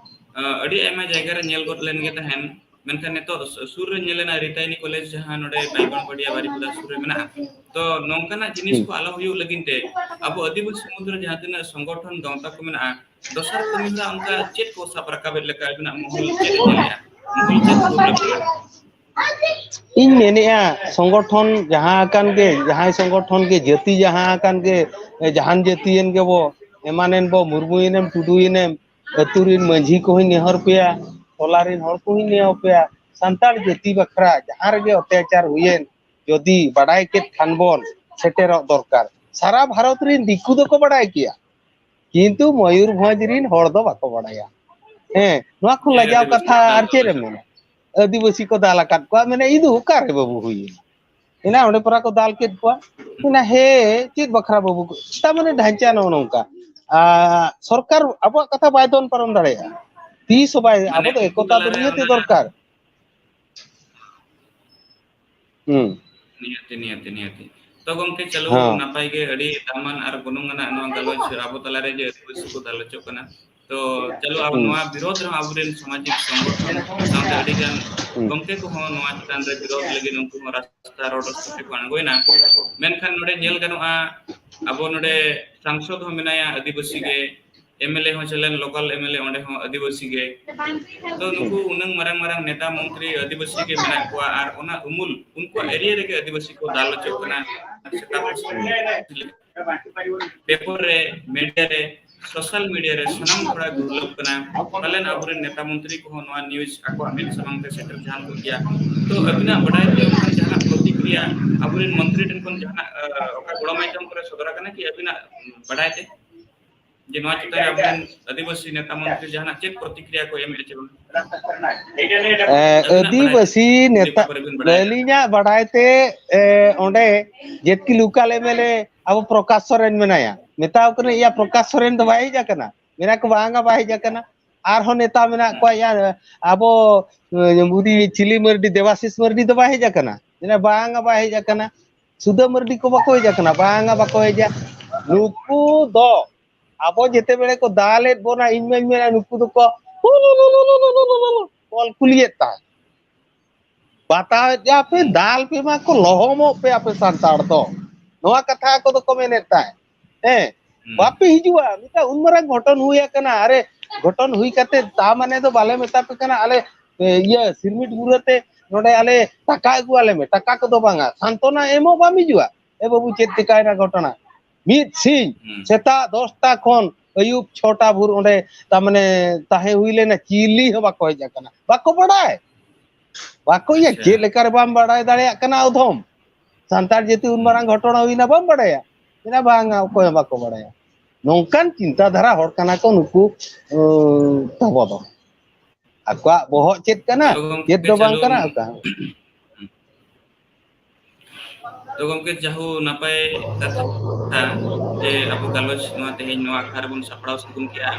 ᱟ, ᱟᱹᱰᱤ ᱟᱭᱢᱟ ᱡᱟᱭᱜᱟ ᱨᱮ ᱧᱮᱞ ᱜᱚᱫ ᱞᱮᱱ ᱜᱮ ᱛᱟᱦᱮᱱ, ᱢᱮᱱᱠᱷᱟᱱ ᱱᱤᱛᱚᱜ ᱥᱩ-, ᱥᱩᱨ ᱨᱮ ᱧᱮᱞ ᱮᱱᱟ, ᱨᱤᱛᱟᱭᱱᱤ ᱠᱚᱞᱮᱡᱽ, ᱡᱟᱦᱟᱸ ᱱᱚᱰᱮ ᱵᱟᱭᱜᱚᱱᱯᱟᱰᱤᱭᱟ ᱵᱟᱨᱤᱯᱚᱫᱟ ᱥᱩᱨ ᱨᱮ ᱢᱮᱱᱟᱜᱼᱟ, ᱛᱚ ᱱᱚᱝᱠᱟᱱᱟᱜ ᱡᱤᱱᱤᱥ ᱦᱩᱸ᱾ ᱠᱚ ᱟᱞᱚ ᱦᱩᱭᱩᱜ ᱞᱟᱹᱜᱤᱫ ᱛᱮ ᱟᱵᱚ ᱟᱹᱫᱤᱵᱟᱹᱥᱤ ᱢᱩᱫᱽ ᱨᱮ ᱡᱟᱦᱟᱸ ᱛᱤᱱᱟᱹᱜ ᱥᱚᱝᱜᱚᱴᱷᱚᱱ ᱜᱟᱶᱛᱟ ᱠᱚ ᱢᱮᱱᱟᱜᱼᱟ, ᱫᱚᱥᱟᱨ ᱠᱟᱹᱢᱤ ᱦᱚᱨᱟ ᱚᱱᱠᱟ ᱪᱮᱫ ᱠᱚ ᱥᱟᱵ ᱨᱟᱠᱟᱵᱮᱫ ᱞᱮᱠᱟ ᱟᱵᱤᱱᱟᱜ ᱢᱚᱦᱚᱞ ᱪᱮᱫ ᱮ ᱧᱮᱞᱮᱜᱼᱟ? ᱢᱚᱦᱚᱞ ᱪᱮᱫ ᱨᱩᱯ ᱨᱮ ᱯᱟᱲᱟᱜᱼᱟ? ᱤᱧ ᱢᱮᱱᱮᱜᱼᱟ, ᱥᱚᱝᱜᱚᱴᱷᱚᱱ ᱡᱟᱦᱟᱸ ᱟᱠᱟᱱ ᱜᱮ, ᱡᱟᱦᱟᱸᱭ ᱥᱚᱝᱜᱚᱴᱷᱚᱱ ᱜᱮ, ᱡᱟᱹᱛᱤ ᱡᱟᱦᱟᱸ ᱟᱠᱟᱱ ᱜᱮ, ᱡᱟᱦᱟᱱ ᱡᱟᱹᱛᱤᱭᱮᱱ ᱜᱮᱵᱚ, ᱮᱢᱟᱱᱮᱱ ᱵᱚ, ᱢᱩᱨᱢᱩᱭᱮᱱᱮᱢ, ᱴᱩᱰᱩᱭᱮᱱᱮᱢ, ᱟᱹᱛᱩ ᱨᱤᱱ ᱢᱟᱹᱡᱷᱤ ᱠᱚᱦᱚᱸᱧ ᱱᱮᱦᱚᱨ ᱯᱮᱭᱟ, ᱴᱚᱞᱟ ᱨᱤᱱ ᱦᱚᱲ ᱠᱚᱦᱚᱸᱧ ᱱᱮᱦᱚᱨ ᱯᱮᱭᱟ, ᱥᱟᱱᱛᱟᱲ ᱡᱟᱹᱛᱤ ᱵᱟᱠᱷᱨᱟ ᱡᱟᱦᱟᱸ ᱨᱮᱜᱮ ᱚᱛᱛᱟᱪᱟᱨ ᱦᱩᱭᱮᱱ, ᱡᱩᱫᱤ ᱵᱟᱰᱟᱭ ᱠᱮᱫ ᱠᱷᱟᱱ ᱵᱚᱱ, ᱥᱮᱴᱮᱨᱚᱜ ᱫᱚᱨᱠᱟᱨ᱾ ᱥᱟᱨᱟ ᱵᱷᱟᱨᱚᱛ ᱨᱤᱱ ᱫᱤᱠᱩ ᱫᱚᱠᱚ ᱵᱟᱰᱟᱭ ᱠᱮᱭᱟ, ᱠᱤᱱᱛᱩ ᱢᱚᱭᱩᱨᱵᱷᱚᱸᱡᱽ ᱨᱤᱱ ᱦᱚᱲ ᱫᱚ ᱵᱟᱠᱚ ᱵᱟᱰᱟᱭᱟ᱾ ᱦᱮᱸ, ᱱᱚᱣᱟ ᱠᱷᱚᱱ ᱞᱟᱡᱟᱣ ᱠᱟᱛᱷᱟ ᱟᱨ ᱪᱮᱫ ᱮᱢ ᱢᱮᱱᱟ? ᱟᱹᱫᱤᱵᱟᱹᱥᱤ ᱠᱚ ᱫᱟᱞ ᱟᱠᱟᱫ ᱠᱚᱣᱟ, ᱢᱮᱱᱮ ᱤᱫᱩ ᱚᱠᱟᱨᱮ ᱵᱟᱹᱵᱩ ᱦᱩᱭᱮᱱᱟ? ᱮᱱᱟ ᱚᱸᱰᱮ ᱯᱟᱨᱟ ᱠᱚ ᱫᱟᱞ ᱠᱮᱫ ᱠᱚᱣᱟ᱾ ᱮᱱᱟ ᱦᱮᱸ, ᱪᱮᱫ ᱵᱟᱠᱷᱨᱟ ᱵᱟᱹᱵᱩ ᱠᱚ? ᱛᱟᱨ ᱢᱟᱱᱮ ᱰᱷᱟᱧᱪᱟ ᱱᱚᱜᱼᱚ ᱱᱚᱝᱠᱟ᱾ ᱟᱨ ᱥᱚᱨᱠᱟᱨ ᱟᱵᱚᱣᱟᱜ ᱠᱟᱛᱷᱟ ᱵᱟᱭ ᱫᱚᱱ ᱯᱟᱨᱚᱢ ᱫᱟᱲᱮᱭᱟᱜᱼᱟ᱾ ᱛᱤᱥ ᱦᱚᱸ ᱵᱟᱭ, ᱢᱟᱱᱮ ᱟᱵᱚ ᱫᱚ ᱩᱱᱠᱩ ᱮᱠᱚᱛᱟ ᱫᱚ ᱛᱟᱞᱟᱨᱮ ᱱᱤᱭᱟᱹᱛᱮ ᱚᱱᱟ ᱫᱚᱨᱠᱟᱨ᱾ ᱦᱩᱸ᱾ ᱱᱤᱭᱟᱹᱛᱮ, ᱱᱤᱭᱟᱹᱛᱮ, ᱱᱤᱭᱟᱹᱛᱮ᱾ ᱛᱚ ᱜᱚᱢᱠᱮ, ᱪᱚᱞᱚ, ᱦᱚᱸ᱾ ᱱᱟᱯᱟᱭ ᱜᱮ, ᱟᱹᱰᱤ ᱫᱟᱢᱟᱱ ᱟᱨ ᱜᱩᱱᱚᱝ ᱟᱱᱟᱜ ᱱᱚᱣᱟ ᱜᱟᱞᱚᱪ ᱟᱵᱚ ᱛᱟᱞᱟᱨᱮ ᱡᱮ ᱟᱹᱫᱤᱵᱟᱹᱥᱤ ᱠᱚ ᱫᱟᱞᱚᱪᱚᱜ ᱠᱟᱱᱟ᱾ ᱛᱚ ᱪᱚᱞᱚ, ᱟᱵᱚ ᱦᱩᱸ᱾ ᱱᱚᱣᱟ ᱵᱤᱨᱳᱫᱷ ᱨᱮᱦᱚᱸ ᱟᱵᱚᱨᱮᱱ ᱥᱟᱢᱟᱡᱤᱠ ᱥᱚᱝᱜᱚᱴᱷᱚᱱ ᱥᱟᱶᱛᱮ ᱟᱹᱰᱤ ᱜᱟᱱ ᱦᱩᱸ᱾ ᱜᱚᱢᱠᱮ ᱠᱚᱦᱚᱸ ᱱᱚᱣᱟ ᱪᱮᱛᱟᱱ ᱨᱮ ᱵᱤᱨᱳᱫᱷ ᱞᱟᱹᱜᱤᱫ ᱩᱱᱠᱩ ᱦᱚᱸ ᱨᱟᱥᱛᱟ ᱨᱳᱰ ᱨᱟᱥᱛᱟ ᱛᱮᱠᱚ ᱟᱬᱜᱚᱭᱮᱱᱟ᱾ ᱢᱮᱱᱠᱷᱟᱱ ᱱᱚᱰᱮ ᱧᱮᱞ ᱜᱟᱱᱚᱜᱼᱟ, ᱟᱵᱚ ᱱᱚᱰᱮ ᱥᱟᱝᱥᱚᱫ ᱦᱚᱸ ᱢᱮᱱᱟᱭᱟ ᱟᱹᱫᱤᱵᱟᱹᱥᱤ ᱜᱮ, ᱮᱢ ᱮᱞ ᱮ ᱦᱚᱸ ᱪᱟᱞᱮᱱ, ᱞᱳᱠᱟᱞ ᱮᱢ ᱮᱞ ᱮ, ᱚᱸᱰᱮ ᱦᱚᱸ ᱟᱹᱫᱤᱵᱟᱹᱥᱤ ᱜᱮ᱾ ᱛᱚ ᱱᱩᱠᱩ ᱩᱱᱟᱹᱝ ᱢᱟᱨᱟᱝ ᱢᱟᱨᱟᱝ ᱱᱮᱛᱟ ᱢᱚᱱᱛᱨᱤ ᱟᱹᱫᱤᱵᱟᱹᱥᱤ ᱜᱮ ᱢᱮᱱᱟᱜ ᱠᱚᱣᱟ, ᱟᱨ ᱚᱱᱟ ᱩᱢᱩᱞ ᱩᱱᱠᱩᱣᱟᱜ ᱮᱨᱤᱭᱟ ᱨᱮᱜᱮ ᱟᱹᱫᱤᱵᱟᱹᱥᱤ ᱠᱚ ᱫᱟᱞ ᱦᱚᱪᱚᱜ ᱠᱟᱱᱟ, ᱥᱮᱛᱟ ᱯᱟᱹᱥᱤ ᱞᱮᱠᱟ᱾ ᱯᱮᱯᱟᱨ ᱨᱮ, ᱢᱤᱰᱤᱭᱟ ᱨᱮ, ᱥᱳᱥᱟᱞ ᱢᱤᱰᱤᱭᱟ ᱨᱮ ᱥᱟᱱᱟᱢ ᱦᱚᱲᱟᱜ ᱜᱩᱨᱞᱟᱹᱣ ᱠᱟᱱᱟ᱾ ᱯᱟᱞᱮᱱ ᱟᱵᱚᱨᱮᱱ ᱱᱮᱛᱟ ᱢᱚᱱᱛᱨᱤ ᱠᱚᱦᱚᱸ ᱱᱚᱣᱟ ᱱᱤᱭᱩᱡᱽ ᱟᱠᱚᱣᱟᱜ ᱢᱮᱫ ᱥᱟᱢᱟᱝ ᱛᱮ ᱥᱮᱴᱮᱨ ᱡᱟᱦᱟᱱ ᱠᱚᱜ ᱜᱮᱭᱟ᱾ ᱛᱚ ᱟᱹᱵᱤᱱᱟᱜ ᱵᱟᱰᱟᱭ ᱛᱮ ᱚᱱᱠᱟᱱ ᱡᱟᱦᱟᱱᱟᱜ ᱯᱨᱚᱛᱤᱠᱨᱤᱭᱟ ᱟᱵᱚᱨᱮᱱ ᱢᱚᱱᱛᱨᱤ ᱴᱷᱮᱱ ᱠᱷᱚᱱ ᱡᱟᱦᱟᱱᱟᱜ, ᱟᱸ, ᱚᱠᱟ ᱜᱚᱲᱚ ᱢᱟᱫᱽᱫᱷᱚᱢ ᱠᱚᱨᱮ ᱥᱚᱫᱚᱨ ᱟᱠᱟᱱᱟ ᱠᱤ ᱟᱹᱵᱤᱱᱟᱜ ᱵᱟᱰᱟᱭ ᱛᱮ? ᱡᱮ ᱱᱚᱣᱟ ᱪᱮᱛᱟᱱ ᱨᱮ ᱟᱵᱚᱨᱮᱱ ᱟᱹᱫᱤᱵᱟᱹᱥᱤ ᱱᱮᱛᱟ ᱢᱚᱱᱛᱨᱤ ᱡᱟᱦᱟᱱᱟᱜ ᱪᱮᱫ ᱯᱨᱚᱛᱤᱠᱨᱤᱭᱟ ᱠᱚ ᱮᱢᱮᱫᱼᱟ ᱪᱮ ᱵᱟᱝ? ᱮ, ᱟᱹᱵᱤᱱᱟᱜ ᱵᱟᱰᱟᱭ ᱟᱹᱫᱤᱵᱟᱹᱥᱤ ᱛᱮ, ᱡᱩᱫᱤ ᱱᱮᱛᱟ, ᱚᱠᱟ ᱠᱚᱨᱮ ᱵᱤᱱ ᱵᱟᱰᱟᱭᱟ᱾ ᱟᱹᱞᱤᱧᱟᱜ ᱵᱟᱰᱟᱭ ᱛᱮ, ᱮ, ᱚᱸᱰᱮ ᱡᱮᱛᱠᱤ ᱞᱳᱠᱟᱞ ᱮᱢ ᱮᱞ ᱮ ᱟᱵᱚ ᱯᱨᱚᱠᱟᱥ ᱥᱚᱨᱮᱱ ᱢᱮᱱᱟᱭᱟ, ᱢᱮᱛᱟᱣ ᱠᱟᱹᱱᱟᱹᱧ, "ᱭᱟ, ᱯᱨᱚᱠᱟᱥ ᱥᱚᱨᱮᱱ ᱫᱚ ᱵᱟᱭ ᱦᱮᱡ ᱟᱠᱟᱱᱟ?" ᱢᱮᱱᱟ ᱠᱚ, "ᱵᱟᱝᱟ, ᱵᱟᱭ ᱦᱮᱡ ᱟᱠᱟᱱᱟ᱾" ᱟᱨᱦᱚᱸ ᱱᱮᱛᱟ ᱢᱮᱱᱟᱜ ᱠᱚᱣᱟ, ᱭᱟ, ᱟᱵᱚ, ᱮ, ᱵᱩᱫᱷᱤ ᱪᱤᱞᱤ ᱢᱟᱹᱨᱰᱤ, ᱫᱮᱵᱟᱥᱤᱥ ᱢᱟᱹᱨᱰᱤ ᱫᱚ ᱵᱟᱭ ᱦᱮᱡ ᱟᱠᱟᱱᱟ? ᱢᱮᱱᱟ, "ᱵᱟᱝᱟ, ᱵᱟᱭ ᱦᱮᱡ ᱟᱠᱟᱱᱟ᱾" ᱥᱩᱫᱟᱹ ᱢᱟᱹᱨᱰᱤ ᱠᱚ ᱵᱟᱠᱚ ᱦᱮᱡ ᱟᱠᱟᱱᱟ? ᱵᱟᱝᱟ, ᱵᱟᱠᱚ ᱦᱮᱡᱟ᱾ ᱱᱩᱠᱩ ᱫᱚ ᱟᱵᱚ ᱡᱮᱛᱮ ᱵᱮᱲᱮ ᱠᱚ ᱫᱟᱞᱮᱫ ᱵᱚᱱᱟ, ᱤᱧ ᱢᱟᱧ ᱢᱮᱱᱟ, ᱱᱩᱠᱩ ᱫᱚᱠᱚ ᱚᱞ ᱠᱩᱞᱤᱭᱮᱫ ᱛᱟᱦᱮᱸᱫ᱾ ᱵᱟᱛᱟᱣᱮᱫ ᱜᱮᱭᱟ ᱯᱮ, ᱫᱟᱞ ᱯᱮ ᱢᱟ ᱠᱚ, ᱞᱚᱦᱚᱢᱚᱜ ᱯᱮ ᱟᱯᱮ ᱥᱟᱱᱛᱟᱲ ᱫᱚ, ᱱᱚᱣᱟ ᱠᱟᱛᱷᱟ ᱟᱠᱚ ᱫᱚᱠᱚ ᱢᱮᱱᱮᱫ ᱛᱟᱦᱮᱸᱫ᱾ ᱦᱮᱸ, ᱦᱩᱸ᱾ ᱵᱟᱯᱮ ᱦᱤᱡᱩᱜᱼᱟ, ᱢᱤᱫᱴᱟᱝ ᱩᱱ ᱢᱟᱨᱟᱝ ᱜᱷᱚᱴᱚᱱ ᱦᱩᱭ ᱟᱠᱟᱱᱟ᱾ ᱟᱨᱮ, ᱜᱷᱚᱴᱚᱱ ᱦᱩᱭ ᱠᱟᱛᱮ ᱛᱟ ᱢᱟᱱᱮ ᱫᱚ ᱵᱟᱞᱮ ᱢᱮᱛᱟ ᱯᱮ ᱠᱟᱱᱟ ᱟᱞᱮ, ᱮ, ᱤᱭᱟᱹ ᱥᱤᱨᱢᱤᱴ ᱵᱩᱨᱟᱹ ᱛᱮ ᱱᱚᱰᱮ ᱟᱞᱮ ᱴᱟᱠᱟ ᱟᱹᱜᱩ ᱟᱞᱮ ᱢᱮ, ᱴᱟᱠᱟ ᱠᱚᱫᱚ ᱵᱟᱝᱟ, ᱥᱟᱱᱛᱚᱱᱟ ᱮᱢᱚᱜ ᱵᱟᱢ ᱦᱤᱡᱩᱜᱼᱟ᱾ ᱮ ᱵᱟᱹᱵᱩ, ᱪᱮᱫ ᱪᱮᱠᱟᱭᱮᱱᱟ ᱜᱷᱚᱴᱚᱱᱟ? ᱢᱤᱫ ᱥᱤᱧ ᱦᱩᱸ᱾ ᱥᱮᱛᱟᱜ ᱫᱚᱥᱴᱟ ᱠᱷᱚᱱ ᱟᱹᱭᱩᱵ ᱪᱷᱚᱴᱟ ᱵᱷᱳᱨ ᱚᱸᱰᱮ ᱛᱟᱨ ᱢᱟᱱᱮ ᱛᱟᱦᱮᱸ ᱦᱩᱭ ᱞᱮᱱᱟ, ᱪᱤᱞᱤ ᱦᱚᱸ ᱵᱟᱠᱚ ᱦᱮᱡ ᱟᱠᱟᱱᱟ, ᱵᱟᱠᱚ ᱵᱟᱲᱟᱭ, ᱵᱟᱠᱚ ᱤᱭᱟᱹ᱾ ᱟᱪᱪᱷᱟ᱾ ᱪᱮᱫ ᱞᱮᱠᱟ ᱨᱮ ᱵᱟᱢ ᱵᱟᱲᱟᱭ ᱫᱟᱲᱮᱭᱟᱜ ᱠᱟᱱᱟ ᱚᱫᱷᱚᱢ? ᱥᱟᱱᱛᱟᱲ ᱡᱟᱹᱛᱤ ᱩᱱ ᱦᱩᱸ᱾ ᱢᱟᱨᱟᱝ ᱜᱷᱚᱴᱚᱱᱟ ᱦᱩᱭᱱᱟ, ᱵᱟᱢ ᱵᱟᱲᱟᱭᱟ? ᱢᱮᱱᱟ, "ᱵᱟᱝᱟ, ᱚᱠᱚᱭ ᱦᱚᱸ ᱵᱟᱠᱚ ᱵᱟᱲᱟᱭᱟ᱾" ᱱᱚᱝᱠᱟᱱ ᱪᱤᱱᱛᱟ ᱫᱷᱟᱨᱟ ᱦᱚᱲ ᱠᱟᱱᱟ ᱠᱚ ᱱᱩᱠᱩ, ᱩᱸ, ᱛᱟᱵᱚ ᱫᱚ᱾ ᱟᱠᱚᱣᱟᱜ ᱵᱚᱦᱚᱜ ᱪᱮᱫ ᱠᱟᱱᱟ? ᱛᱚ ᱜᱚᱢᱠᱮ, ᱪᱮᱫ ᱫᱚ ᱵᱟᱝ ᱪᱚᱞᱚ᱾ ᱠᱟᱱᱟ, ᱚᱠᱟ ᱦᱚᱸ᱾ ᱛᱚ ᱜᱚᱢᱠᱮ, ᱡᱟᱦᱳ ᱱᱟᱯᱟᱭ ᱠᱟᱛᱷᱟ ᱡᱮ ᱟᱵᱚ ᱜᱟᱞᱚᱪ ᱱᱚᱣᱟ ᱛᱮᱦᱮᱧ ᱱᱚᱣᱟ ᱟᱠᱷᱲᱟ ᱨᱮᱵᱚᱱ ᱥᱟᱯᱲᱟᱣ ᱥᱟᱹᱜᱩᱱ ᱠᱮᱜᱼᱟ,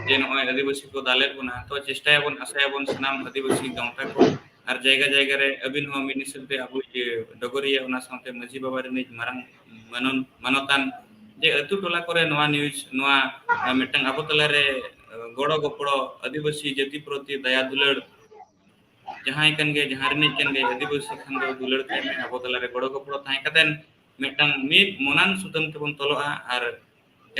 ᱡᱮ ᱱᱚᱜᱼᱚᱭ ᱟᱹᱫᱤᱵᱟᱹᱥᱤ ᱠᱚ ᱫᱟᱞᱮᱫ ᱵᱚᱱᱟ᱾ ᱛᱚ ᱪᱮᱥᱴᱟᱭᱟᱵᱚᱱ, ᱟᱥᱟᱭᱟᱵᱚᱱ ᱥᱟᱱᱟᱢ ᱟᱹᱫᱤᱵᱟᱹᱥᱤ ᱜᱟᱶᱛᱟ ᱠᱚ ᱟᱨ ᱡᱟᱭᱜᱟ ᱡᱟᱭᱜᱟ ᱨᱮ ᱟᱹᱵᱤᱱ ᱦᱚᱸ ᱢᱤᱫ ᱦᱤᱥᱟᱹᱵ ᱛᱮ ᱟᱵᱚᱭᱤᱡ ᱰᱚᱜᱚᱨᱤᱭᱟᱹ, ᱚᱱᱟ ᱥᱟᱶᱛᱮ ᱢᱟᱹᱡᱷᱤ ᱵᱟᱵᱟ ᱨᱤᱱᱤᱡ ᱢᱟᱨᱟᱝ ᱢᱟᱱᱚᱱ-, ᱢᱟᱱᱚᱛᱟᱱ, ᱡᱮ ᱟᱹᱛᱩ ᱴᱚᱞᱟ ᱠᱚᱨᱮ ᱱᱚᱣᱟ news, ᱱᱚᱣᱟ, ᱟᱸ, ᱢᱤᱫᱴᱟᱝ ᱟᱵᱚ ᱛᱟᱞᱟᱨᱮ, ᱟᱸ, ᱜᱚᱲᱚ ᱜᱚᱯᱚᱲᱚ, ᱟᱹᱫᱤᱵᱟᱹᱥᱤ ᱡᱟᱹᱛᱤ ᱯᱨᱚᱛᱤ ᱫᱟᱭᱟ ᱫᱩᱞᱟᱹᱲ, ᱡᱟᱦᱟᱸᱭ ᱠᱟᱱ ᱜᱮ, ᱡᱟᱦᱟᱸ ᱨᱤᱱᱤᱡ ᱠᱟᱱ ᱜᱮ, ᱟᱹᱫᱤᱵᱟᱹᱥᱤ ᱠᱷᱟᱱ ᱫᱚ ᱫᱩᱞᱟᱹᱲ ᱛᱟᱭ ᱢᱮ, ᱟᱵᱚ ᱛᱟᱞᱟᱨᱮ ᱜᱚᱲᱚ ᱜᱚᱯᱚᱲᱚ ᱛᱟᱦᱮᱸ ᱠᱟᱛᱮᱱ ᱢᱤᱫᱴᱟᱝ ᱢᱤᱫ ᱢᱚᱱᱟᱱ ᱥᱩᱛᱟᱹᱢ ᱛᱮᱵᱚᱱ ᱛᱚᱞᱚᱜᱼᱟ ᱟᱨ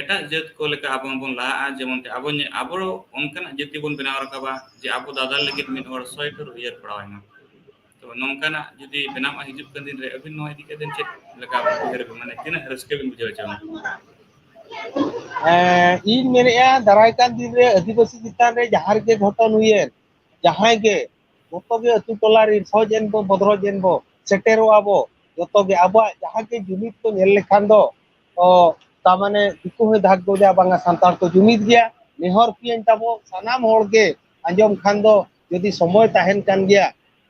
ᱮᱴᱟᱜ ᱡᱟᱹᱛ ᱠᱚ ᱞᱮᱠᱟ ᱟᱵᱚ ᱦᱚᱸᱵᱚᱱ ᱞᱟᱦᱟᱜᱼᱟ, ᱡᱮᱢᱚᱱ ᱛᱮ ᱟᱵᱚ ᱧᱮ-, ᱟᱵᱚ ᱚᱱᱠᱟᱱᱟᱜ ᱡᱟᱹᱛᱤ ᱵᱚᱱ ᱵᱮᱱᱟᱣ ᱨᱟᱠᱟᱵᱟ ᱡᱮ ᱟᱵᱚ ᱫᱟᱫᱟᱞ ᱞᱟᱹᱜᱤᱫ ᱢᱤᱫ ᱦᱚᱲ ᱥᱚᱭ ᱴᱷᱟᱹᱨ ᱩᱭᱦᱟᱹᱨ ᱯᱟᱲᱟᱣ ᱟᱭ ᱢᱟ᱾ ᱛᱚ ᱱᱚᱝᱠᱟᱱᱟᱜ ᱡᱩᱫᱤ ᱵᱮᱱᱟᱣ ᱦᱤᱡᱩᱜ ᱠᱟᱱ ᱫᱤᱱ ᱨᱮ ᱟᱹᱵᱤᱱ ᱱᱚᱣᱟ ᱤᱫᱤ ᱠᱟᱛᱮ ᱪᱮᱫ ᱞᱮᱠᱟ ᱩᱭᱦᱟᱹᱨ ᱟᱵᱤᱱ, ᱢᱟᱱᱮ ᱛᱤᱱᱟᱹᱜ ᱨᱟᱹᱥᱠᱟᱹ ᱵᱤᱱ ᱵᱩᱡᱷᱟᱹᱣ ᱦᱚᱪᱚ? ᱦᱮᱸ, ᱤᱧ ᱢᱮᱱᱮᱫᱼᱟ, ᱫᱟᱨᱟᱭ ᱠᱟᱱ ᱫᱤᱱ ᱨᱮ ᱟᱹᱫᱤᱵᱟᱹᱥᱤ ᱪᱮᱛᱟᱱ ᱨᱮ ᱡᱟᱦᱟᱸ ᱨᱮᱜᱮ ᱜᱷᱚᱴᱚᱱ ᱦᱩᱭᱮᱱ, ᱡᱟᱦᱟᱸᱭ ᱜᱮ, ᱡᱚᱛᱚ ᱜᱮ ᱟᱹᱛᱩ ᱴᱚᱞᱟ ᱨᱮᱱ ᱥᱚᱦᱚᱡ ᱮᱱ ᱵᱚ, ᱵᱚᱫᱨᱚᱡ ᱮᱱ ᱵᱚ, ᱥᱮᱴᱮᱨᱚᱜᱼᱟ ᱵᱚ᱾ ᱡᱚᱛᱚ ᱜᱮ ᱟᱵᱚᱣᱟᱜ ᱡᱟᱦᱟᱸ ᱜᱮ ᱡᱩᱢᱤᱫ ᱠᱚ ᱧᱮᱞ ᱞᱮᱠᱷᱟᱱ ᱫᱚ, ᱚ, ᱛᱟᱨ ᱢᱟᱱᱮ ᱫᱤᱠᱩ ᱦᱚᱸᱭ ᱫᱷᱟᱠ ᱜᱚᱫᱟ, ᱵᱟᱝᱟ ᱥᱟᱱᱛᱟᱲ ᱠᱚ ᱡᱩᱢᱤᱫ ᱜᱮᱭᱟ᱾ ᱱᱮᱦᱚᱨ ᱯᱤᱭᱟᱹᱧ ᱛᱟᱵᱚ ᱥᱟᱱᱟᱢ ᱦᱚᱲ ᱜᱮ ᱟᱸᱡᱚᱢ ᱠᱷᱟᱱ ᱫᱚ, ᱡᱩᱫᱤ ᱥᱚᱢᱚᱭ ᱛᱟᱦᱮᱱ ᱠᱟᱱ ᱜᱮᱭᱟ,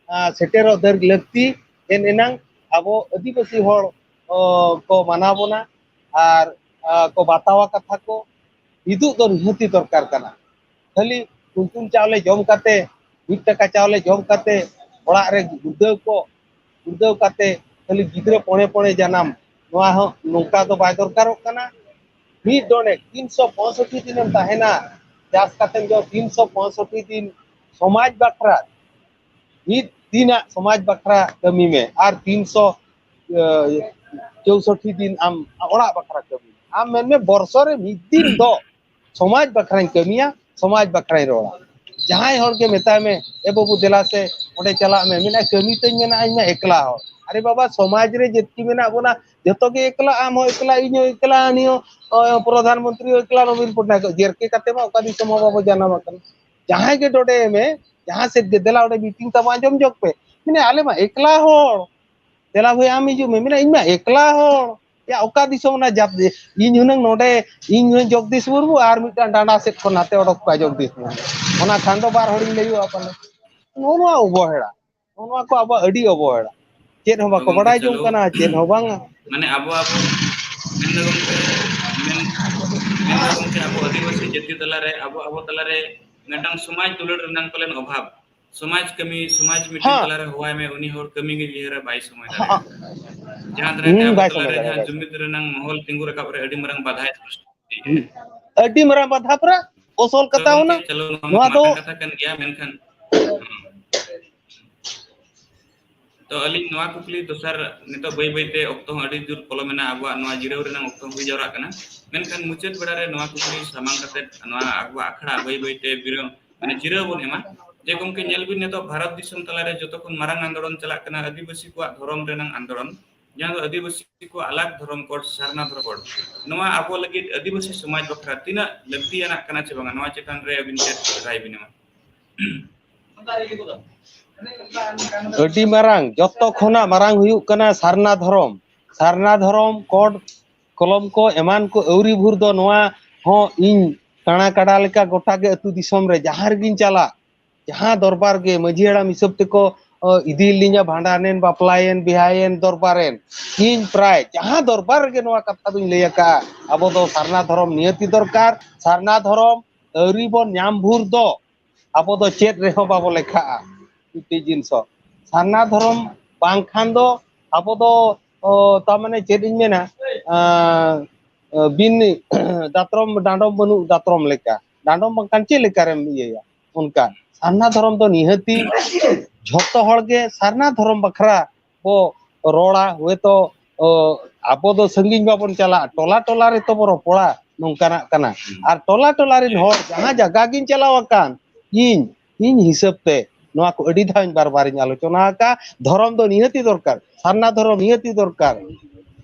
ᱟᱸ, ᱥᱮᱴᱮᱨᱚᱜ ᱫᱟᱹᱨ ᱞᱟᱹᱠᱛᱤ, ᱮᱱ ᱮᱱᱟᱝ ᱟᱵᱚ ᱟᱹᱫᱤᱵᱟᱹᱥᱤ ᱦᱚᱲ, ᱚ, ᱠᱚ ᱢᱟᱱᱟᱣ ᱵᱚᱱᱟ ᱟᱨ, ᱟ, ᱠᱚ ᱵᱟᱛᱟᱣᱟ ᱠᱟᱛᱷᱟ ᱠᱚ᱾ ᱦᱤᱫᱩᱜ ᱫᱚ ᱱᱤᱦᱟᱹᱛᱤ ᱫᱚᱨᱠᱟᱨ ᱠᱟᱱᱟ᱾ ᱠᱷᱟᱹᱞᱤ ᱠᱩᱱᱴᱩᱢ ᱪᱟᱣᱞᱮ ᱡᱚᱢ ᱠᱟᱛᱮ, ᱢᱤᱫ ᱴᱟᱠᱟ ᱪᱟᱣᱞᱮ ᱡᱚᱢ ᱠᱟᱛᱮ, ᱚᱲᱟᱜ ᱨᱮ ᱜᱩᱲᱫᱟᱹᱣ ᱠᱚ, ᱜᱩᱲᱫᱟᱹᱣ ᱠᱟᱛᱮ ᱠᱷᱟᱹᱞᱤ ᱜᱤᱫᱽᱨᱟᱹ ᱯᱚᱲᱮ ᱯᱚᱲᱮ ᱡᱟᱱᱟᱢ, ᱱᱚᱣᱟ ᱦᱚᱸ ᱱᱚᱝᱠᱟ ᱫᱚ ᱵᱟᱭ ᱫᱚᱨᱠᱟᱨᱚᱜ ᱠᱟᱱᱟ᱾ ᱢᱤᱫ ᱰᱚᱸᱰᱮ ᱛᱤᱱᱥᱚ ᱯᱚᱸᱭᱥᱚᱴᱴᱤ ᱫᱤᱱᱮᱢ ᱛᱟᱦᱮᱱᱟ, ᱪᱟᱥ ᱠᱟᱛᱮᱢ ᱡᱚᱢ, ᱛᱤᱱᱥᱚ ᱯᱚᱸᱭᱥᱚᱴᱴᱤ ᱫᱤᱱ ᱥᱚᱢᱟᱡᱽ ᱵᱟᱠᱷᱨᱟ, ᱢᱤᱫ ᱫᱤᱱᱟᱜ ᱥᱚᱢᱟᱡᱽ ᱵᱟᱠᱷᱨᱟ ᱠᱟᱹᱢᱤ ᱢᱮ, ᱟᱨ ᱛᱤᱱᱥᱚ ᱪᱳᱣᱥᱚᱴᱴᱤ ᱫᱤᱱ ᱟᱢ ᱚᱲᱟᱜ ᱵᱟᱠᱷᱨᱟ ᱠᱟᱹᱢᱤ ᱢᱮ᱾ ᱟᱢ ᱢᱮᱱᱢᱮ ᱵᱚᱨᱥᱚ ᱨᱮ ᱢᱤᱫ ᱫᱤᱱ ᱫᱚ ᱥᱚᱢᱟᱡᱽ ᱵᱟᱠᱷᱨᱟᱧ ᱠᱟᱹᱢᱤᱭᱟ, ᱥᱚᱢᱟᱡᱽ ᱵᱟᱠᱷᱨᱟᱧ ᱨᱚᱲᱟ᱾ ᱡᱟᱦᱟᱸᱭ ᱦᱚᱲ ᱜᱮ ᱢᱮᱛᱟᱭ ᱢᱮ, "ᱮ ᱵᱟᱹᱵᱩ, ᱫᱮᱞᱟ ᱥᱮ ᱚᱸᱰᱮ ᱪᱟᱞᱟᱜ ᱢᱮ", ᱢᱮᱱᱟ, "ᱠᱟᱹᱢᱤ ᱛᱟᱹᱧ ᱢᱮᱱᱟᱜᱼᱟ, ᱤᱧ ᱢᱟ ᱮᱠᱞᱟ ᱦᱚᱲ᱾" ᱟᱨᱮ ᱵᱟᱵᱟ, ᱥᱚᱢᱟᱡᱽ ᱨᱮ ᱡᱟᱹᱛᱤ ᱢᱮᱱᱟᱜ ᱵᱚᱱᱟ, ᱡᱚᱛᱚ ᱜᱮ ᱮᱠᱞᱟ, ᱟᱢ ᱦᱚᱸ ᱮᱠᱞᱟ, ᱤᱧ ᱦᱚᱸ ᱮᱠᱞᱟ, ᱩᱱᱤ ᱦᱚᱸ, ᱚ, ᱯᱨᱚᱫᱷᱟᱱ ᱢᱚᱱᱛᱨᱤ ᱦᱚᱸ ᱮᱠᱞᱟ, ᱱᱚᱵᱤᱱ ᱯᱚᱴᱱᱟᱭᱮᱠ, ᱡᱮᱨᱠᱮ ᱠᱟᱛᱮ ᱢᱟ ᱚᱠᱟ ᱫᱤᱥᱚᱢ ᱦᱚᱸ ᱵᱟᱵᱚ ᱡᱟᱱᱟᱢ ᱟᱠᱟᱱᱟ᱾ ᱡᱟᱦᱟᱸᱭ ᱜᱮ ᱰᱚᱰᱮ ᱮᱢᱮ, ᱡᱟᱦᱟᱸ ᱥᱮᱫ ᱜᱮ, "ᱫᱮᱞᱟ ᱚᱸᱰᱮ meeting ᱛᱟᱵᱚ, ᱟᱸᱡᱚᱢ ᱡᱚᱜ ᱯᱮ", ᱢᱮᱱᱟ, "ᱟᱞᱮ ᱢᱟ ᱮᱠᱞᱟ ᱦᱚᱲ, ᱫᱮᱞᱟ ᱵᱷᱟᱹᱭ ᱟᱢ ᱦᱤᱡᱩᱜ ᱢᱮ", ᱢᱮᱱᱟ, "ᱤᱧ ᱢᱟ ᱮᱠᱞᱟ ᱦᱚᱲ, ᱭᱟ ᱚᱠᱟ ᱫᱤᱥᱚᱢ ᱚᱱᱟ ᱡᱟᱛ, ᱤᱧ ᱦᱩᱱᱟᱹᱝ ᱱᱚᱰᱮ, ᱤᱧ ᱦᱩᱱᱟᱹᱝ ᱡᱚᱜᱽᱫᱤᱥ ᱢᱩᱨᱢᱩ ᱟᱨ ᱢᱤᱫᱴᱟᱝ ᱰᱟᱸᱰᱟ ᱥᱮᱫ ᱠᱷᱚᱱ ᱱᱟᱛᱮ ᱚᱰᱚᱠ ᱠᱚᱜᱼᱟ ᱡᱚᱜᱽᱫᱤᱥ ᱢᱩᱨᱢᱩ, ᱚᱱᱟ ᱠᱷᱟᱱ ᱫᱚ ᱵᱟᱨ ᱦᱚᱲᱤᱧ ᱞᱟᱹᱭᱚᱜᱼᱟ ᱯᱟᱞᱮ᱾ ᱱᱚᱜᱼᱚ ᱱᱚᱣᱟ ᱚᱵᱚᱦᱮᱲᱟ, ᱱᱚᱜᱼᱚ ᱱᱚᱣᱟ ᱠᱚ ᱟᱵᱚᱣᱟᱜ ᱟᱹᱰᱤ ᱚᱵᱚᱦᱮᱲᱟ᱾ ᱪᱮᱫ ᱦᱚᱸ ᱵᱟᱠᱚ ᱵᱟᱰᱟᱭ ᱡᱚᱝ ᱠᱟᱱᱟ, ᱪᱮᱫ ᱦᱚᱸ ᱵᱟᱝᱟ᱾ ᱢᱟᱱᱮ ᱟᱵᱚ, ᱟᱵᱚ, ᱢᱮᱱᱫᱚ ᱜᱚᱢᱠᱮ, ᱢᱮᱱ-, ᱢᱮᱱᱫᱚ ᱜᱚᱢᱠᱮ, ᱟᱵᱚ ᱟᱹᱫᱤᱵᱟᱹᱥᱤ ᱡᱟᱹᱛᱤ ᱛᱟᱞᱟᱨᱮ, ᱟᱵᱚ, ᱟᱵᱚ ᱛᱟᱞᱟᱨᱮ ᱢᱤᱫᱴᱟᱝ ᱥᱚᱢᱟᱡᱽ ᱫᱩᱞᱟᱹᱲ ᱨᱮᱱᱟᱝ ᱯᱟᱞᱮᱱ ᱚᱵᱷᱟᱵᱽ᱾ ᱥᱚᱢᱟᱡᱽ ᱠᱟᱹᱢᱤ, ᱥᱚᱢᱟᱡᱽ ᱢᱤᱴᱤᱝ ᱦᱮᱸ᱾ ᱛᱟᱞᱟᱨᱮ ᱦᱚᱦᱚᱣᱟᱭ ᱢᱮ, ᱩᱱᱤ ᱦᱚᱲ ᱠᱟᱹᱢᱤ ᱜᱮ ᱤᱭᱟᱹ ᱨᱮ ᱵᱟᱭ ᱥᱚᱢᱚᱭ ᱫᱟᱲᱮᱭᱟᱜᱼᱟ᱾ ᱦᱮᱸ᱾ ᱡᱟᱦᱟᱸ ᱫᱟᱨᱟᱭ ᱛᱮ ᱦᱩᱸ, ᱟᱵᱚ ᱵᱟᱭ ᱥᱚᱢᱚᱭ ᱛᱟᱞᱟᱨᱮ ᱫᱟᱲᱮᱭᱟᱜᱼᱟ, ᱡᱟᱦᱟᱸ ᱵᱟᱭ ᱥᱚᱢᱚᱭ ᱡᱩᱢᱤᱫ ᱨᱮᱱᱟᱝ ᱢᱚᱦᱚᱞ ᱛᱤᱸᱜᱩ ᱨᱟᱠᱟᱵ ᱨᱮ ᱟᱹᱰᱤ ᱢᱟᱨᱟᱝ ᱵᱟᱫᱷᱟᱭ ᱥᱨᱤᱥᱴᱤᱭᱮᱫᱼᱟ᱾ ᱦᱩᱸ᱾ ᱟᱹᱰᱤ ᱢᱟᱨᱟᱝ ᱵᱟᱫᱷᱟ ᱯᱮᱨᱟ ᱚᱥᱚᱞ ᱛᱚ ᱠᱟᱛᱷᱟ ᱜᱚᱢᱠᱮ, ᱚᱱᱟ᱾ ᱪᱚᱞᱚ, ᱱᱚᱣᱟ ᱱᱚᱣᱟ ᱢᱟ ᱫᱚ ᱠᱟᱛᱷᱟ ᱠᱟᱱ ᱜᱮᱭᱟ, ᱢᱮᱱᱠᱷᱟᱱ, ᱦᱩᱸ᱾ ᱛᱚ ᱟᱹᱞᱤᱧ ᱱᱚᱣᱟ ᱠᱩᱠᱞᱤ ᱫᱚᱥᱟᱨ, ᱱᱤᱛᱚᱜ ᱵᱟᱹᱭ ᱵᱟᱹᱭᱛᱮ ᱚᱠᱛᱚ ᱦᱚᱸ ᱟᱹᱰᱤ ᱡᱳᱨ ᱯᱚᱞᱚᱢ ᱮᱱᱟ, ᱟᱵᱚᱣᱟᱜ ᱱᱚᱣᱟ ᱡᱤᱨᱟᱹᱣ ᱨᱮᱱᱟᱜ ᱚᱠᱛᱚ ᱦᱚᱸ ᱦᱩᱭ ᱡᱟᱣᱨᱟᱜ ᱠᱟᱱᱟ᱾ ᱢᱮᱱᱠᱷᱟᱱ ᱢᱩᱪᱟᱹᱫ ᱵᱮᱲᱟ ᱨᱮ ᱱᱚᱣᱟ ᱠᱩᱠᱞᱤ ᱥᱟᱢᱟᱝ ᱠᱟᱛᱮ ᱱᱚᱣᱟ ᱟᱵᱚᱣᱟᱜ ᱟᱠᱷᱲᱟ ᱵᱟᱹᱭ ᱵᱟᱹᱭᱛᱮ ᱵᱤᱨᱟᱹᱢ, ᱢᱟᱱᱮ ᱡᱤᱨᱟᱹᱣ ᱵᱚᱱ ᱮᱢᱟ᱾ ᱡᱮ ᱜᱚᱢᱠᱮ, ᱧᱮᱞ ᱵᱤᱱ, ᱱᱤᱛᱚᱜ ᱵᱷᱟᱨᱚᱛ ᱫᱤᱥᱚᱢ ᱛᱟᱞᱟᱨᱮ ᱡᱚᱛᱚ ᱠᱷᱚᱱ ᱢᱟᱨᱟᱝ ᱟᱱᱫᱳᱲᱚᱱ ᱪᱟᱞᱟᱜ ᱠᱟᱱᱟ ᱟᱹᱫᱤᱵᱟᱹᱥᱤ ᱠᱚᱣᱟᱜ ᱫᱷᱚᱨᱚᱢ ᱨᱮᱱᱟᱝ ᱟᱱᱫᱳᱲᱚᱱ, ᱡᱟᱦᱟᱸ ᱫᱚ ᱟᱹᱫᱤᱵᱟᱹᱥᱤ ᱠᱚᱣᱟᱜ ᱟᱞᱟᱜᱽ ᱫᱷᱚᱨᱚᱢ ᱠᱳᱰ, ᱥᱟᱨᱱᱟ ᱫᱷᱚᱨᱚᱢ ᱠᱳᱰ᱾ ᱱᱚᱣᱟ ᱟᱵᱚ ᱞᱟᱹᱜᱤᱫ ᱟᱹᱫᱤᱵᱟᱹᱥᱤ ᱥᱚᱢᱟᱡᱽ ᱵᱟᱠᱷᱨᱟ ᱛᱤᱱᱟᱹᱜ ᱞᱟᱹᱠᱛᱤᱭᱟᱱᱟᱜ ᱠᱟᱱᱟ ᱪᱮ ᱵᱟᱝᱟ, ᱱᱚᱣᱟ ᱪᱮᱛᱟᱱ ᱨᱮ ᱟᱹᱵᱤᱱ ᱪᱮᱫ ᱨᱟᱭ ᱵᱤᱱ ᱮᱢᱟ? ᱟᱹᱰᱤ ᱢᱟᱨᱟᱝ, ᱡᱚᱛᱚ ᱠᱷᱚᱱᱟᱜ ᱢᱟᱨᱟᱝ ᱦᱩᱭᱩᱜ ᱠᱟᱱᱟ ᱥᱟᱨᱱᱟ ᱫᱷᱚᱨᱚᱢ᱾ ᱥᱟᱨᱱᱟ ᱫᱷᱚᱨᱚᱢ ᱠᱳᱰ ᱠᱚᱞᱚᱢ ᱠᱚ ᱮᱢᱟᱱ ᱠᱚ ᱟᱹᱣᱨᱤ ᱵᱷᱳᱨ ᱫᱚ ᱱᱚᱣᱟ ᱦᱚᱸ ᱤᱧ ᱠᱟᱬᱟ ᱠᱟᱰᱟ ᱞᱮᱠᱟ ᱜᱚᱴᱟ ᱜᱮ ᱟᱹᱛᱩ ᱫᱤᱥᱚᱢ ᱨᱮ ᱡᱟᱦᱟᱸ ᱨᱮᱜᱤᱧ ᱪᱟᱞᱟᱜ, ᱡᱟᱦᱟᱸ ᱫᱚᱨᱵᱟᱨ ᱜᱮ ᱢᱟᱹᱡᱷᱤ ᱦᱟᱲᱟᱢ ᱦᱤᱥᱟᱹᱵ ᱛᱮᱠᱚ, ᱚ, ᱤᱫᱤ ᱞᱤᱧᱟ, ᱵᱷᱟᱸᱰᱟᱱᱮᱱ, ᱵᱟᱯᱞᱟᱭᱮᱱ, ᱵᱤᱦᱟᱭᱮᱱ, ᱫᱚᱨᱵᱟᱨᱮᱱ, ᱤᱧ ᱯᱨᱟᱭ ᱡᱟᱦᱟᱸ ᱫᱚᱨᱵᱟᱨ ᱨᱮᱜᱮ ᱱᱚᱣᱟ ᱠᱟᱛᱷᱟ ᱫᱚᱧ ᱞᱟᱹᱭ ᱟᱠᱟᱫᱼᱟ, ᱟᱵᱚ ᱫᱚ ᱥᱟᱨᱱᱟ ᱫᱷᱚᱨᱚᱢ ᱱᱤᱦᱟᱹᱛᱤ ᱫᱚᱨᱠᱟᱨ᱾ ᱥᱟᱨᱱᱟ ᱫᱷᱚᱨᱚᱢ ᱟᱹᱣᱨᱤ ᱵᱚᱱ ᱧᱟᱢ ᱵᱷᱳᱨ ᱫᱚ ᱟᱵᱚ ᱫᱚ ᱪᱮᱫ ᱨᱮᱦᱚᱸ ᱵᱟᱵᱚ ᱞᱮᱠᱷᱟᱜᱼᱟ᱾ ᱢᱤᱫᱴᱤᱡ ᱡᱤᱱᱤᱥ ᱦᱚᱸ᱾ ᱥᱟᱨᱱᱟ ᱫᱷᱚᱨᱚᱢ ᱵᱟᱝᱠᱷᱟᱱ ᱫᱚ ᱟᱵᱚ ᱫᱚ, ᱚ, ᱛᱟᱨ ᱢᱟᱱᱮ ᱪᱮᱫ ᱤᱧ ᱢᱮᱱᱟ, ᱟᱸ, ᱵᱤᱱ ᱫᱟᱛᱨᱚᱢ, ᱰᱟᱸᱰᱚᱢ ᱵᱟᱹᱱᱩᱜ ᱫᱟᱛᱨᱚᱢ ᱞᱮᱠᱟ᱾ ᱰᱟᱸᱰᱚᱢ ᱵᱟᱝᱠᱷᱟᱱ ᱪᱮᱫ ᱞᱮᱠᱟ ᱨᱮᱢ ᱤᱭᱟᱹᱭᱟ? ᱚᱱᱠᱟ᱾ ᱥᱟᱨᱱᱟ ᱫᱷᱚᱨᱚᱢ ᱫᱚ ᱱᱤᱦᱟᱹᱛᱤ ᱡᱷᱚᱛᱚ ᱦᱚᱲ ᱜᱮ ᱥᱟᱨᱱᱟ ᱫᱷᱚᱨᱚᱢ ᱵᱟᱠᱷᱨᱟ ᱵᱚ ᱨᱚᱲᱟ, ᱦᱚᱭᱛᱚ, ᱚ, ᱟᱵᱚ ᱫᱚ ᱥᱟᱺᱜᱤᱧ ᱵᱟᱵᱚᱱ ᱪᱟᱞᱟᱜᱼᱟ, ᱴᱚᱞᱟ ᱴᱚᱞᱟ ᱨᱮᱛᱚ ᱵᱚ ᱨᱚᱯᱚᱲᱟ, ᱱᱚᱝᱠᱟᱱᱟᱜ ᱠᱟᱱᱟ᱾ ᱟᱨ ᱴᱚᱞᱟ ᱴᱚᱞᱟ ᱨᱮᱱ ᱦᱚᱲ ᱡᱟᱦᱟᱸ ᱡᱟᱭᱜᱟ ᱜᱤᱧ ᱪᱟᱞᱟᱣ ᱟᱠᱟᱱ, ᱤᱧ, ᱤᱧ ᱦᱤᱥᱟᱹᱵ ᱛᱮ ᱱᱚᱣᱟ ᱠᱚ ᱟᱹᱰᱤ ᱫᱷᱟᱣ ᱤᱧ ᱵᱟᱨ ᱵᱟᱨ ᱤᱧ ᱟᱞᱳᱪᱚᱱᱟ ᱟᱠᱟᱫᱼᱟ᱾ ᱫᱷᱚᱨᱚᱢ ᱫᱚ ᱱᱤᱦᱟᱹᱛᱤ ᱫᱚᱨᱠᱟᱨ, ᱥᱟᱨᱱᱟ ᱫᱷᱚᱨᱚᱢ ᱱᱤᱦᱟᱹᱛᱤ ᱫᱚᱨᱠᱟᱨ᱾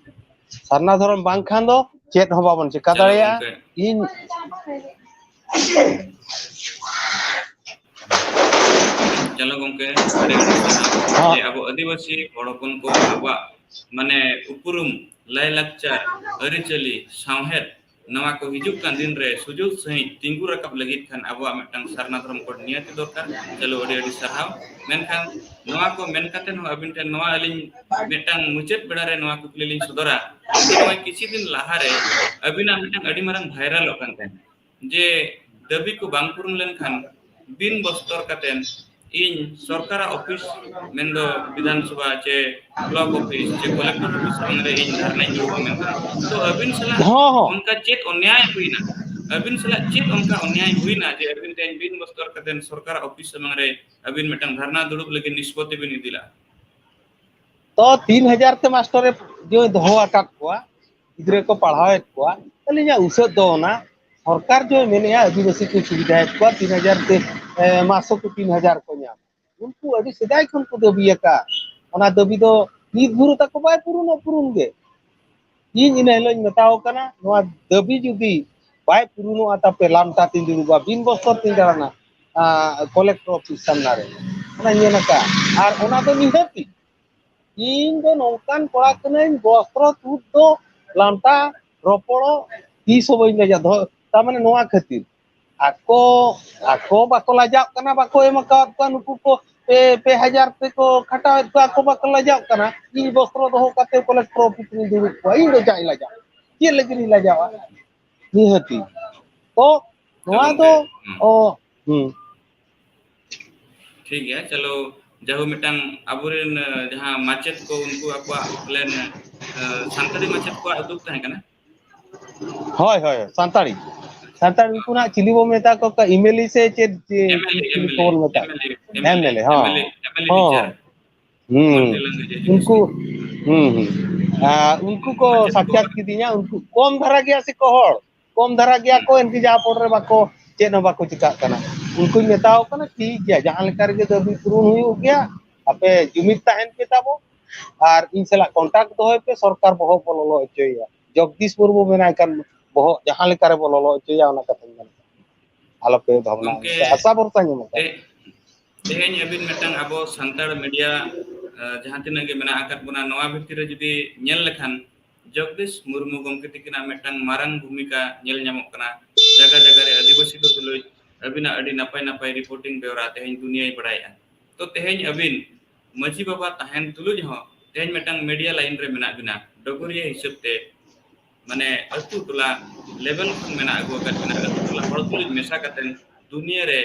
ᱥᱟᱨᱱᱟ ᱫᱷᱚᱨᱚᱢ ᱵᱟᱝᱠᱷᱟᱱ ᱫᱚ ᱪᱮᱫ ᱦᱚᱸ ᱵᱟᱵᱚᱱ ᱪᱮᱠᱟ ᱪᱚᱞᱚ ᱫᱟᱲᱮᱭᱟᱜᱼᱟ᱾ ᱜᱚᱢᱠᱮ᱾ ᱤᱧ ᱪᱚᱞᱚ ᱜᱚᱢᱠᱮ, ᱟᱹᱰᱤ ᱟᱹᱰᱤ ᱥᱟᱨᱦᱟᱣ᱾ ᱦᱚᱸ᱾ ᱡᱮ ᱟᱵᱚ ᱟᱹᱫᱤᱵᱟᱹᱥᱤ ᱦᱚᱲ ᱦᱚᱯᱚᱱ ᱠᱚ ᱟᱵᱚᱣᱟᱜ ᱢᱟᱱᱮ ᱩᱯᱨᱩᱢ, ᱞᱟᱭᱼᱞᱟᱠᱪᱟᱨ, ᱟᱹᱨᱤᱪᱟᱹᱞᱤ, ᱥᱟᱶᱦᱮᱫ, ᱱᱚᱣᱟ ᱠᱚ ᱦᱤᱡᱩᱜ ᱠᱟᱱ ᱫᱤᱱ ᱨᱮ ᱥᱩᱡᱳᱜᱽ ᱥᱟᱺᱦᱤᱡ ᱛᱤᱸᱜᱩ ᱨᱟᱠᱟᱵ ᱞᱟᱹᱜᱤᱫ ᱠᱷᱟᱱ ᱟᱵᱚᱣᱟᱜ ᱢᱤᱫᱴᱟᱝ ᱥᱟᱨᱱᱟ ᱫᱷᱚᱨᱚᱢ ᱠᱳᱰ ᱱᱤᱭᱟᱹᱛᱤ ᱫᱚᱨᱠᱟᱨ᱾ ᱪᱚᱞᱚ, ᱟᱹᱰᱤ ᱟᱹᱰᱤ ᱥᱟᱨᱦᱟᱣ᱾ ᱢᱮᱱᱠᱷᱟᱱ ᱱᱚᱣᱟ ᱠᱚ ᱢᱮᱱ ᱠᱟᱛᱮ ᱦᱚᱸ ᱟᱹᱵᱤᱱ ᱴᱷᱮᱱ ᱱᱚᱣᱟ ᱟᱹᱞᱤᱧ ᱢᱤᱫᱴᱟᱝ ᱢᱩᱪᱟᱹᱫ ᱵᱮᱲᱟ ᱨᱮ ᱱᱚᱣᱟ ᱠᱩᱠᱞᱤ ᱞᱤᱧ ᱥᱚᱫᱚᱨᱟ᱾ ᱱᱚᱜᱼᱚᱭ ᱠᱤᱪᱷᱩ ᱫᱤᱱ ᱞᱟᱦᱟ ᱨᱮ ᱟᱹᱵᱤᱱᱟᱜ ᱢᱤᱫᱴᱟᱝ ᱟᱹᱰᱤ ᱢᱟᱨᱟᱝ ᱵᱷᱟᱭᱨᱟᱞᱚᱜ ᱠᱟᱱ ᱛᱟᱦᱮᱸᱫ, ᱡᱮ ᱫᱟᱹᱵᱤ ᱠᱚ ᱵᱟᱝ ᱯᱩᱨᱩᱱ ᱞᱮᱱᱠᱷᱟᱱ ᱵᱤᱱ ᱵᱚᱥᱛᱚᱨ ᱠᱟᱛᱮ ᱤᱧ ᱥᱚᱨᱠᱟᱨᱟᱜ ᱚᱯᱷᱤᱥ, ᱢᱮᱱᱫᱚ ᱵᱤᱫᱷᱟᱱ ᱥᱚᱵᱷᱟ ᱪᱮ ᱵᱞᱚᱠ ᱚᱯᱷᱤᱥ ᱪᱮ ᱠᱚᱞᱮᱠᱴᱚᱨ ᱚᱯᱷᱤᱥ ᱥᱟᱢᱟᱝ ᱨᱮ ᱤᱧ ᱫᱷᱟᱨᱱᱟᱧ ᱫᱩᱲᱩᱵᱼᱟ ᱢᱮᱱᱛᱮ᱾ ᱛᱚ ᱟᱹᱵᱤᱱ ᱥᱟᱞᱟᱜ ᱦᱚᱸ, ᱦᱚᱸ᱾ ᱚᱱᱠᱟ ᱪᱮᱫ ᱚᱱᱭᱟᱭ ᱦᱩᱭᱱᱟ? ᱟᱹᱵᱤᱱ ᱥᱟᱞᱟᱜ ᱪᱮᱫ ᱚᱱᱠᱟ ᱚᱱᱭᱟᱭ ᱦᱩᱭᱱᱟ ᱡᱮ ᱟᱹᱵᱤᱱ ᱛᱮᱦᱮᱧ ᱵᱤᱱ ᱵᱚᱥᱛᱚᱨ ᱠᱟᱛᱮ ᱥᱚᱨᱠᱟᱨᱟᱜ ᱚᱯᱷᱤᱥ ᱥᱟᱢᱟᱝ ᱨᱮ ᱟᱹᱵᱤᱱ ᱢᱤᱫᱴᱟᱝ ᱫᱷᱟᱨᱱᱟ ᱫᱩᱲᱩᱵ ᱞᱟᱹᱜᱤᱫ ᱱᱤᱥᱯᱚᱛᱤ ᱵᱤᱱ ᱤᱫᱤ ᱞᱟᱜᱼᱟ? ᱛᱚ ᱛᱤᱱ ᱦᱟᱡᱟᱨ ᱛᱮ ᱢᱟᱥᱴᱚᱨᱮ ᱡᱮ ᱫᱚᱦᱚ ᱟᱠᱟᱫ ᱠᱚᱣᱟ, ᱜᱤᱫᱽᱨᱟᱹ ᱠᱚ ᱯᱟᱲᱦᱟᱣᱮᱫ ᱠᱚᱣᱟ, ᱟᱹᱞᱤᱧᱟᱜ ᱩᱥᱟᱹᱫ ᱫᱚ ᱚᱱᱟ ᱥᱚᱨᱠᱟᱨ ᱡᱮ ᱢᱮᱱᱮᱜᱼᱟ ᱟᱹᱫᱤᱵᱟᱹᱥᱤ ᱠᱚ ᱥᱩᱵᱤᱫᱷᱟᱭᱮᱫ ᱠᱚᱣᱟ, ᱛᱤᱱ ᱦᱟᱡᱟᱨ ᱛᱮ, ᱮ, ᱢᱟᱥᱚ ᱠᱚ ᱛᱤᱱ ᱦᱟᱡᱟᱨ ᱠᱚ ᱧᱟᱢ᱾ ᱩᱱᱠᱩ ᱟᱹᱰᱤ ᱥᱮᱫᱟᱭ ᱠᱷᱚᱱ ᱠᱚ ᱫᱟᱹᱵᱤ ᱟᱠᱟᱫ, ᱚᱱᱟ ᱫᱟᱹᱵᱤ ᱫᱚ ᱱᱤᱛ ᱵᱷᱳᱨ ᱛᱟᱠᱚ ᱵᱟᱭ ᱯᱩᱨᱩᱱᱚᱜ ᱯᱩᱨᱩᱱ ᱜᱮ᱾ ᱤᱧ ᱤᱱᱟᱹ ᱦᱤᱞᱳᱜ ᱤᱧ ᱢᱮᱛᱟᱣ ᱠᱟᱱᱟ, ᱱᱚᱣᱟ ᱫᱟᱹᱵᱤ ᱡᱩᱫᱤ ᱵᱟᱭ ᱯᱩᱨᱩᱱᱚᱜᱼᱟ, ᱛᱟᱯᱮ ᱞᱟᱢᱴᱟ ᱛᱤᱧ ᱫᱩᱲᱩᱵᱟ, ᱵᱤᱱ ᱵᱚᱥᱛᱚᱨ ᱛᱤᱧ ᱫᱟᱬᱟᱱᱟ, ᱟᱸ, ᱠᱚᱞᱮᱠᱴᱚᱨ ᱚᱯᱷᱤᱥ ᱥᱟᱢᱱᱟ ᱨᱮ᱾ ᱚᱱᱟ ᱧᱮᱞ ᱟᱠᱟᱫ᱾ ᱟᱨ ᱚᱱᱟ ᱫᱚ ᱱᱤᱦᱟᱹᱛᱤ ᱤᱧ ᱫᱚ ᱱᱚᱝᱠᱟᱱ ᱠᱚᱲᱟ ᱠᱟᱹᱱᱟᱹᱧ, ᱵᱚᱥᱛᱨᱚ ᱛᱩᱫ ᱫᱚ ᱞᱟᱱᱴᱟ ᱨᱚᱯᱚᱲᱚᱜ ᱛᱤᱥ ᱦᱚᱸ ᱵᱟᱹᱧ ᱞᱟᱡᱟ᱾ ᱫᱚ, ᱛᱟᱨ ᱢᱟᱱᱮ ᱱᱚᱣᱟ ᱠᱷᱟᱹᱛᱤᱨ ᱟᱠᱚ, ᱟᱠᱚ ᱵᱟᱠᱚ ᱞᱟᱡᱟᱜ ᱠᱟᱱᱟ, ᱵᱟᱠᱚ ᱮᱢ ᱟᱠᱟᱣᱟᱫ ᱠᱚᱣᱟ ᱱᱩᱠᱩ ᱠᱚ, ᱯᱮ, ᱯᱮ ᱦᱟᱡᱟᱨ ᱛᱮᱠᱚ ᱠᱷᱟᱴᱟᱣᱮᱫ ᱠᱚᱣᱟ, ᱟᱠᱚ ᱵᱟᱠᱚ ᱞᱟᱡᱟᱜ ᱠᱟᱱᱟ᱾ ᱤᱧ ᱵᱚᱥᱛᱨᱚ ᱫᱚᱦᱚ ᱠᱟᱛᱮ ᱠᱚᱞᱮᱠᱴᱚᱨ ᱚᱯᱷᱤᱥ ᱨᱤᱧ ᱫᱩᱲᱩᱵ ᱠᱚᱣᱟ, ᱤᱧ ᱫᱚ ᱪᱟᱜ ᱤᱧ ᱞᱟᱡᱟᱜᱼᱟ? ᱪᱮᱫ ᱞᱟᱹᱜᱤᱫ ᱤᱧ ᱞᱟᱡᱟᱜᱼᱟ? ᱱᱤᱦᱟᱹᱛᱤ᱾ ᱛᱚ ᱱᱚᱣᱟ ᱜᱚᱢᱠᱮ, ᱫᱚ, ᱦᱩᱸ᱾ ᱚ, ᱦᱩᱸ᱾ ᱴᱷᱤᱠ ᱜᱮᱭᱟ, ᱪᱚᱞᱚ, ᱡᱟᱭᱦᱳᱠ, ᱢᱤᱫᱴᱟᱝ ᱟᱵᱚᱨᱮᱱ, ᱟᱸ, ᱡᱟᱦᱟᱸ ᱢᱟᱪᱮᱫ ᱠᱚ, ᱩᱱᱠᱩ ᱟᱠᱚᱣᱟᱜ ᱯᱞᱮᱱ, ᱟᱸ, ᱥᱟᱱᱛᱟᱲᱤ ᱢᱟᱪᱮᱫ ᱠᱚᱣᱟᱜ ᱩᱫᱩᱜ ᱛᱟᱦᱮᱸ ᱠᱟᱱᱟ᱾ ᱦᱳᱭ, ᱦᱳᱭ, ᱥᱟᱱᱛᱟᱲᱤ᱾ ᱥᱟᱱᱛᱟᱲ ᱩᱱᱠᱩ ᱱᱟᱜ ᱪᱤᱞᱤ ᱵᱚ ᱢᱮᱛᱟ ᱠᱚ ᱠᱟ-, ᱮᱢ ᱮᱞ ᱮ ᱥᱮ ᱪᱮᱫ, ᱪᱮᱫ ᱮᱢ ᱮᱞ ᱮ, ᱧᱩᱛᱩᱢ ᱮᱢ ᱮᱞ ᱮ, ᱠᱚ ᱵᱚᱱ ᱢᱮᱛᱟ ᱠᱚ? M L A, M L A, M L A, ᱦᱚᱸ, ᱮᱢ ᱮᱞ ᱮ, ᱦᱚᱸ, ᱦᱚᱸ᱾ ᱦᱩᱸ, ᱦᱩᱸ᱾ ᱢᱚᱞᱴᱤ ᱞᱮᱝᱜᱩᱭᱮᱡ ᱩᱱᱠᱩ, ᱮᱡᱩᱠᱮᱥᱚᱱ᱾ ᱦᱩᱸ, ᱦᱩᱸ᱾ ᱟᱨ ᱩᱱᱠᱩ ᱠᱚ ᱢᱟᱪᱮᱫ ᱠᱚ ᱥᱟᱠᱷᱭᱟᱛ ᱠᱤᱫᱤᱧᱟ, ᱩᱱᱠᱩ ᱠᱚᱢ ᱫᱷᱟᱨᱟ ᱜᱮᱭᱟ ᱥᱮ ᱠᱚ ᱦᱚᱲ? ᱠᱚᱢ ᱫᱷᱟᱨᱟ ᱜᱮᱭᱟ ᱠᱚ, ᱮᱱᱠᱷᱟᱱ ᱡᱟᱦᱟᱸ ᱯᱚᱨ ᱨᱮ ᱵᱟᱠᱚ, ᱪᱮᱫ ᱦᱚᱸ ᱵᱟᱠᱚ ᱪᱤᱠᱟᱹᱜ ᱠᱟᱱᱟ᱾ ᱩᱱᱠᱩᱧ ᱢᱮᱛᱟᱣ ᱠᱟᱱᱟ, ᱴᱷᱤᱠ ᱜᱮᱭᱟ, ᱡᱟᱦᱟᱸ ᱞᱮᱠᱟ ᱨᱮᱜᱮ ᱫᱟᱹᱵᱤ ᱯᱩᱨᱩᱱ ᱦᱩᱭᱩᱜ ᱜᱮᱭᱟ, ᱟᱯᱮ ᱡᱩᱢᱤᱫ ᱛᱟᱦᱮᱱ ᱯᱮ ᱛᱟᱵᱚ, ᱟᱨ ᱤᱧ ᱥᱟᱞᱟᱜ ᱠᱚᱱᱴᱟᱠᱴ ᱫᱚᱦᱚᱭ ᱯᱮ, ᱥᱚᱨᱠᱟᱨ ᱵᱚᱦᱚᱜ ᱵᱚ ᱞᱚᱞᱚ ᱦᱚᱪᱚᱭᱮᱭᱟ᱾ ᱡᱚᱜᱽᱫᱤᱥ ᱢᱩᱨᱢᱩ ᱢᱮᱱᱟᱭ ᱠᱟᱱ ᱵᱚᱦᱚᱜ ᱡᱟᱦᱟᱸ ᱞᱮᱠᱟ ᱨᱮᱵᱚ ᱞᱚᱞᱚ ᱦᱚᱪᱚᱭᱟ, ᱚᱱᱟ ᱠᱟᱛᱷᱟᱧ ᱢᱮᱱ ᱠᱟᱫᱟ᱾ ᱟᱞᱚᱯᱮ ᱵᱷᱟᱵᱽᱱᱟᱜᱼᱟ, ᱜᱚᱢᱠᱮ, ᱟᱥᱟ ᱵᱷᱚᱨᱥᱟᱧ ᱮᱢ ᱟᱠᱟᱫᱟ᱾ ᱛᱮ-, ᱛᱮᱦᱮᱧ ᱟᱹᱵᱤᱱ ᱢᱤᱫᱴᱟᱝ ᱟᱵᱚ ᱥᱟᱱᱛᱟᱲ ᱢᱤᱰᱤᱭᱟ, ᱟᱸ, ᱡᱟᱦᱟᱸ ᱛᱤᱱᱟᱹᱜ ᱜᱮ ᱢᱮᱱᱟᱜ ᱟᱠᱟᱫ ᱵᱚᱱᱟ, ᱱᱚᱣᱟ ᱵᱷᱤᱛᱤᱨ ᱨᱮ ᱡᱩᱫᱤ ᱧᱮᱞ ᱞᱮᱠᱷᱟᱱ, ᱡᱚᱜᱽᱫᱤᱥ ᱢᱩᱨᱢᱩ ᱜᱚᱢᱠᱮ ᱛᱤᱠᱤᱱᱟᱜ ᱢᱤᱫᱴᱟᱝ ᱢᱟᱨᱟᱝ ᱵᱷᱩᱢᱤᱠᱟ ᱧᱮᱞ ᱧᱟᱢᱚᱜ ᱠᱟᱱᱟ᱾ ᱡᱟᱭᱜᱟ ᱡᱟᱭᱜᱟ ᱨᱮ ᱟᱹᱫᱤᱵᱟᱹᱥᱤ ᱠᱚ ᱛᱩᱞᱩᱡ ᱟᱹᱵᱤᱱᱟᱜ ᱟᱹᱰᱤ ᱱᱟᱯᱟᱭ ᱱᱟᱯᱟᱭ reporting ᱵᱮᱣᱨᱟ ᱛᱮᱦᱮᱧ ᱫᱩᱱᱤᱭᱟᱹᱭ ᱵᱟᱲᱟᱭᱮᱜᱼᱟ᱾ ᱛᱚ ᱛᱮᱦᱮᱧ ᱟᱹᱵᱤᱱ ᱢᱟᱹᱡᱷᱤ ᱵᱟᱵᱟ ᱛᱟᱦᱮᱱ ᱛᱩᱞᱩᱡ ᱦᱚᱸ ᱛᱮᱦᱮᱧ ᱢᱤᱫᱴᱟᱝ media line ᱨᱮ ᱢᱮᱱᱟᱜ ᱵᱤᱱᱟ, ᱰᱚᱜᱚᱨᱤᱭᱟᱹ ᱦᱤᱥᱟᱹᱵ ᱛᱮ, ᱢᱟᱱᱮ ᱟᱹᱛᱩ ᱴᱚᱞᱟ level ᱠᱷᱚᱱ ᱢᱮᱱᱟᱜ ᱟᱹᱜᱩ ᱟᱠᱟᱫ ᱵᱤᱱᱟ, ᱟᱹᱛᱩ ᱴᱚᱞᱟ ᱦᱚᱲ ᱛᱩᱞᱩᱡ ᱢᱮᱥᱟ ᱠᱟᱛᱮ ᱫᱩᱱᱤᱭᱟᱹ ᱨᱮ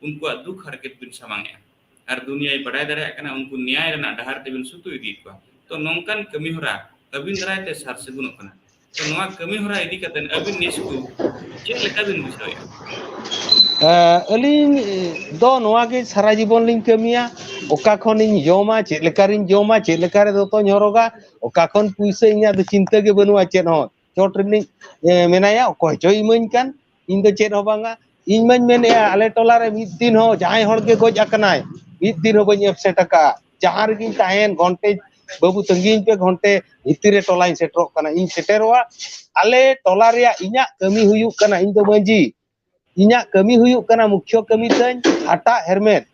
ᱩᱱᱠᱩᱣᱟᱜ ᱫᱩᱠ ᱦᱟᱨᱠᱮᱛ ᱵᱤᱱ ᱥᱟᱢᱟᱝᱮᱜᱼᱟ᱾ ᱟᱨ ᱫᱩᱱᱤᱭᱟᱹᱭ ᱵᱟᱰᱟᱭ ᱫᱟᱲᱮᱭᱟᱜ ᱠᱟᱱᱟ, ᱩᱱᱠᱩ ᱱᱮᱭᱟᱭ ᱨᱮᱱᱟᱜ ᱰᱟᱦᱟᱨ ᱛᱮᱵᱤᱱ ᱥᱩᱛᱩ ᱤᱫᱤᱭᱮᱫ ᱠᱚᱣᱟ᱾ ᱛᱚ ᱱᱚᱝᱠᱟᱱ ᱠᱟᱹᱢᱤ ᱦᱚᱨᱟ ᱟᱹᱵᱤᱱ ᱫᱟᱨᱟᱭ ᱛᱮ ᱥᱟᱨ ᱥᱟᱹᱜᱩᱱᱚᱜ ᱠᱟᱱᱟ᱾ ᱛᱚ ᱱᱚᱣᱟ ᱠᱟᱹᱢᱤ ᱦᱚᱨᱟ ᱤᱫᱤ ᱠᱟᱛᱮ ᱟᱹᱵᱤᱱ ᱱᱤᱥᱠᱩ ᱪᱮᱫ ᱞᱮᱠᱟ ᱵᱤᱱ ᱵᱩᱡᱷᱟᱹᱣᱮᱫᱼᱟ? ᱮ, ᱟᱹᱞᱤᱧ ᱫᱚ ᱱᱚᱣᱟ ᱜᱮ ᱥᱟᱨᱟ ᱡᱤᱵᱚᱱ ᱞᱤᱧ ᱠᱟᱹᱢᱤᱭᱟ᱾ ᱚᱠᱟ ᱠᱷᱚᱱᱤᱧ ᱡᱚᱢᱟ, ᱪᱮᱫ ᱞᱮᱠᱟᱨᱤᱧ ᱡᱚᱢᱟ, ᱪᱮᱫ ᱞᱮᱠᱟᱨᱮ ᱫᱚᱛᱚᱧ ᱦᱚᱨᱚᱜᱟ, ᱚᱠᱟ ᱠᱷᱚᱱ ᱯᱩᱭᱥᱟᱹ ᱤᱧᱟᱹᱜ ᱫᱚ ᱪᱤᱱᱛᱟᱹ ᱜᱮ ᱵᱟᱹᱱᱩᱜᱼᱟ ᱪᱮᱫ ᱦᱚᱸ᱾ ᱪᱚᱴ ᱨᱤᱱᱤᱡ, ᱮ, ᱢᱮᱱᱟᱭᱟ, ᱚᱠᱚᱭ ᱪᱚᱭ ᱤᱢᱟᱹᱧ ᱠᱟᱱ, ᱤᱧ ᱫᱚ ᱪᱮᱫ ᱦᱚᱸ ᱵᱟᱝᱟ᱾ ᱤᱧ ᱢᱟᱧ ᱢᱮᱱᱮᱫᱼᱟ, ᱟᱞᱮ ᱴᱚᱞᱟ ᱨᱮ ᱢᱤᱫ ᱫᱤᱱ ᱦᱚᱸ ᱡᱟᱦᱟᱸᱭ ᱦᱚᱲ ᱜᱮ ᱜᱚᱡ ᱟᱠᱟᱱᱟᱭ, ᱢᱤᱫ ᱫᱤᱱ ᱦᱚᱸ ᱵᱟᱹᱧ absent ᱟᱠᱟᱫᱼᱟ᱾ ᱡᱟᱦᱟᱸ ᱨᱮᱜᱮᱧ ᱛᱟᱦᱮᱱ, ᱜᱷᱚᱱᱴᱮ, ᱵᱟᱹᱵᱩ ᱛᱟᱺᱜᱤᱧ ᱯᱮ, ᱜᱷᱚᱱᱴᱮ ᱵᱷᱤᱛᱤᱨ ᱨᱮ ᱴᱚᱞᱟᱧ ᱥᱮᱴᱮᱨᱚᱜ ᱠᱟᱱᱟ, ᱤᱧ ᱥᱮᱴᱮᱨᱚᱜᱼᱟ᱾ ᱟᱞᱮ ᱴᱚᱞᱟ ᱨᱮᱭᱟᱜ ᱤᱧᱟᱹᱜ ᱠᱟᱹᱢᱤ ᱦᱩᱭᱩᱜ ᱠᱟᱱᱟ, ᱤᱧ ᱫᱚ ᱢᱟᱹᱡᱷᱤ, ᱤᱧᱟᱹᱜ ᱠᱟᱹᱢᱤ ᱦᱩᱭᱩᱜ ᱠᱟᱱᱟ, ᱢᱩᱠᱷᱭᱚ ᱠᱟᱹᱢᱤ ᱛᱟᱹᱧ ᱦᱟᱴᱟᱜ ᱦᱮᱨᱢᱮᱫ,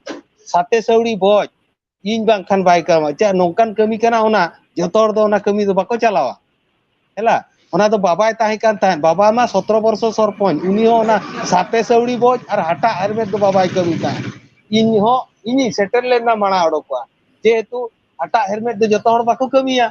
ᱥᱟᱛᱮ ᱥᱟᱹᱣᱲᱤ ᱵᱚᱡ, ᱤᱧ ᱵᱟᱝᱠᱷᱟᱱ ᱵᱟᱭ ᱠᱟᱹᱢᱟ᱾ ᱪᱮᱫ ᱱᱚᱝᱠᱟᱱ ᱠᱟᱹᱢᱤ ᱠᱟᱱᱟ? ᱚᱱᱟ ᱡᱚᱛᱚ ᱦᱚᱲ ᱫᱚ ᱚᱱᱟ ᱠᱟᱹᱢᱤ ᱫᱚ ᱵᱟᱠᱚ ᱪᱟᱞᱟᱣᱟ᱾ ᱦᱮᱞᱟ, ᱚᱱᱟ ᱫᱚ ᱵᱟᱵᱟᱭ ᱛᱟᱦᱮᱸ ᱠᱟᱱ ᱛᱟᱦᱮᱸᱫ, ᱵᱟᱵᱟ ᱢᱟ ᱥᱚᱛᱨᱚ ᱵᱚᱨᱥᱚ ᱥᱚᱨᱯᱚᱧᱪ, ᱩᱱᱤ ᱦᱚᱸ ᱚᱱᱟ ᱥᱟᱛᱮ ᱥᱟᱹᱣᱲᱤ ᱵᱚᱡ ᱟᱨ ᱦᱟᱴᱟᱜ ᱦᱮᱨᱢᱮᱫ ᱫᱚ ᱵᱟᱵᱟᱭ ᱠᱟᱹᱢᱤ ᱛᱟᱦᱮᱸᱫ᱾ ᱤᱧ ᱦᱚᱸ, ᱤᱧᱤᱧ ᱥᱮᱴᱮᱨ ᱞᱮᱱᱟ ᱢᱟᱲᱟᱝ ᱚᱰᱚᱠᱚᱜᱼᱟ, ᱡᱮᱦᱮᱛᱩ ᱦᱟᱴᱟᱜ ᱦᱮᱨᱢᱮᱫ ᱫᱚ ᱡᱚᱛᱚ ᱦᱚᱲ ᱵᱟᱠᱚ ᱠᱟᱹᱢᱤᱭᱟ,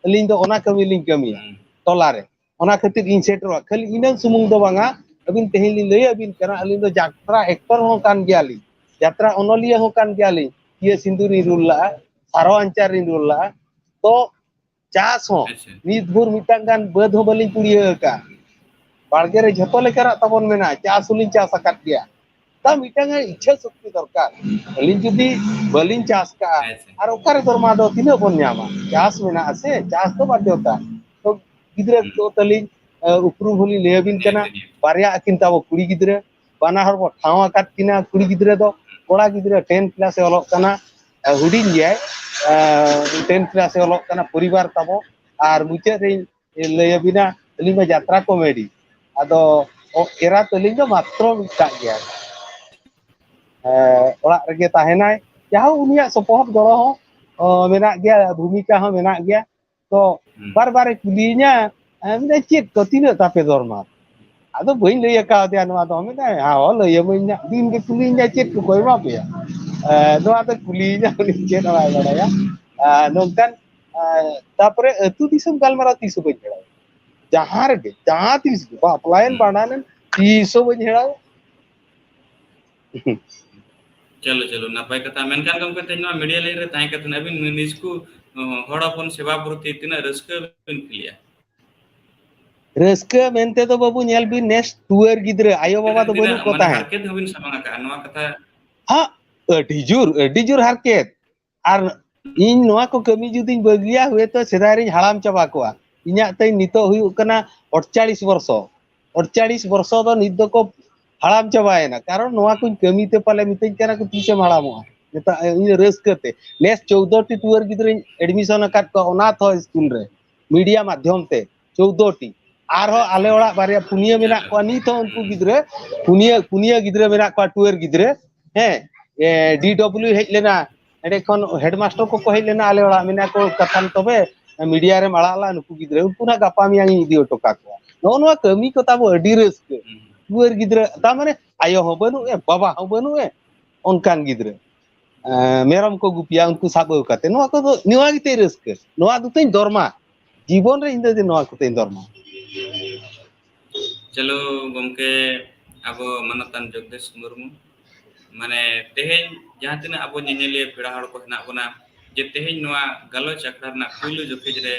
ᱟᱹᱞᱤᱧ ᱫᱚ ᱚᱱᱟ ᱠᱟᱹᱢᱤ ᱞᱤᱧ ᱠᱟᱹᱢᱤᱭᱟ᱾ ᱦᱩᱸ᱾ ᱴᱚᱞᱟ ᱨᱮ᱾ ᱚᱱᱟ ᱠᱷᱟᱹᱛᱤᱨ ᱤᱧ ᱥᱮᱴᱮᱨᱚᱜᱼᱟ᱾ ᱠᱷᱟᱹᱞᱤ ᱤᱱᱟᱹ ᱥᱩᱢᱩᱝ ᱫᱚ ᱵᱟᱝᱟ, ᱟᱹᱵᱤᱱ ᱛᱮᱦᱮᱧ ᱞᱤᱧ ᱞᱟᱹᱭ ᱟᱹᱵᱤᱱ ᱠᱟᱱᱟ, ᱟᱹᱞᱤᱧ ᱫᱚ ᱡᱟᱛᱨᱟ actor ᱦᱚᱸ ᱠᱟᱱ ᱜᱮᱭᱟᱞᱤᱧ, ᱡᱟᱛᱨᱟ ᱚᱱᱚᱞᱤᱭᱟᱹ ᱦᱚᱸ ᱠᱟᱱ ᱜᱮᱭᱟᱞᱤᱧ, ᱤᱭᱟᱹ ᱥᱤᱸᱫᱩᱨᱤᱧ role ᱞᱟᱜᱼᱟ, ᱥᱟᱨᱚ ᱟᱧᱪᱟᱨᱤᱧ role ᱞᱟᱜᱼᱟ᱾ ᱛᱚ ᱪᱟᱥ ᱦᱚᱸ ᱟᱪᱪᱷᱟ᱾ ᱱᱤᱛ ᱵᱷᱳᱨ ᱢᱤᱫᱴᱟᱝ ᱜᱟᱱ ᱵᱟᱹᱫᱽ ᱦᱚᱸ ᱵᱟᱹᱞᱤᱧ ᱯᱩᱲᱤᱭᱟᱹ ᱟᱠᱟᱫᱼᱟ᱾ ᱵᱟᱲᱜᱮ ᱨᱮ ᱡᱷᱚᱛᱚ ᱞᱮᱠᱟᱱᱟᱜ ᱛᱟᱵᱚᱱ ᱢᱮᱱᱟᱜᱼᱟ, ᱪᱟᱥ ᱦᱚᱸᱞᱤᱧ ᱪᱟᱥ ᱟᱠᱟᱫ ᱜᱮᱭᱟ᱾ ᱛᱟ ᱢᱤᱫᱴᱟᱝ ᱤᱪᱪᱷᱟᱹ ᱥᱚᱠᱛᱤ ᱫᱚᱨᱠᱟᱨ᱾ ᱟᱹᱞᱤᱧ ᱡᱩᱫᱤ ᱵᱟᱹᱞᱤᱧ ᱪᱟᱥ ᱠᱟᱜᱼᱟ, ᱟᱪᱪᱷᱟ᱾ ᱟᱨ ᱚᱠᱟᱨᱮ ᱫᱚᱨᱢᱟ ᱫᱚ ᱛᱤᱱᱟᱹᱜ ᱵᱚᱱ ᱧᱟᱢᱟ? ᱪᱟᱥ ᱢᱮᱱᱟᱜᱼᱟ ᱥᱮ, ᱪᱟᱥ ᱫᱚ ᱵᱟᱫᱽᱫᱷᱚᱛᱟ᱾ ᱛᱚ ᱜᱤᱫᱽᱨᱟᱹ ᱦᱩᱸ᱾ ᱠᱚ ᱛᱟᱹᱞᱤᱧ, ᱮ, ᱩᱯᱨᱩᱢ ᱦᱚᱸᱞᱤᱧ ᱞᱟᱹᱭ ᱟᱹᱵᱤᱱ ᱠᱟᱱᱟ, ᱱᱤᱦᱟᱹᱛ, ᱱᱤᱦᱟᱹᱛ᱾ ᱵᱟᱨᱭᱟ ᱟᱹᱠᱤᱱ ᱛᱟᱵᱚ ᱠᱩᱲᱤ ᱜᱤᱫᱽᱨᱟᱹ, ᱵᱟᱱᱟ ᱦᱚᱲ ᱵᱚ ᱴᱷᱟᱶ ᱟᱠᱟᱫ ᱠᱤᱱᱟ᱾ ᱠᱩᱲᱤ ᱜᱤᱫᱽᱨᱟᱹ ᱫᱚ, ᱠᱚᱲᱟ ᱜᱤᱫᱽᱨᱟᱹ ten class ᱮ ᱚᱞᱚᱜ ᱠᱟᱱᱟ, ᱮ, ᱦᱩᱰᱤᱧ ᱜᱮᱭᱟᱭ, ᱮ, ten class ᱮ ᱚᱞᱚᱜ ᱠᱟᱱᱟ, ᱯᱚᱨᱤᱵᱟᱨ ᱛᱟᱵᱚ᱾ ᱟᱨ ᱢᱩᱪᱟᱹᱫ ᱨᱮᱧ ᱞᱟᱹᱭ ᱟᱹᱵᱤᱱᱟ, ᱟᱹᱞᱤᱧ ᱢᱟ ᱡᱟᱛᱨᱟ comedy, ᱟᱫᱚ ᱚ-, ᱮᱨᱟ ᱛᱟᱹᱞᱤᱧ ᱫᱚ ᱢᱟᱛᱨᱚ ᱢᱤᱫᱴᱟᱜ ᱜᱮᱭᱟᱭ᱾ ᱮ, ᱚᱲᱟᱜ ᱨᱮᱜᱮ ᱛᱟᱦᱮᱱᱟᱭ᱾ ᱡᱟᱦᱳᱠ, ᱩᱱᱤᱭᱟᱜ ᱥᱚᱯᱚᱦᱚᱫ ᱜᱚᱲᱚ ᱦᱚᱸ, ᱚ, ᱢᱮᱱᱟᱜ ᱜᱮᱭᱟ, ᱵᱷᱩᱢᱤᱠᱟ ᱦᱚᱸ ᱢᱮᱱᱟᱜ ᱜᱮᱭᱟ᱾ ᱛᱚ ᱦᱩᱸ᱾ ᱵᱟᱨ ᱵᱟᱨᱮ ᱠᱩᱞᱤᱭᱤᱧᱟ, ᱮ, ᱢᱮᱱᱫᱟ, "ᱪᱮᱫ ᱠᱚ, ᱛᱤᱱᱟᱹᱜ ᱛᱟᱯᱮ ᱫᱚᱨᱢᱟ?" ᱟᱫᱚ ᱵᱟᱹᱧ ᱞᱟᱹᱭ ᱟᱠᱟᱣᱟᱫᱮᱭᱟ ᱱᱚᱣᱟ ᱫᱚ᱾ ᱢᱮᱱᱫᱟᱭ, "ᱦᱮᱸ, ᱦᱚᱸ, ᱞᱟᱹᱭᱟᱢᱟᱹᱧ ᱱᱟᱜ, ᱫᱤᱱ ᱜᱮ ᱠᱩᱞᱤᱭᱤᱧᱟ, ᱪᱮᱫ ᱠᱚᱠᱚ ᱮᱢᱟ ᱯᱮᱭᱟ?" ᱮ, ᱱᱚᱣᱟ ᱫᱚ ᱠᱩᱞᱤᱭᱤᱧᱟ, ᱩᱱᱤ ᱪᱮᱫ ᱦᱚᱸ ᱵᱟᱭ ᱵᱟᱲᱟᱭᱟ᱾ ᱮ, ᱱᱚᱝᱠᱟᱱ, ᱮ, ᱛᱟᱯᱚᱨᱮ ᱟᱹᱛᱩ ᱫᱤᱥᱚᱢ ᱜᱟᱞᱢᱟᱨᱟᱣ ᱛᱤᱥ ᱦᱚᱸ ᱵᱟᱹᱧ ᱦᱮᱲᱟᱣᱟ᱾ ᱡᱟᱦᱟᱸ ᱨᱮᱜᱮ, ᱡᱟᱦᱟᱸ ᱛᱤᱥ ᱜᱮ, ᱵᱟᱯᱞᱟᱭᱮᱱ, ᱦᱩᱸ᱾ ᱵᱷᱟᱸᱰᱟᱱᱮᱱ, ᱛᱤᱥ ᱦᱚᱸ ᱵᱟᱹᱧ ᱦᱮᱲᱟᱣᱟ᱾ ᱪᱚᱞᱚ, ᱪᱚᱞᱚ, ᱱᱟᱯᱟᱭ ᱠᱟᱛᱷᱟ᱾ ᱢᱮᱱᱠᱷᱟᱱ ᱜᱚᱢᱠᱮ, ᱛᱮᱦᱮᱧ ᱱᱚᱣᱟ media line ᱨᱮ ᱛᱟᱦᱮᱸ ᱠᱟᱛᱮ ᱟᱹᱵᱤᱱ ᱱᱤᱡᱽ ᱠᱚ, ᱚ, ᱦᱚᱲ ᱦᱚᱯᱚᱱ ᱥᱮᱵᱟ ᱯᱨᱚᱛᱤ ᱛᱤᱱᱟᱹᱜ ᱨᱟᱹᱥᱠᱟᱹ ᱵᱤᱱ feel ᱮᱫᱼᱟ? ᱨᱟᱹᱥᱠᱟᱹ ᱢᱮᱱᱛᱮ ᱫᱚ ᱵᱟᱹᱵᱩ, ᱧᱮᱞ ᱵᱤᱱ, ᱱᱮᱥ ᱴᱩᱣᱟᱹᱨ ᱜᱤᱫᱽᱨᱟᱹ, ᱟᱭᱳ ᱵᱟᱵᱟ ᱫᱚ ᱛᱤᱱᱟᱹᱜ, ᱵᱟᱹᱱᱩᱜ ᱠᱚ ᱢᱟᱱᱮ, ᱛᱟᱦᱮᱸᱫ᱾ ᱦᱟᱨᱠᱮᱛ ᱦᱚᱸᱵᱤᱱ ᱥᱟᱢᱟᱝ ᱟᱠᱟᱫᱼᱟ ᱱᱚᱣᱟ ᱠᱟᱛᱷᱟ? ᱦᱟᱸ, ᱟᱹᱰᱤ ᱡᱳᱨ, ᱟᱹᱰᱤ ᱡᱳᱨ ᱦᱟᱨᱠᱮᱛ᱾ ᱟᱨ ᱤᱧ ᱱᱚᱣᱟ ᱠᱚ ᱠᱟᱹᱢᱤ ᱡᱩᱫᱤᱧ ᱵᱟᱹᱜᱤᱭᱟ, ᱦᱚᱭᱛᱚ ᱥᱮᱫᱟᱭ ᱨᱤᱧ ᱦᱟᱲᱟᱢ ᱪᱟᱵᱟ ᱠᱚᱜᱼᱟ᱾ ᱤᱧᱟᱹᱜ ᱛᱮᱧ ᱱᱤᱛᱚᱜ ᱦᱩᱭᱩᱜ ᱠᱟᱱᱟ ᱟᱴᱪᱟᱞᱤᱥ ᱵᱚᱨᱥᱚ᱾ ᱟᱴᱪᱟᱞᱤᱥ ᱵᱚᱨᱥᱚ ᱫᱚ ᱱᱤᱛ ᱫᱚᱠᱚ ᱦᱟᱲᱟᱢ ᱪᱟᱵᱟᱭᱮᱱᱟ, ᱠᱟᱨᱚᱱ ᱱᱚᱣᱟ ᱠᱚᱧ ᱠᱟᱹᱢᱤ ᱛᱮ ᱯᱟᱞᱮ ᱢᱤᱛᱟᱹᱧ ᱠᱟᱱᱟ ᱠᱚ, "ᱛᱤᱥᱮᱢ ᱦᱟᱲᱟᱢᱚᱜᱼᱟ?" ᱱᱤᱛᱚᱜ ᱤᱧ ᱨᱟᱹᱥᱠᱟᱹ ᱛᱮ ᱱᱮᱥ ᱪᱳᱫᱽᱫᱳ ᱴᱤ ᱴᱩᱣᱟᱹᱨ ᱜᱤᱫᱽᱨᱟᱹᱧ admission ᱟᱠᱟᱫ ᱠᱚᱣᱟ ᱚᱱᱟᱛᱷ ᱦᱟᱭ ᱥᱠᱩᱞ ᱨᱮ, media ᱢᱟᱫᱽᱫᱷᱚᱢ ᱛᱮ ᱪᱳᱫᱽᱫᱳ ᱴᱤ᱾ ᱟᱨᱦᱚᱸ ᱟᱞᱮ ᱚᱲᱟᱜ ᱵᱟᱨᱭᱟ ᱯᱩᱱᱭᱟᱹ ᱢᱮᱱᱟᱜ ᱠᱚᱣᱟ ᱱᱤᱛ ᱦᱚᱸ, ᱩᱱᱠᱩ ᱜᱤᱫᱽᱨᱟᱹ ᱯᱩᱱᱭᱟᱹ, ᱯᱩᱱᱭᱟᱹ ᱜᱤᱫᱽᱨᱟᱹ ᱢᱮᱱᱟᱜ ᱠᱚᱣᱟ ᱴᱩᱣᱟᱹᱨ ᱜᱤᱫᱽᱨᱟᱹ, ᱦᱮᱸ, ᱮ, D W ᱦᱮᱡ ᱞᱮᱱᱟ, ᱮᱸᱰᱮ ᱠᱷᱚᱱ headmaster ᱠᱚᱠᱚ ᱦᱮᱡ ᱞᱮᱱᱟ ᱟᱞᱮ ᱚᱲᱟᱜ, ᱢᱮᱱᱟ ᱠᱚ, "ᱠᱟᱛᱷᱟᱱ ᱛᱚᱵᱮ media ᱨᱮᱢ ᱟᱲᱟᱜ ᱞᱟᱜ, ᱱᱩᱠᱩ ᱜᱤᱫᱽᱨᱟᱹ ᱩᱱᱠᱩ ᱱᱟᱜ ᱜᱟᱯᱟ ᱢᱮᱭᱟᱝ ᱤᱧ ᱤᱫᱤ ᱦᱚᱴᱚ ᱠᱟᱠᱚᱣᱟ᱾" ᱱᱚᱜᱼᱚ ᱱᱚᱣᱟ ᱠᱟᱹᱢᱤ ᱠᱚ ᱛᱟᱵᱚ ᱟᱹᱰᱤ ᱨᱟᱹᱥᱠᱟᱹ᱾ ᱦᱩᱸ᱾ ᱴᱩᱣᱟᱹᱨ ᱜᱤᱫᱽᱨᱟᱹ, ᱛᱟᱨ ᱢᱟᱱᱮ ᱟᱭᱳ ᱦᱚᱸ ᱵᱟᱹᱱᱩᱜ ᱮ, ᱵᱟᱵᱟ ᱦᱚᱸ ᱵᱟᱹᱱᱩᱜ ᱮ, ᱚᱱᱠᱟᱱ ᱜᱤᱫᱽᱨᱟᱹ᱾ ᱮᱸ, ᱢᱮᱨᱚᱢ ᱠᱚ ᱜᱩᱯᱤᱭᱟ, ᱩᱱᱠᱩ ᱥᱟᱵ ᱟᱹᱜᱩ ᱠᱟᱛᱮ᱾ ᱱᱚᱣᱟ ᱠᱚᱫᱚ, ᱱᱚᱣᱟ ᱜᱮᱛᱤᱧ ᱨᱟᱹᱥᱠᱟᱹ, ᱱᱚᱣᱟ ᱫᱚᱛᱤᱧ ᱫᱚᱨᱢᱟ᱾ ᱡᱤᱵᱚᱱ ᱨᱮ ᱤᱧ ᱫᱚ ᱡᱮ ᱱᱚᱣᱟ ᱠᱚᱛᱤᱧ ᱫᱚᱨᱢᱟ᱾ ᱪᱚᱞᱚ ᱜᱚᱢᱠᱮ, ᱟᱵᱚ ᱢᱟᱱᱚᱛᱟᱱ ᱡᱚᱜᱽᱫᱤᱥ ᱢᱩᱨᱢᱩ, ᱢᱟᱱᱮ, ᱛᱮᱦᱮᱧ ᱡᱟᱦᱟᱸ ᱛᱤᱱᱟᱹᱜ ᱟᱵᱚ ᱧᱮᱧᱮᱞᱤᱭᱟᱹ ᱯᱮᱲᱟ ᱦᱚᱲ ᱠᱚ ᱦᱮᱱᱟᱜ ᱵᱚᱱᱟ, ᱡᱮ ᱛᱮᱦᱮᱧ ᱱᱚᱣᱟ ᱜᱟᱞᱚᱪ ᱟᱠᱷᱲᱟ ᱨᱮᱱᱟᱜ ᱯᱩᱭᱞᱩ ᱡᱚᱠᱷᱮᱡ ᱨᱮ,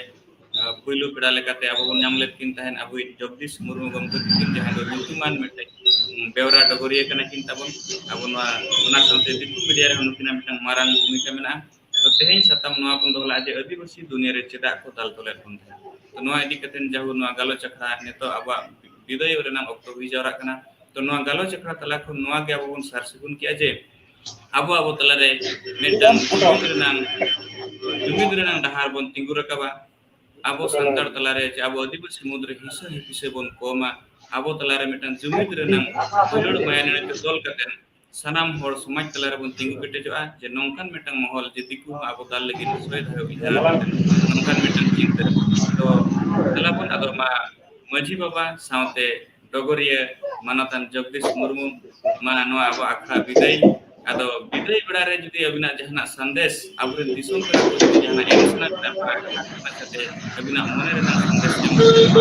ᱟ, ᱯᱩᱭᱞᱩ ᱯᱮᱲᱟ ᱞᱮᱠᱟᱛᱮ ᱟᱵᱚ ᱵᱚᱱ ᱧᱟᱢ ᱞᱮᱫ ᱠᱤᱱ ᱛᱟᱦᱮᱸᱫ ᱟᱵᱚᱭᱤᱡ ᱡᱚᱜᱽᱫᱤᱥ ᱢᱩᱨᱢᱩ ᱜᱚᱢᱠᱮ ᱛᱤᱠᱤᱱ, ᱡᱟᱦᱟᱸ ᱫᱚ ᱧᱩᱛᱩᱢᱟᱱ ᱢᱤᱫᱴᱮᱱ, ᱩᱸ, ᱵᱮᱣᱨᱟ ᱰᱚᱜᱚᱨᱤᱭᱟᱹ ᱠᱟᱱᱟ ᱠᱤᱱ ᱛᱟᱵᱚᱱ᱾ ᱟᱵᱚ ᱱᱚᱣᱟ, ᱚᱱᱟ ᱥᱟᱶᱛᱮ ᱫᱤᱠᱩ media ᱨᱮᱦᱚᱸ ᱱᱩᱠᱤᱱᱟᱜ ᱢᱤᱫᱴᱟᱝ ᱢᱟᱨᱟᱝ ᱵᱷᱩᱢᱤᱠᱟ ᱢᱮᱱᱟᱜᱼᱟ᱾ ᱛᱚ ᱛᱮᱦᱮᱧ ᱥᱟᱛᱟᱢ ᱱᱚᱣᱟ ᱵᱚᱱ ᱫᱚᱦᱚ ᱞᱮᱫᱼᱟ ᱡᱮ ᱟᱹᱫᱤᱵᱟᱹᱥᱤ ᱫᱩᱱᱤᱭᱟᱹ ᱨᱮ ᱪᱮᱫᱟᱜ ᱠᱚ ᱫᱟᱞ ᱛᱚᱞᱮᱫ ᱵᱚᱱ ᱛᱟᱦᱮᱸᱫ᱾ ᱛᱚ ᱱᱚᱣᱟ ᱤᱫᱤ ᱠᱟᱛᱮ ᱡᱟᱦᱳ ᱱᱚᱣᱟ ᱜᱟᱞᱚᱪ ᱟᱠᱷᱲᱟ ᱱᱤᱛᱚᱜ ᱟᱵᱚᱣᱟᱜ ᱵᱤᱫᱟᱹᱭᱚᱜ ᱨᱮᱱᱟᱜ ᱚᱠᱛᱚ ᱦᱩᱭ ᱡᱟᱣᱨᱟᱜ ᱠᱟᱱᱟ᱾ ᱛᱚ ᱱᱚᱣᱟ ᱜᱟᱞᱚᱪ ᱟᱠᱷᱲᱟ ᱛᱟᱞᱟ ᱠᱷᱚᱱ ᱱᱚᱣᱟ ᱜᱮ ᱟᱵᱚ ᱵᱚᱱ ᱥᱟᱨ ᱥᱟᱹᱜᱩᱱ ᱠᱮᱜᱼᱟ ᱡᱮ ᱟᱵᱚ, ᱟᱵᱚ ᱛᱟᱞᱟᱨᱮ ᱢᱤᱫᱴᱟᱝ ᱡᱩᱢᱤᱫ ᱨᱮᱱᱟᱝ, ᱡᱩᱢᱤᱫ ᱨᱮᱱᱟᱝ ᱰᱟᱦᱟᱨ ᱵᱚᱱ ᱛᱤᱸᱜᱩ ᱨᱟᱠᱟᱵᱟ᱾ ᱟᱵᱚ ᱥᱟᱱᱛᱟᱲ ᱛᱟᱞᱟᱨᱮ ᱡᱮ ᱟᱵᱚ ᱟᱹᱫᱤᱵᱟᱹᱥᱤ ᱢᱩᱫᱽᱨᱮ ᱦᱤᱸᱥᱟᱹ ᱦᱤᱯᱤᱥᱟᱹ ᱵᱚᱱ ᱠᱚᱢᱟ, ᱟᱵᱚ ᱛᱟᱞᱟᱨᱮ ᱢᱤᱫᱴᱟᱝ ᱡᱩᱢᱤᱫ ᱨᱮᱱᱟᱝ ᱫᱩᱞᱟᱹᱲ ᱢᱟᱭᱟ ᱱᱮᱬᱮ ᱛᱮ ᱛᱚᱞ ᱠᱟᱛᱮ ᱥᱟᱱᱟᱢ ᱦᱚᱲ ᱥᱚᱢᱟᱡᱽ ᱛᱟᱞᱟ ᱨᱮᱵᱚᱱ ᱛᱤᱸᱜᱩ ᱠᱮᱴᱮᱡᱚᱜᱼᱟ ᱡᱮ ᱱᱚᱝᱠᱟᱱ ᱢᱤᱫᱴᱟᱝ ᱢᱚᱦᱚᱞ ᱡᱮ ᱫᱤᱠᱩ ᱦᱚᱸ ᱟᱵᱚ ᱫᱟᱞ ᱞᱟᱹᱜᱤᱫ ᱥᱚᱭ ᱫᱷᱟᱣ ᱩᱭᱦᱟᱹᱨ ᱱᱚᱝᱠᱟᱱ ᱢᱤᱫᱴᱟᱝ ᱪᱤᱱᱛᱟᱹ᱾ ᱛᱚ ᱫᱮᱞᱟ ᱵᱚᱱ ᱟᱫᱚ ᱢᱟ ᱢᱟᱹᱡᱷᱤ ᱵᱟᱵᱟ ᱥᱟᱶᱛᱮ ᱰᱚᱜᱚᱨᱤᱭᱟᱹ ᱢᱟᱱᱚᱛᱟᱱ ᱡᱚᱜᱽᱫᱤᱥ ᱢᱩᱨᱢᱩ ᱢᱟ ᱱᱚᱣᱟ ᱟᱵᱚ ᱟᱠᱷᱲᱟ ᱵᱤᱫᱟᱹᱭ᱾ ᱟᱫᱚ ᱵᱤᱫᱟᱹᱭ ᱵᱮᱲᱟ ᱨᱮ ᱡᱩᱫᱤ ᱟᱹᱵᱤᱱᱟᱜ ᱡᱟᱦᱟᱱᱟᱜ ᱥᱟᱸᱫᱮᱥ ᱟᱵᱚᱨᱮᱱ ᱫᱤᱥᱚᱢ ᱯᱮᱲᱟ ᱠᱚ ᱡᱩᱫᱤ ᱡᱟᱦᱟᱱᱟᱜ ᱮᱢ ᱥᱟᱱᱟ ᱵᱤᱱᱟ ᱱᱚᱣᱟ ᱟᱠᱷᱲᱟ ᱠᱷᱚᱱᱟᱜ ᱠᱟᱛᱮ ᱟᱹᱵᱤᱱᱟᱜ ᱢᱚᱱᱮ ᱨᱮᱱᱟᱜ ᱥᱟᱸᱫᱮᱥ ᱮᱢ ᱥᱟᱱᱟ ᱵᱤᱱᱟ,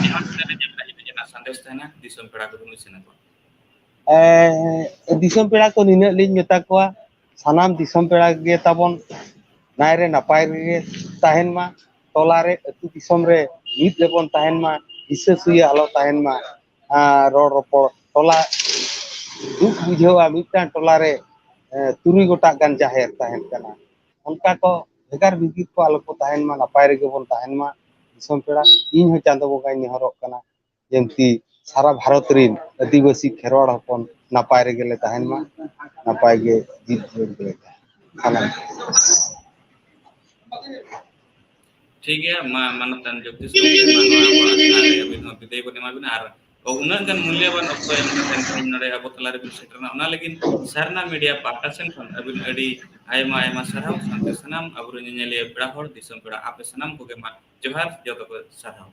ᱡᱟᱦᱟᱸ ᱵᱮᱲᱟ ᱨᱮ ᱡᱟᱦᱟᱱᱟᱜ ᱡᱩᱫᱤ ᱡᱟᱦᱟᱱᱟᱜ ᱥᱟᱸᱫᱮᱥ ᱛᱟᱦᱮᱱᱟ ᱫᱤᱥᱚᱢ ᱯᱮᱲᱟ ᱠᱚᱵᱚᱱ ᱩᱪᱷᱟᱹᱱ ᱟᱠᱚᱣᱟ᱾ ᱮᱸ, ᱫᱤᱥᱚᱢ ᱯᱮᱲᱟ ᱠᱚ ᱱᱤᱱᱟᱹᱜ ᱞᱤᱧ ᱢᱮᱛᱟ ᱠᱚᱣᱟ, ᱥᱟᱱᱟᱢ ᱫᱤᱥᱚᱢ ᱯᱮᱲᱟ ᱜᱮ ᱛᱟᱵᱚᱱ ᱱᱟᱭ ᱨᱮ ᱱᱟᱯᱟᱭ ᱨᱮᱜᱮ ᱛᱟᱦᱮᱱ ᱢᱟ, ᱴᱚᱞᱟ ᱨᱮ ᱟᱹᱛᱩ ᱫᱤᱥᱚᱢ ᱨᱮ ᱢᱤᱫ ᱨᱮᱵᱚᱱ ᱛᱟᱦᱮᱱ ᱢᱟ, ᱦᱤᱥᱟᱹ ᱥᱩᱭᱟᱹ ᱟᱞᱚ ᱛᱟᱦᱮᱱ ᱢᱟ᱾ ᱟᱨ ᱨᱚᱲ ᱨᱚᱯᱚᱲ ᱴᱚᱞᱟ ᱫᱩᱠ ᱵᱩᱡᱷᱟᱹᱣᱟ, ᱢᱤᱫᱴᱟᱝ ᱴᱚᱞᱟ ᱨᱮ, ᱮᱸ, ᱛᱩᱨᱩᱭ ᱜᱚᱴᱟᱝ ᱜᱟᱱ ᱡᱟᱦᱮᱨ ᱛᱟᱦᱮᱱ ᱠᱟᱱᱟ, ᱚᱱᱠᱟ ᱠᱚ ᱵᱷᱮᱜᱟᱨ ᱵᱷᱮᱜᱤᱨ ᱠᱚ ᱟᱞᱚ ᱠᱚ ᱛᱟᱦᱮᱱ ᱢᱟ, ᱱᱟᱯᱟᱭ ᱨᱮᱜᱮ ᱵᱚᱱ ᱛᱟᱦᱮᱱ ᱢᱟ ᱫᱤᱥᱚᱢ ᱯᱮᱲᱟ᱾ ᱤᱧ ᱦᱚᱸ ᱪᱟᱸᱫᱚ ᱵᱚᱸᱜᱟᱧ ᱱᱮᱦᱚᱨᱚᱜ ᱠᱟᱱᱟ ᱡᱮᱢᱛᱤ ᱥᱟᱨᱟ ᱵᱷᱟᱨᱚᱛ ᱨᱤᱱ ᱟᱹᱫᱤᱵᱟᱹᱥᱤ ᱠᱷᱮᱨᱣᱟᱲ ᱦᱚᱯᱚᱱ ᱱᱟᱯᱟᱭ ᱨᱮᱜᱮ ᱞᱮ ᱛᱟᱦᱮᱱ ᱢᱟ, ᱱᱟᱯᱟᱭ ᱜᱮ ᱡᱤᱵᱽ ᱡᱤᱭᱚᱱ ᱜᱮᱞᱮ ᱛᱟᱦᱮᱱ ᱢᱟ᱾ ᱥᱟᱱᱟᱢ᱾ ᱴᱷᱤᱠ ᱜᱮᱭᱟ, ᱢᱟ ᱢᱟᱱᱚᱛᱟᱱ ᱡᱚᱜᱽᱫᱤᱥ ᱜᱚᱢᱠᱮ, ᱢᱟ ᱱᱚᱣᱟ ᱟᱵᱚᱣᱟᱜ ᱟᱠᱷᱲᱟ ᱨᱮ ᱟᱹᱵᱤᱱ ᱦᱚᱸ ᱵᱤᱫᱟᱹᱭ ᱵᱚᱱ ᱮᱢᱟ ᱵᱤᱱᱟ᱾ ᱟᱨ ᱩᱱᱟᱹᱜ ᱜᱟᱱ ᱢᱩᱞᱭᱟᱵᱟᱱ ᱚᱠᱛᱚ ᱮᱢ ᱠᱟᱛᱮ ᱛᱮᱦᱮᱧ ᱱᱚᱰᱮ ᱟᱵᱚ ᱛᱟᱞᱟ ᱨᱮᱵᱤᱱ ᱥᱮᱴᱮᱨᱱᱟ, ᱚᱱᱟ ᱞᱟᱹᱜᱤᱫ ᱥᱟᱨᱱᱟ ᱢᱤᱰᱤᱭᱟ ᱯᱟᱦᱴᱟ ᱥᱮᱱ ᱠᱷᱚᱱ ᱟᱹᱵᱤᱱ ᱟᱹᱰᱤ ᱟᱭᱢᱟ ᱟᱭᱢᱟ ᱥᱟᱨᱦᱟᱣ, ᱥᱟᱶᱛᱮ ᱥᱟᱱᱟᱢ ᱟᱵᱚᱨᱮᱱ ᱧᱮᱧᱮᱞᱤᱭᱟᱹ ᱯᱮᱲᱟ ᱦᱚᱲ, ᱫᱤᱥᱚᱢ ᱯᱮᱲᱟ, ᱟᱯᱮ ᱥᱟᱱᱟᱢ ᱠᱚᱜᱮ ᱢᱟ ᱡᱚᱦᱟᱨ, ᱡᱚᱛᱚ ᱠᱚ ᱥᱟᱨᱦᱟᱣ᱾